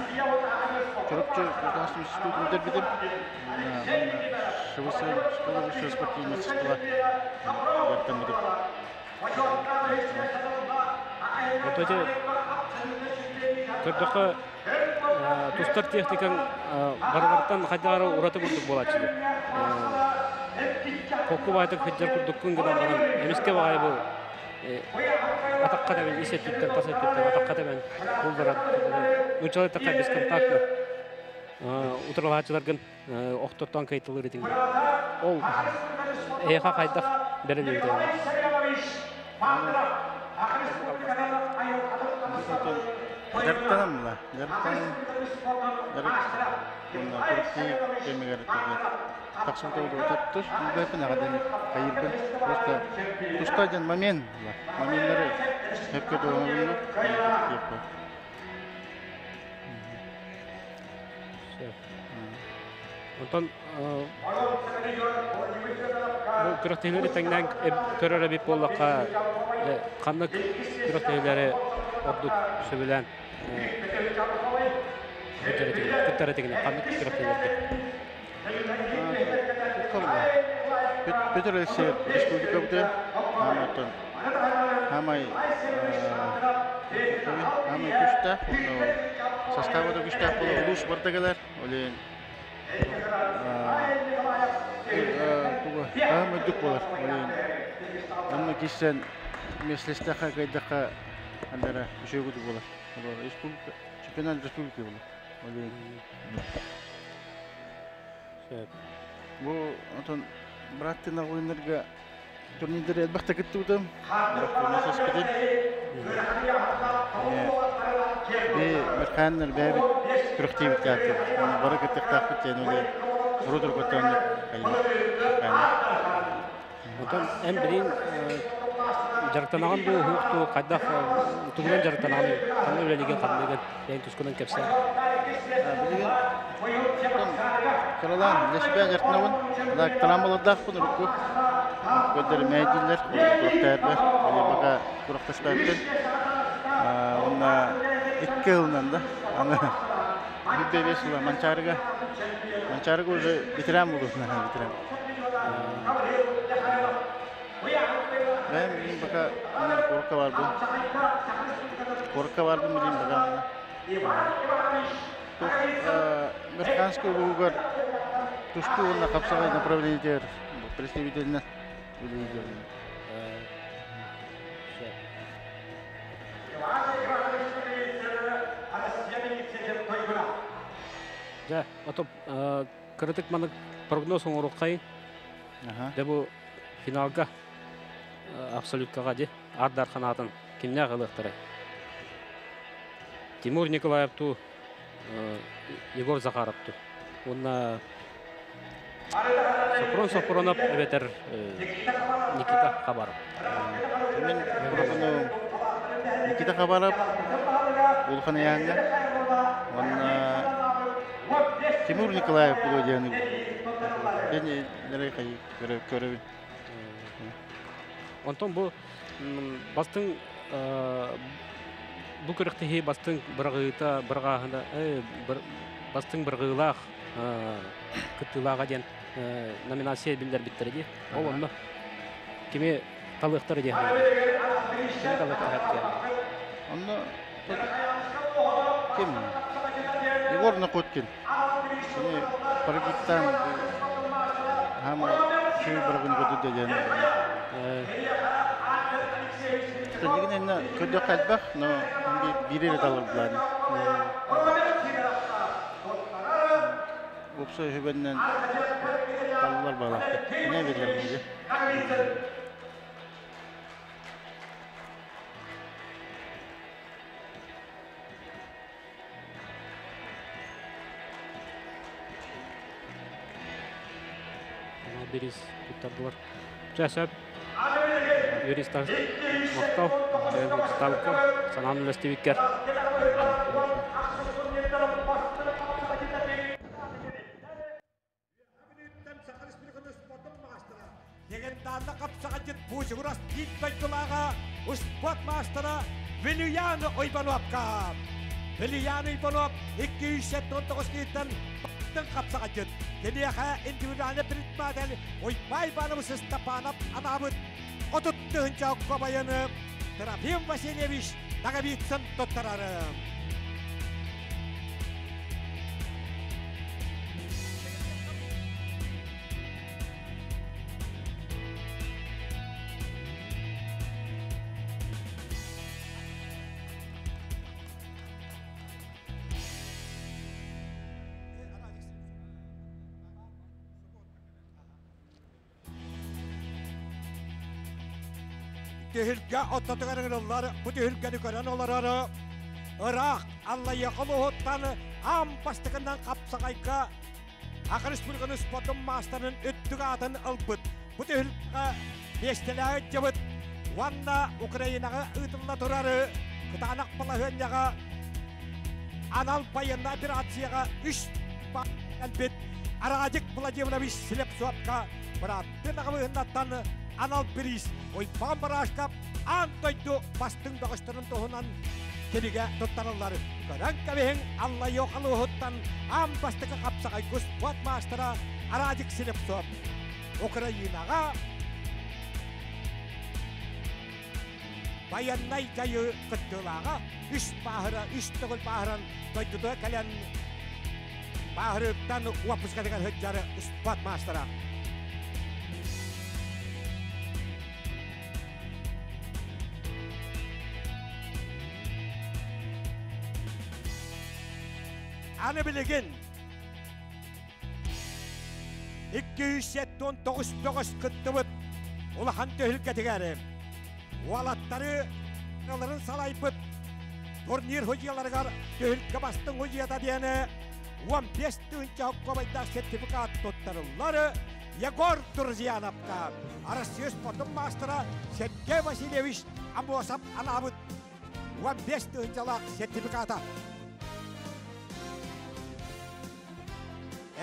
Чурапчы государственный институтун бүтэрбитим. Манна ШВС школа высшего спортивного мастерства дьарыктаммытым. Онтон ити көрдөххө тустар техникаҥ барыларыттан хайдах эрэ ураты курдук буолааччы. Холку баайтык сылдьар курдуккун гынан баран эмискэ баҕайы бу атахха тэбэн ис өттүттэн тас өттүттэн атахха тэбэн булларан нууччалыы эттэххэ бесконтактно утарылаһааччыларгын охтортон кыайталыыр этиҥ. Ол эйиэхэ хайдах бэриллибитэ? Дьарыктанам да, дьарыктанам, дьарык уонна коллектив кэмигэр тахсыбыта тус билбэппин аҕа хайыырбын просто туста диэн момент моменнары сөпкө туһанабын Онтон бу күрэхтэһиилэри тэҥнээн көрөр эбит буоллахха, ханнык күрэхтэһиилэри ордук сөбүлээн кыттар этигинэ ханнык күрэхтэһиилэргэ? Петр Алексеев республикабыты оттон Хамай хамай күстээх состава да күстээх буола улуус барда кэлэр олен туга таһым үрдүк буолар олен онно киирсэн миэстэлэстэххэ кыайдахха андара үчүгэй буолар республика чемпионат республики буолар олен бу отон быраттын ойыннарга турнирдары элбэхтэ кыттыбытым. Элбэхтэ Би Мерхааннар бэйэбит күрэхтиибит театр. Бары кыттыктаахпыт диэн үлэ урут-уруккуттан Онтон эн билин дьарыктанаҕын дуу, уһук дуу, хайдах тугунан дьарыктанаҕын, ханна үлэлиигин, ханныгын бэйэҥ тускунан кэпсээ. Билигин кыралаан для себя дьарыктанабын. Травмалардаахпын урукку. Көрдөр мээдииллэр, курахтаһарбар, бака курахтаспаппын. Уонна икки ылынан да, аны бүббэ бес ыла Манчаарыга. Манчаарыга уже ветеран буолуом, ветеран. Бэйэм билим бака куоракка барбын. Куоракка барбын билим бака Верхоянскай улууһугар тустуу уонна хапсаҕай направлениетигэр представителинэн үлэлиир. Дьэ, ото кыратык маннык прогноз оҥоруоххайын. Дьэ бу финалга абсолюткаҕа дьи Аар Дархан аатын кимнээх ылыахтарай? Тимур Николаев туу Егор Захаров ту. Уонна Сопрон Сопронов эбэтэр Никита Хабаров. Мен пропону Никита Хабаров улахан ыйааҥҥа уонна Тимур Николаев буолуо диэн көрөбүн. Онтон бу бастыҥ бу күрэхтэһии бастыҥ быраҕыыта бырҕааһына бастыҥ бырҕыылаах кыттыылааҕа диэн номинация биллэрбиттэрэ дии. Ол онно кими талыахтара диэн кими талыахтара диэн. Онно ким? Егор Накоткин. Кини прогиттан хама шүй бырагын көдүдэ диэн. Билигин инна көрдөх элбэх, но биири эрэ талар булааны. Уопсай үһүбэннэн таллар балаахта. Не билэр миги. Бирис туттардылар. Чэ, сөп. Юристар махтал. Ставка санаан үлэстибиккэр. Легендарна қапсағажыт Бушугурас биир дойдулааҕа успуорт маастара Вилюян Ойбонуопка. Вилюян Ойбонуоп 279 киһиттэн бастыҥ хапсаҕайдьыт. Киниэхэ индивидуальный предприниматель Уйбай Иванович Степанов анаабыт 30 тыһыынча оккобайыны Трофим Васильевич Наговицын туттарары. Түһүлгэ оттотугар ыҥырыллар бу түһүлгэни көрөн олорор ыраах Аллайыаха улууһуттан аан бастакынан хапсаҕайга Саха Республикатын спордун маастарын үрдүк аатын ылбыт. Бу түһүлгэҕэ миэстэлээҕи дьыбыт уонна Украинаҕа ыытылла турар кытаанах балаһыанньаҕа анал байыаннай операцияҕа үс кэлбит Арадик Владимирович Слепцовка бырааттыы наҕабыһыннаттан анал бириис Уйбаан Барашков аан дойду бастыҥ бөҕөстөрүн туһунан кинигэ туттарыллар. Көрөн кэбиһиҥ Аллайыах улууһуттан аан бастакы хапсаҕай спорт маастара Арадик Слепцов. Украинаҕа байыаннай дьайыы кыттыылааҕа үс бааһыра үс төгүл бааһыран дойдутугар кэлэн бааһырыыттан уоппускатыгар сылдьар спорт маастара. Аны билигин 279 бөҕөс кыттыбыт улахан түһүлгэтигэр уолаттары ыларын салайбыт турнир судьуйаларыгар түһүлгэ бастыҥ судьуйата диэни 15 тыһыынча холкуобайдаах сертификат туттарыллар Егор Друзьяновка Россия спортун маастара Сергей Васильевич Амосов анаабыт 15 тыһыынчалаах сертификата.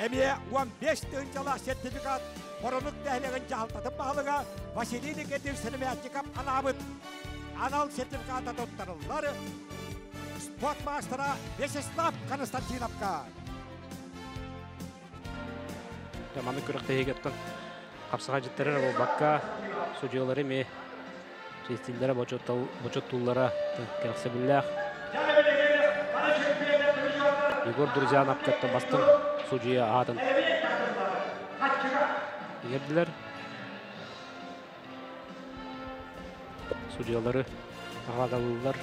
Эмиэ 15 тыһыынчалаах сертификат Боронук нэһилиэгин дьаһалтатын баһылыга Василий Никитич Серемятников анаабыт анал сертификата туттарыллар спорт маастара Вячеслав Константиновка. Маннык күрэхтэһиигэ хапсаҕайдьыттары эрэ буолбакка, судьуйалары эмиэ чиэстииллэрэ, бочуоттууллара кэрэхсэбиллээх. Егор Друзьянов кытта бастыҥ судьуйа аатын иҥэрдилэр. Судьуйалары наҕараадалыыллар.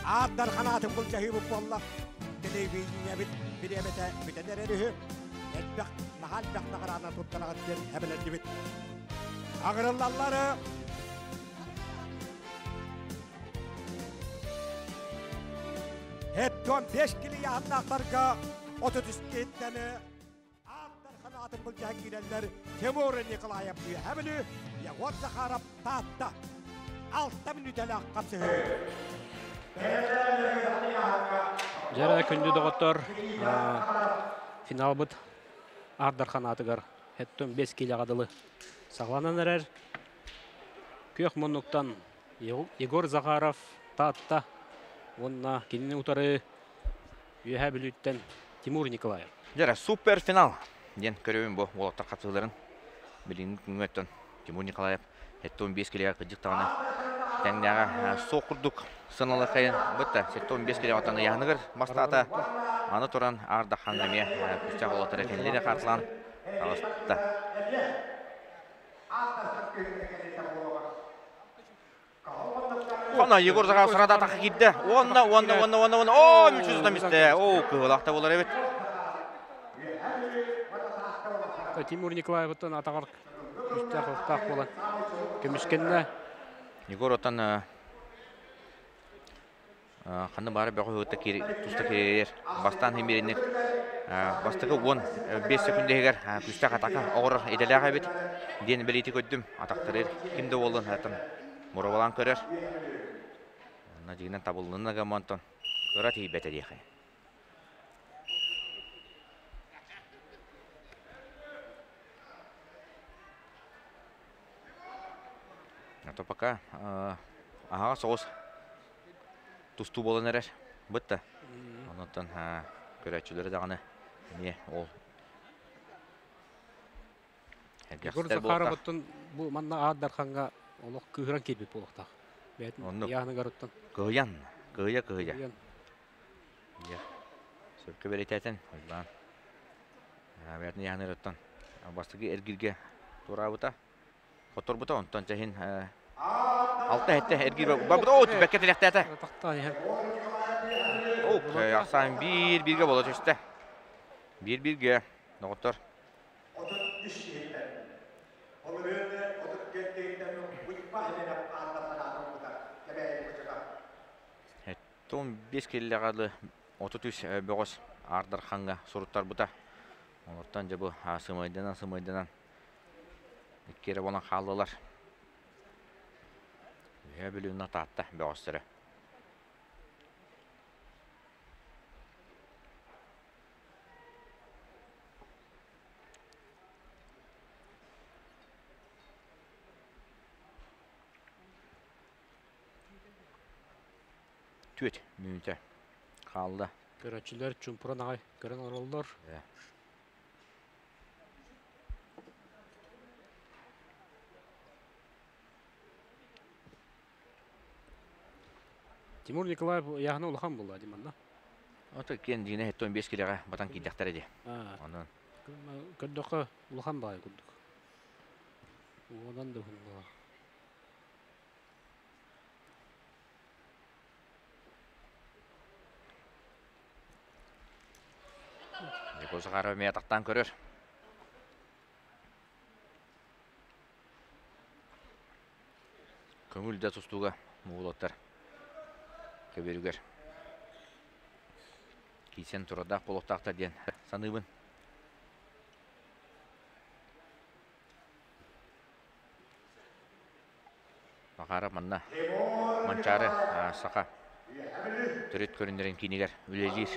Аар Дархан аатын былдьаһыыбыт буолла. Телевидениебит бириэмэтэ бүтэн эрэр үһү. Элбэх, наһаа элбэх наҕараана туттараҕыт диэн эбэлэрдибит. Аҕырыллаллары Хеттон 5 килияһыннаахтарга 33 киһиттэн Аар Дархан аатын былдьаһан киирэллэр Тимур Николаев Үөһээ Бүлүү, Егор Захаров Таатта. 6 мүнүүтэлээх хапсыһыы. Дьэрэ күндү доҕоттор, финалбыт Аар Дархан аатыгар Хеттон 5 киилэҕэ дылы саҕаланан эрэр. Күөх муннуктан Егор Захаров Таатта уонна кинини утары Үөһээ Бүлүүттэн Тимур Николаев. Дьэ, суперфинал диэн көрөбүн бу уолаттар хапсыһыыларын. Билиҥҥи күҥҥэ Тимур Николаев 75 килигэ кырдьык даҕаны тэҥнээҕэ суох курдук сыаналыаххайын бытта 75 килигэ оттон ыйааһыныгар бастаата. Аны туран Аар Даххан эмиэ күстээх уолаттара кинилэри хаартылаан таҕыста. Хона Егор Захаров сарада атака киирдэ. Уонна, уонна, уонна, уонна, уонна. Оо, мүччү тутан истэ. Оо, кыһылаах да буолар эбит. Тимур Николаевыттан атаҕар күүстээх ылтаах буолан көмүскэннэ. Егор оттон Ханна баара бөҕө туста киирэр. Бастаан химиэринник бастакы 15 секунда иһигэр күүстээх атака оҕорор идэлээх эбит диэн бэлиэтии көрдүм. Атахтарыр ким да буоллун атын боруобалаан көрөр. Онно дьиҥинэн табыллынна гаммонтон кыра тиийбэтэ диэхэ. А то пока аһаҕас соҕус тустуу буолан эрэр. Бытта. Онуттан көрөөччүлэри даҕаны эмиэ ол Егор Захаров оттон бу манна Аар Дархаҥҥа олох кыыһыран киирбит буолуохтаах. Бэйэтин Оннук. ыйааһыныгар оттон. Кыһыйан, кыһыйа кыһыйа. Сөпкө бэлиэтээтин, Уйбаан. Бэйэтин ыйааһыныгар оттон бастакы эргииргэ туораабыта. Хотторбута онтон чэһин алта хэттэ эргиир барбыта оо түбэккэ тилэхтээтэ. Тахтаан иһэн. Оо, ахсаан биир бииргэ буола түстэ. Биир бииргэ, доҕоттор. 33 иһиттэн. Ол ырыаны 34 иһиттэн Уйба Хеленов ааттардан аатырбыта. Кэбээйи кочота. 15 киллэҕэ 33 бөҕөс Аар Дархаҥҥа суруттарбыта. Олортон дьэ бу сымайданан сымайданан Икки эрэ буолан хааллылар. Үөһээ Бүлүүнү Таатта бөҕөстөрө. Түөт мүнүүтэ хаалла. Көрөөччүлэр чуумпуран аҕай көрөн олороллор. Тимур Николаев ыйааһына улахан буолла дии манна. Ото киэн дьиҥэ 75 килэҕэ батан киирдэхтэрэ дии. Онон Көрдөххө улахан баҕайы курдук. Уонан да уһуннуо. Егор Захаров эмиэ атахтаан көрөр. Көҥүл да тустууга муулаттар көбүөрүгэр киирсэн турардаах буолуохтаахтар диэн саныыбын. Макаров манна Манчаары саха төрүт көрүннэрин киинигэр үлэлиир,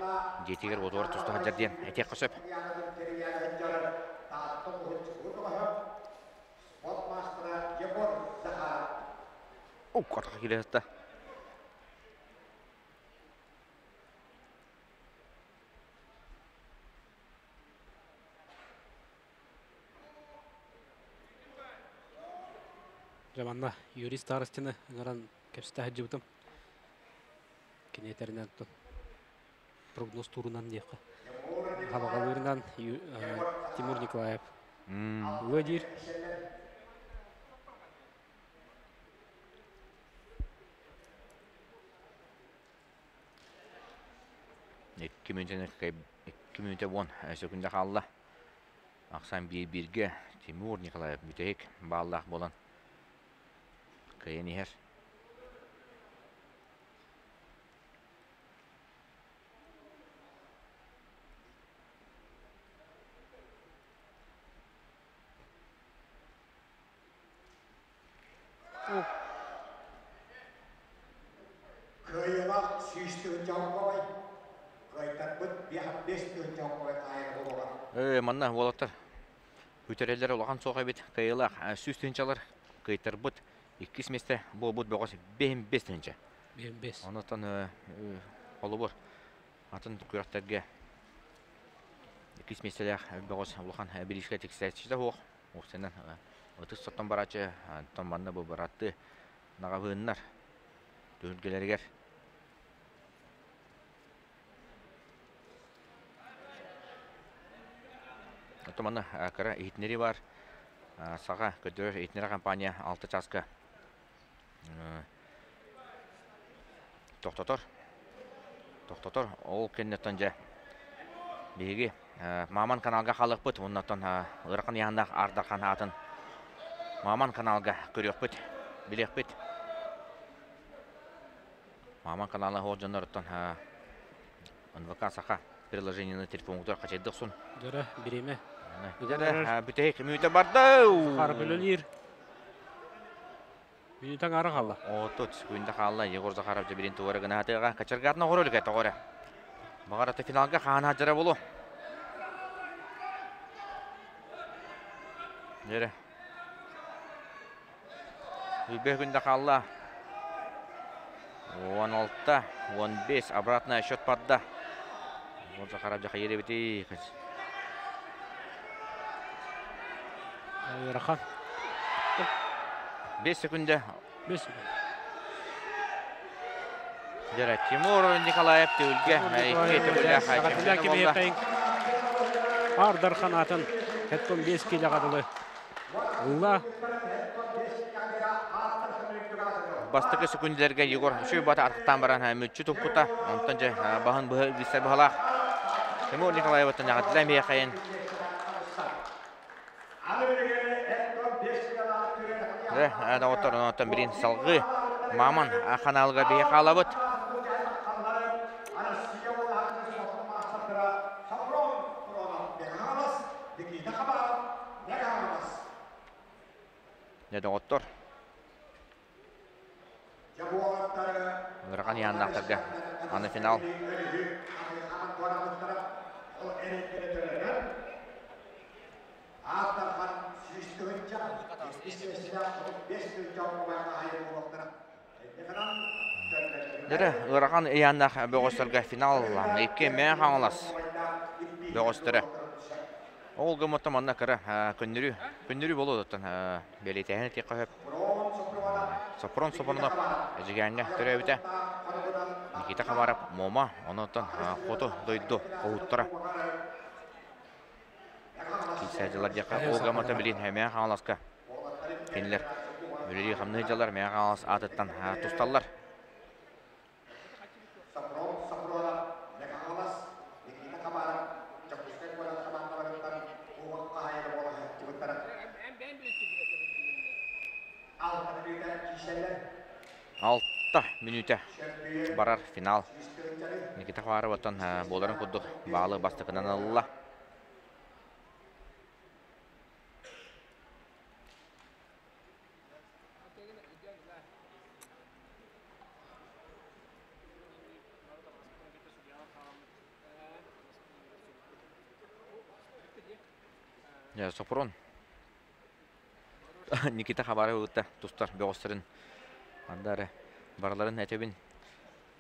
дьиэтигэр уотугар туста сылдьар диэн этиэххэ сөп. Ук, атаха киирэ сытта. Дьэ манна Юрий Старостины ыҥыран кэпсэтэ сылдьыбытым. Кини этэринэн прогноз туурунан диэххэ. Хабаҕалыырынан Тимур Николаев ылыа диир. 2 мүнүүтэ 2 мүнүүтэ 10 сөкүндэ хаалла. Ахсан биир-бииргэ Тимур Николаев бүтэһик бааллаах буолан кыайан иһэр. Кыайыылаах 100 тыһыынча кыайтарбыт 5 тыһыынча хаайар буолуоҕа. Ээ, манна уолаттар бүтэрэллэр улахан суох эбит. Кыайыылаах 100 тыһыынчалар, кыайтарбыт иккис миэстэ буолбут бөҕөс 55 тыһыынча. 55. Онтон холобур атын күрэхтэргэ иккис миэстэлээх бөҕөс улахан бириискэ тиксээччитэ суох. Уопсайынан ытыс соттон барааччы, онтон манна бу бырааттыы наҕабыыннар түһүлгэлэригэр Оттон манна кыра иһитиннэрии баар. Саха көрдөрөр иһитиннэрэр компания 6 чааска тохтотор. Тохтотор. Ол кэнниттэн дьэ биһиги Маман каналга хаалыахпыт. Оннуттан ыарахан ыйааһыннаах Аар Дархан аатын Маман каналга көрүөхпүт, билиэхпит. Маман канала суох дьонноруттан НВК Саха приложениены телефоҥҥутугар хачайдык сун. Дьөрө, бириэмэ. Дьөрө, бүтэһик мүнүүтэ барда. Захаров үлэлиир. Мүнүүтэ аҥаара хаалла. 30 секунда хаалла. Егор Захаров дьэ билин тугара гына хатыаҕа. Кочергатна оҕорор илгэ тоҕо эрэ. Баҕар аты финалга хаана дьара болу. Дьэрэ. 25 күндэ хаалла. 16, 15, обратный счет барда. Егор Захаров дьэ хайыр эбитий. Ыарахан. 5 секунда. 5. Дьэрэ Тимур Николаев түһүлгэ икки төгүллээх чемпион буолла. Аар Дархан аатын 75 киилэҕэ дылы ылла. Бастакы секундаларга Егор үчүгэй бата атахтаан баран мүччү туппута. Онтон дьэ баһын быһа илгистэр баһалаах. Тимур Николаевыттан эҕэрдэлээ миэхэйин. Дьэ, доҕоттор, онтон билин салгыы Маман ханаалыгар биһи хаалабыт. Дьэ, доҕоттор, ыарахан ыйааннаахтарга аны финал. Ааттархан 100 тыһыынча, 2 миэстэлээх 35 тыһыынча Дьэрэ, ыарахан ыйааннаах бөҕөстөргө финал икки Мэҥэ Хаҥалас бөҕөстөрө. Ол гыммыттан манна кыра көннөрүү, көннөрүү буолуо бэлиэтээһин этиэххэ сөп. Сопрон Сопронов Эдьигээҥҥэ төрөөбүтэ. Никита Хабаров Мома, онтон хоту дойду хоһууттара. Киирсээдьилэр диэххэ, ол гыммыта билин Мэҥэ Хаҥаласка кинилэр үлэлии-хамныы дьаллар Мэҥэ Хаҥалас аатыттан тусталлар. Сопрон Сопронов Мэҥэ Хаҥалас, Никита Хабаров Дьокуускай куорат хамаандаларыттан кубок хаһаайына буола сылдьыбыттара. 6 мүнүүтэ киирсэллэр. 6 мүнүүтэ барар финал. Никита Хабаров оттон буоларын курдук баалы бастакынан ылла. Дьэ, Сопрон Никита Хабаров кытта тустар бөҕөстөрүн анда эрэ барыларын этэбин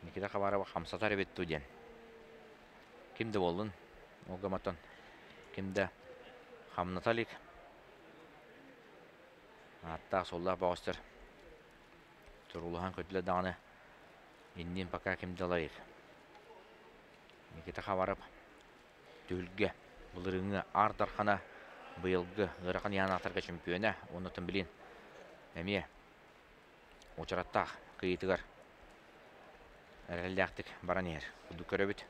Никита Хабаров хамсатар эбит дуу диэн. Ким да буоллун, ол гыматтан ким да хамната илик. Ааттаах суоллаах бөҕөстөр турулаһан көрдүлэр даҕаны иннин пока ким да ылар. Никита Хабаров түһүлгэ былырыыҥҥы Аар Дархана, быйылгы ыарахан ыйаанаахтарга чөмпүйүөнэ уонна билин эмиэ уочараттаах кыайыытыгар эрэллээхтик баран иһэр курдук көрөбүт.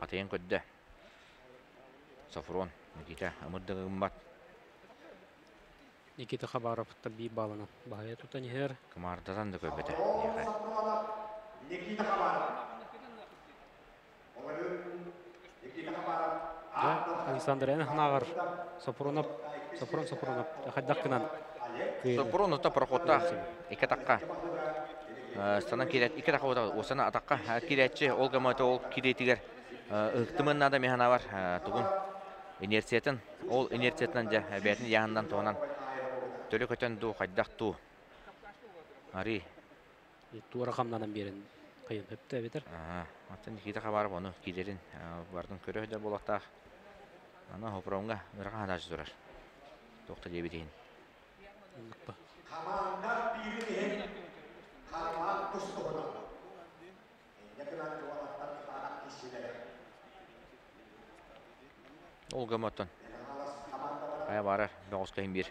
Хатыйан көрдө. Софрон Никита ымырдыгыммат. Никита Хабаров биир балынан баһайа тутан иһэр. Кымаардатан да көрбөтө. Никита Хабаров. Александр Энхнагар Сопрунов Сопрон Сопрунов хайдах гынан Сопрон ота проходтаах икки атахха станан киирээт икки атахха уосана атахха киирээччи ол гамата ол киириитигэр ыһыктымын наада механавар тугун инерциятын ол инерциятынан дьэ бэйэтин яһынан туһунан төлө көтөн дуу хайдах дуу ари туора хамнанан биэрэн хайын өптө эбитер. Оттон Никита Хабаров ону киирэрин бардын көрө да буолуохтаах. Аны Хопромҥа ырахан ханаачы турар. Туохта диэбит иһин. Хамаанда биирин иһин хармаан тустуһунан. Инньэ гынан уолаттар кытаанах киирсилэрэ. Ол гымматтан. Хайа баарар бөҕөскө иһин биир.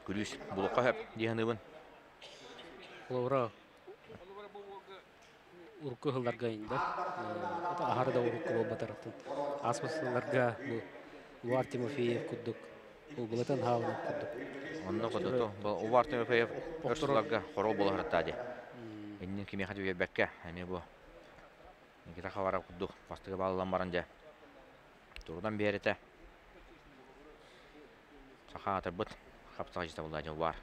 Күлүүс булуохха сөп дии саныыбын. Холобура урукку сылларга инде аһары да урукку буолбатарыттан ааспыт сылларга бу Увар Тимофеев курдук Улгулатан хаалынап курдук. Онно кодото Увар Тимофеев өр сылларга хоро буола сырытта дии. Иннин кимиэхэ да биэрбэккэ эмиэ бу Никита Хабаров курдук бастакы бааллан баран дьэ турунан биэрэтэ. Саха аатырбыт хапсаҕайдьыта буолла дьэ Увар.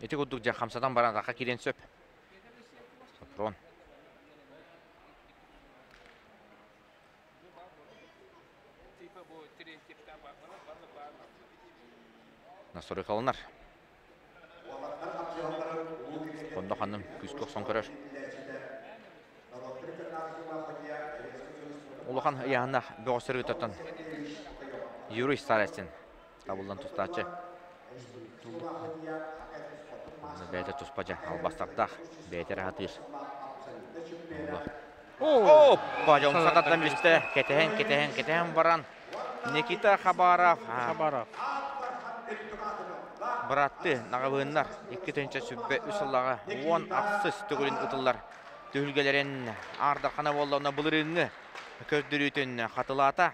Ити курдук дьэ хамсатан баран атахха киириэн сөп. Сопрон. Настрой халынар. Хонно ханным күүскэ охсон көрөр. Улахан ыйааһыннаах бөҕөстөр ыытаттан Юрий Старостин табыллан тустааччы. Бэйэтэ туспа дьэ албастардаах, бэйэтэ эрэ сатыыр. Оппа, дьон сататтан бистэ. Кэтэһэн, кэтэһэн, кэтэһэн баран Никита Хабаров. Хабаров. Быраатты наҕабыыннар 2023 сыллаҕа 10 ахсыс төгүлүн ытыллар түһүлгэлэрин аардархана буолла онно былырыыҥҥы көрдөрүүтүн хатылаата.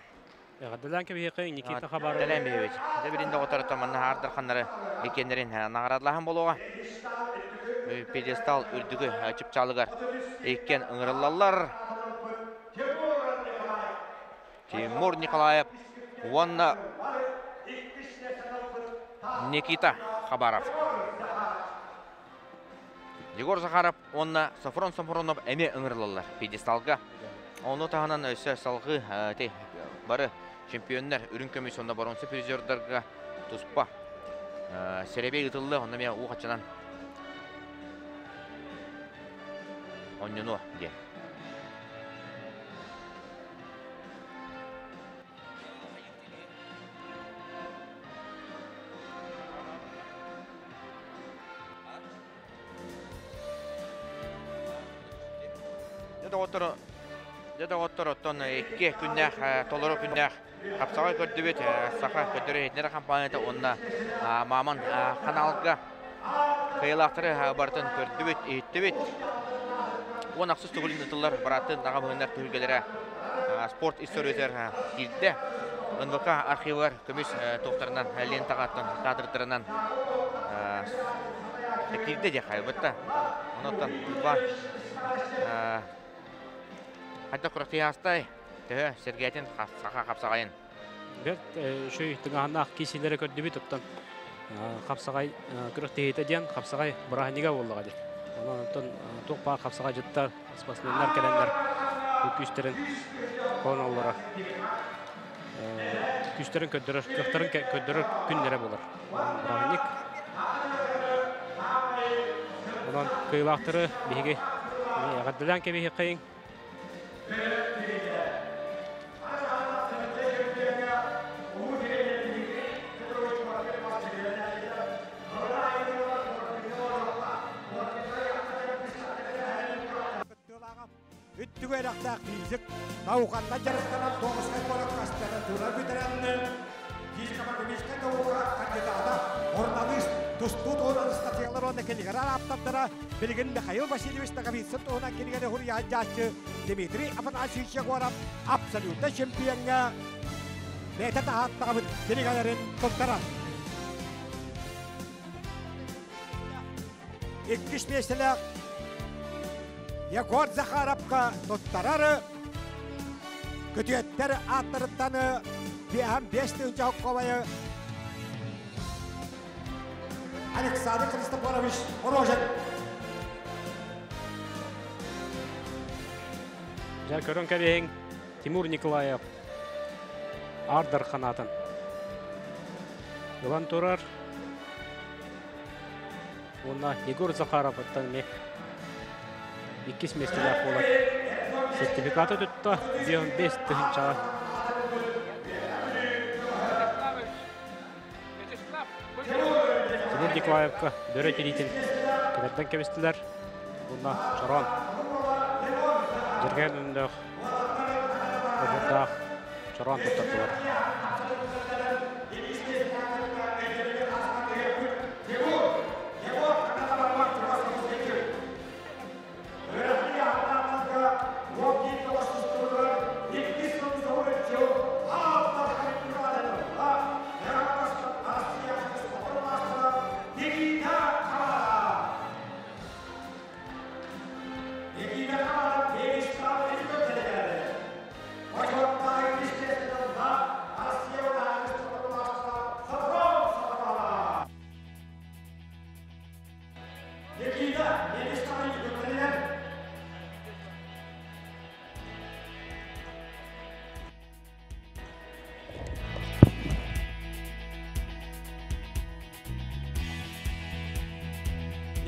Эҕэрдэлээн кэбиһиэхэ Никита Хабаров. Дэлээн биһибит. Дэ бирин доҕотторуттан манна аардарханнары иккиэннэрин наҕараадалаһан буолуоҕа. Пьедестал үрдүкү чыпчаалыгар иккиэн ыҥырыллаллар. Тимур Николаев уонна Никита Хабаров. Егор Захаров уонна Софрон Софронов эмиэ ыҥырыллаллар пьедесталга. Ону таһынан өссө салгыы бары чемпионнар үрүҥ көмүс уонна боруонса призердарга туспа сэрэбиэй ыытыллыа, онно эмиэ уу хаччанан онньонуо диэн. Дьэ доҕоттор, дьэ доҕоттор, оттон икки күннээх, толору күннээх хапсаҕай көрдүбүт. Саха көрдөрөр иһитиннэрэр хампаанньата уонна Мамон ханаалга кыайыылаахтары барытын көрдүбүт, иһиттибит. 10 ахсыс төгүлүн ытыллар бырааттын аҕа быһыннар түһүлгэлэрэ спорт историятыгар киирдэ. НВК архивыгар көмүс туохтарынан, лентаҕаттан, кадрдарынан киирдэ диэх хайбытта. Онон Уйбаан хайдах күрэхтэһиастай төһө сэргээтин саха хапсаҕайын? Бэрт үчүгэй тыҥааһыннаах киисилэри көрдүбүт оттон хапсаҕай күрэхтэһиитэ диэн хапсаҕай бырааһынньыга буоллаҕа дии. Онон оттон туох баар хапсаҕайдьыттар, спортсменнар кэлэннэр бу күүстэрин холоноллоро күүстэрин көрдөрөр, кыахтарын көрдөрөр күннэрэ буолар. Бырааһынньык. Онон кыайыылаахтары биһиги эҕэрдэлээн кэбиһиэххэйиҥ. Үрдүк үөрэхтээх физик, науканнан дьарыктанан Томскай куоракка аспирантура бүтэрэн, физико-математическай наука кандидата, журналист. Тустуу туһунан ыстатыйалар уонна кинигэлэр ааптардара билигин Михаил Васильевич Ноговицын туһунан кинигэни суруйааччы Дмитрий Афанасьевич Егоров абсолютно чемпиоҥҥа бэйэтэ таһааттаҕабыт кинигэлэрин туттарар. Иккис миэстэлээх Егор Захаровка туттарар күтүөттэр ааттарыттан 55 тыһыынча Александр Христофорович Рожин. Дьэ, көрөн кэбиһиҥ, Тимур Николаев Аар Дархан ылан турар. Уонна Егор Захаровыттан эмиэ иккис миэстэлээх буолар. Сертификаты тутта 5 тыһыынчаҕа. Тимур Николаевка бөрө тириитин кэтэрдэн кэбистилэр. Уонна чороон дьэргэн өҥнөөх оһуордаах чороон туттардылар.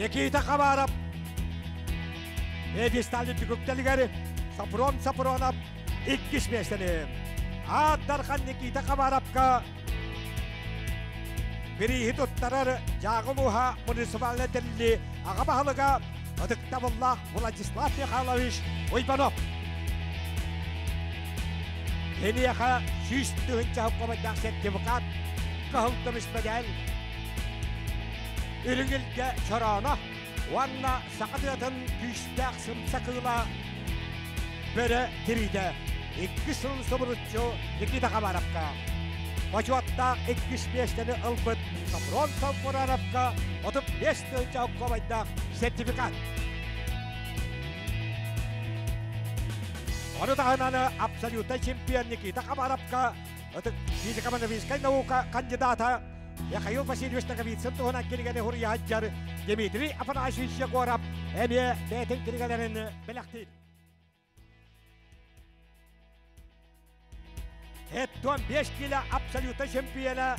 Никита Хабаров пьедесталын түгүктэлигэр Сапрон Сапронов иккис миэстэни. Аат Дархан Никита Хабаровка бирииһи туттарар Дьааҕы улууһа муниципальнай тэриллии аҕа баһылыга ытыктабыллаах Владислав Михайлович Уйбанов. Киниэхэ 100 тыһыынча хомойдаах сертификат, кыһыл көмүс мэдэл, үрүҥ илгэ чорооно уонна саха тыатын күүстээх сымса кыыла бөрө тириитэ. Икки сыл субуруччу Никита Хабаровка бочуоттаах иккис миэстэни ылбыт Софрон Солфурановка 35 тыһыынча холкуобайдаах сертификат. Ону таһынан абсолютнай чемпион Никита Хабаровка физико-экономическай наука кандидата Михаил Васильевич Ноговицын туһунан кинигэни суруйааччы Дмитрий Афанасьевич Егоров эмиэ бэйэтин кинигэлэрин бэлэхтиир. Эттон 5 кило абсолютно чемпиона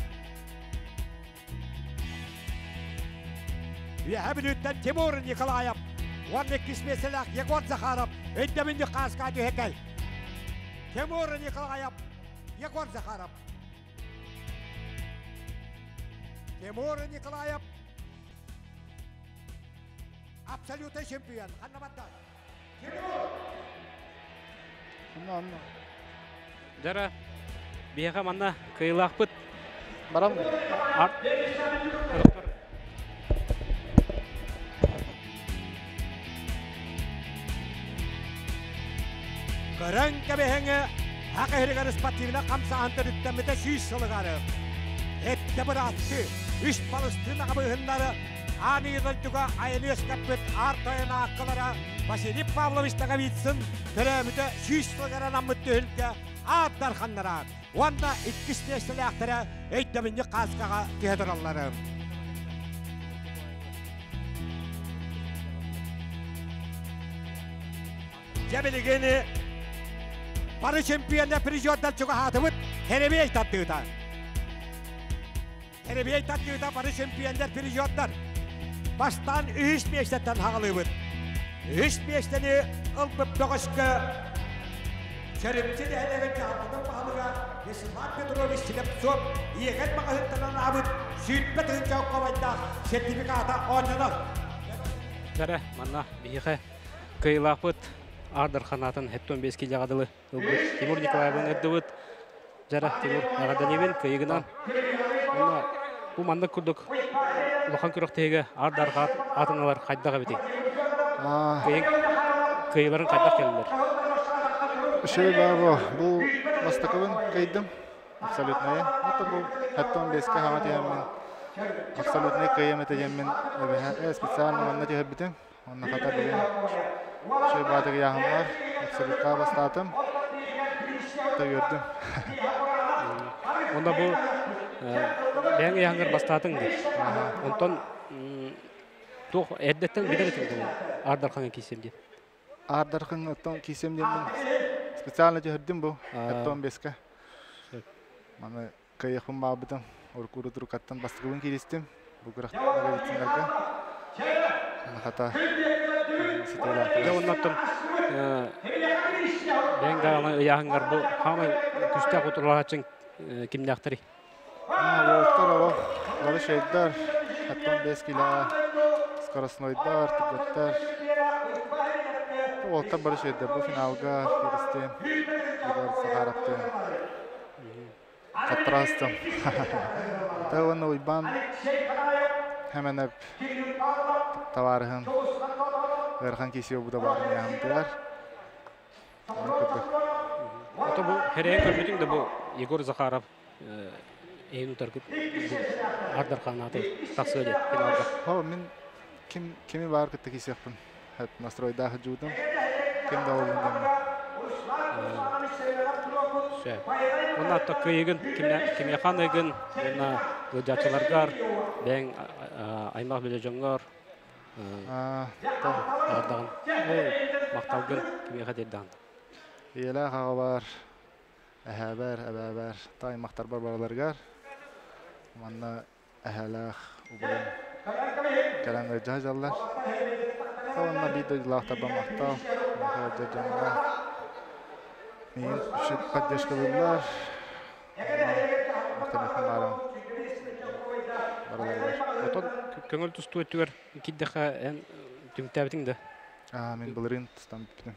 Үөһэ Бүлүүттэн Тимур Николаев уонна иккис миэстэлээх Егор Захаров өйдөбүнньүк хааска түһэкэй. Тимур Николаев, Егор Захаров. Тимур Николаев абсолютный чемпион. Ханна барда? Тимур! Онно, онно. Дьара, биһиэхэ манна кыайыылаахпыт. Барам. Арт Көрөн кэбиһэҥэ ақ иһиригэр спортивнай хамсааһын төрүттэммитэ 100 сылыгар. Эттэ быраатты, үс балыстыын аҕабыһыннары аан дойдуга айаны үөскэппит аар тойон ааккалара Василий Павлович Ноговицын төрөөбүтэ 100 сылыгар анаммыт түһүлгэ аат дарханнара уонна иккис миэстэлээхтэрэ өйдөбүнньүк хааскаҕа түһэ тураллар. Дьэ билигин бары чемпионнар призердар чугаһаатыбыт Херебей тардыыта. Херебей тардыыта бары чемпионнар призердар. Бастаан үһүс миэстэттэн хаҕалыыбыт. Үһүс миэстэни ылбыт бөҕөскө Чөрүмчү нэһилиэгин дьаһалтатын баһылыга Вячеслав Петрович Слепцов иэгэн маҕаһыыттан анаабыт 20 тыһыынча холкуобайдаах сертификата оонньонор. Дьэрэ, манна биһиэхэ кыайыылаахпыт Аар Дархан 75 киилэҕэ дылы ылбыт Тимур Николаевын ырдыбыт. Дьэрэ, Тимур, эҕэрдэлиибин кыайыгынан. Уонна бу маннык курдук Улахан күрэхтэһиигэ аар-даарга аатыналар хайдах эбитий? Кыайын кыайыыларын хайдах кэллилэр? Үчүгэй баа бу бастакыбын кыайдым абсолютнайы. Это бу хэттон беске хаҥа түһэммин абсолютнай кыайым этэ диэммин эбэһэ специально манна түһэрбитим. Онно хата бүгүн үчүгэй баатык ыйааһыммар абсолютка бастаатым. Та үөрдүм. Онно бу бэйэҥ ыйааһыҥҥар бастаатыҥ дии. Онтон туох эрдэттэн билэр этиҥ дуу Аар Дархаҥа киирсиэм диэн? Аар Дархан оттон киирсиэм диэммин специально түһэрдим бу оттон беске. Маны кыайыахпын баҕарбытым. Урукку турукаттан бастакыбын кииристим. Бу күрэхтэргэ хата Дьэ оннуттан бэйэҥ даҕаны ыйааһыҥҥар бу хаамай күүстээх утурулааччыҥ кимнээхтэрий? Уолтар олох бары шейдар, оттон 5 кило скоростнойдар, түргэттэр. Уолтар бары шейдар. Бу финалга кииристим. Егор Сахаровтыын. Хаттараастым. Та уонна Уйбаан Хэмэнэп табаарыһым ыарахан киси обуда баарын яһамтыгар. Ото бу хэрэйэн көрбүтүҥ да бу Егор Захаров эйин утаргыт Ардарханааты тахсыа диэн финалга. Хо мин ким кими баар кытта кисиэхпин настройдаах жуудум. Ким да болун диэммин. Сөп. Онно атта кыйыгын кимиэхэ аныгын уонна ыалдьааччыларгар бэйэҥ аймах билэ дьоҥҥор аардаҕын махталгын кимиэхэ тиэрдэҕин? Ийэлээх аҕабар, эһээбэр, эбээбэр, та аймахтарбар барыларыгар манна эһээлээх убайым кэлэн ыалдьа сылдьаллар. Уонна биир дойдулаахтарбар махтал, миэхэ ыалдьар дьоҥҥо миигин поддержкалыыллар. Махтаныахпын баарым барыларыгар. Отон көҥүл тустуу өттүгэр киирдэххэ эн түмүктээбитиҥ да? Аа, мин былырыын тустан бүппүтүм.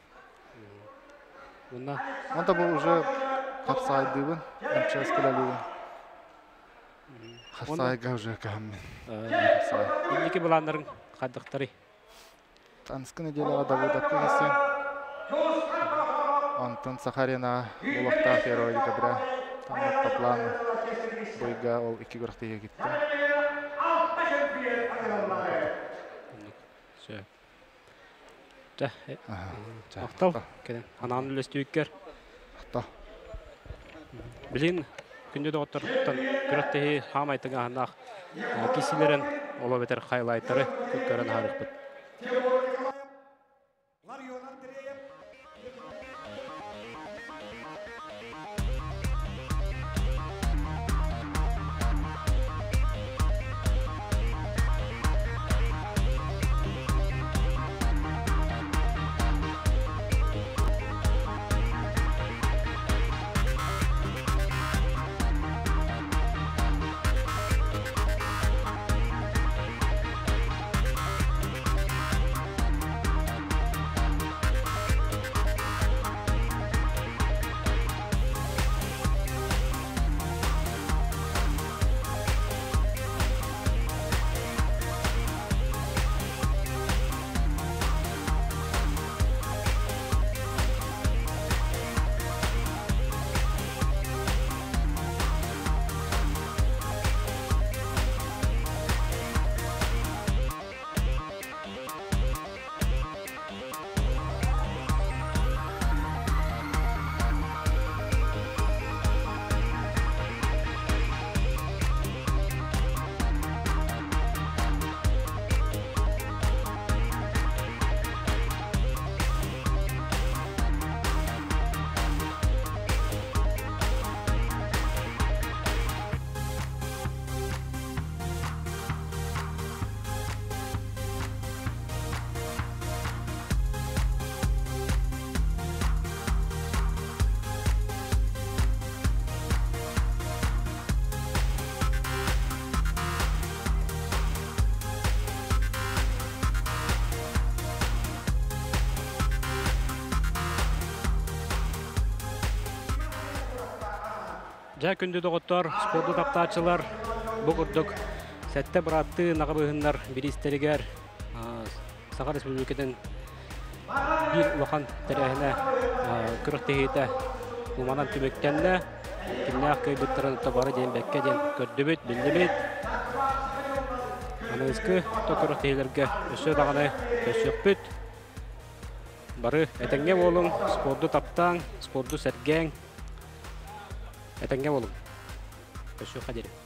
Уонна Онто бу уже хапсаайдыыбын, МЧС кэлэлиибин. Хапсаайга уже кыһаммын. Хапсаай. Инники былааннарыҥ хайдахтарый? Анскы неделяҕа Давыдовка киирсиэм. Онтон Сахарина буолуохтаах 1 декабря. Там по плану бойга ол икки күрэхтэһиигэ киттим. Сөп. Чэ, махтал кэлэн анаан үллэстүүккэр. Махтал. Билин күндү доҕотторуттан күрэхтэһии хаамай тыҥааһыннаах кисилэрин оло бэтэр хайлайтары көрөн аһарыахпыт. Дьэ, күндү доҕоттор, спорду таптааччылар, бу курдук Сэттэ бырааттыы наҕабыһыннар бириистэригэр Саха Республикатын биир улахан тэрээһинэ күрэхтэһиитэ уманан түмүктэннэ. Кимнээх кыайбыттарын бары диэн бэккэ диэн көрдүбүт, биллибит. Аныгыскы күрэхтэһиилэргэ өссө даҕаны көрсүөхпүт. Бары этэҥҥэ буолуҥ, спорду таптааҥ, спорду сэргээҥ. Этэҥҥэ буолуҥ. Көрсүөххэ диэри.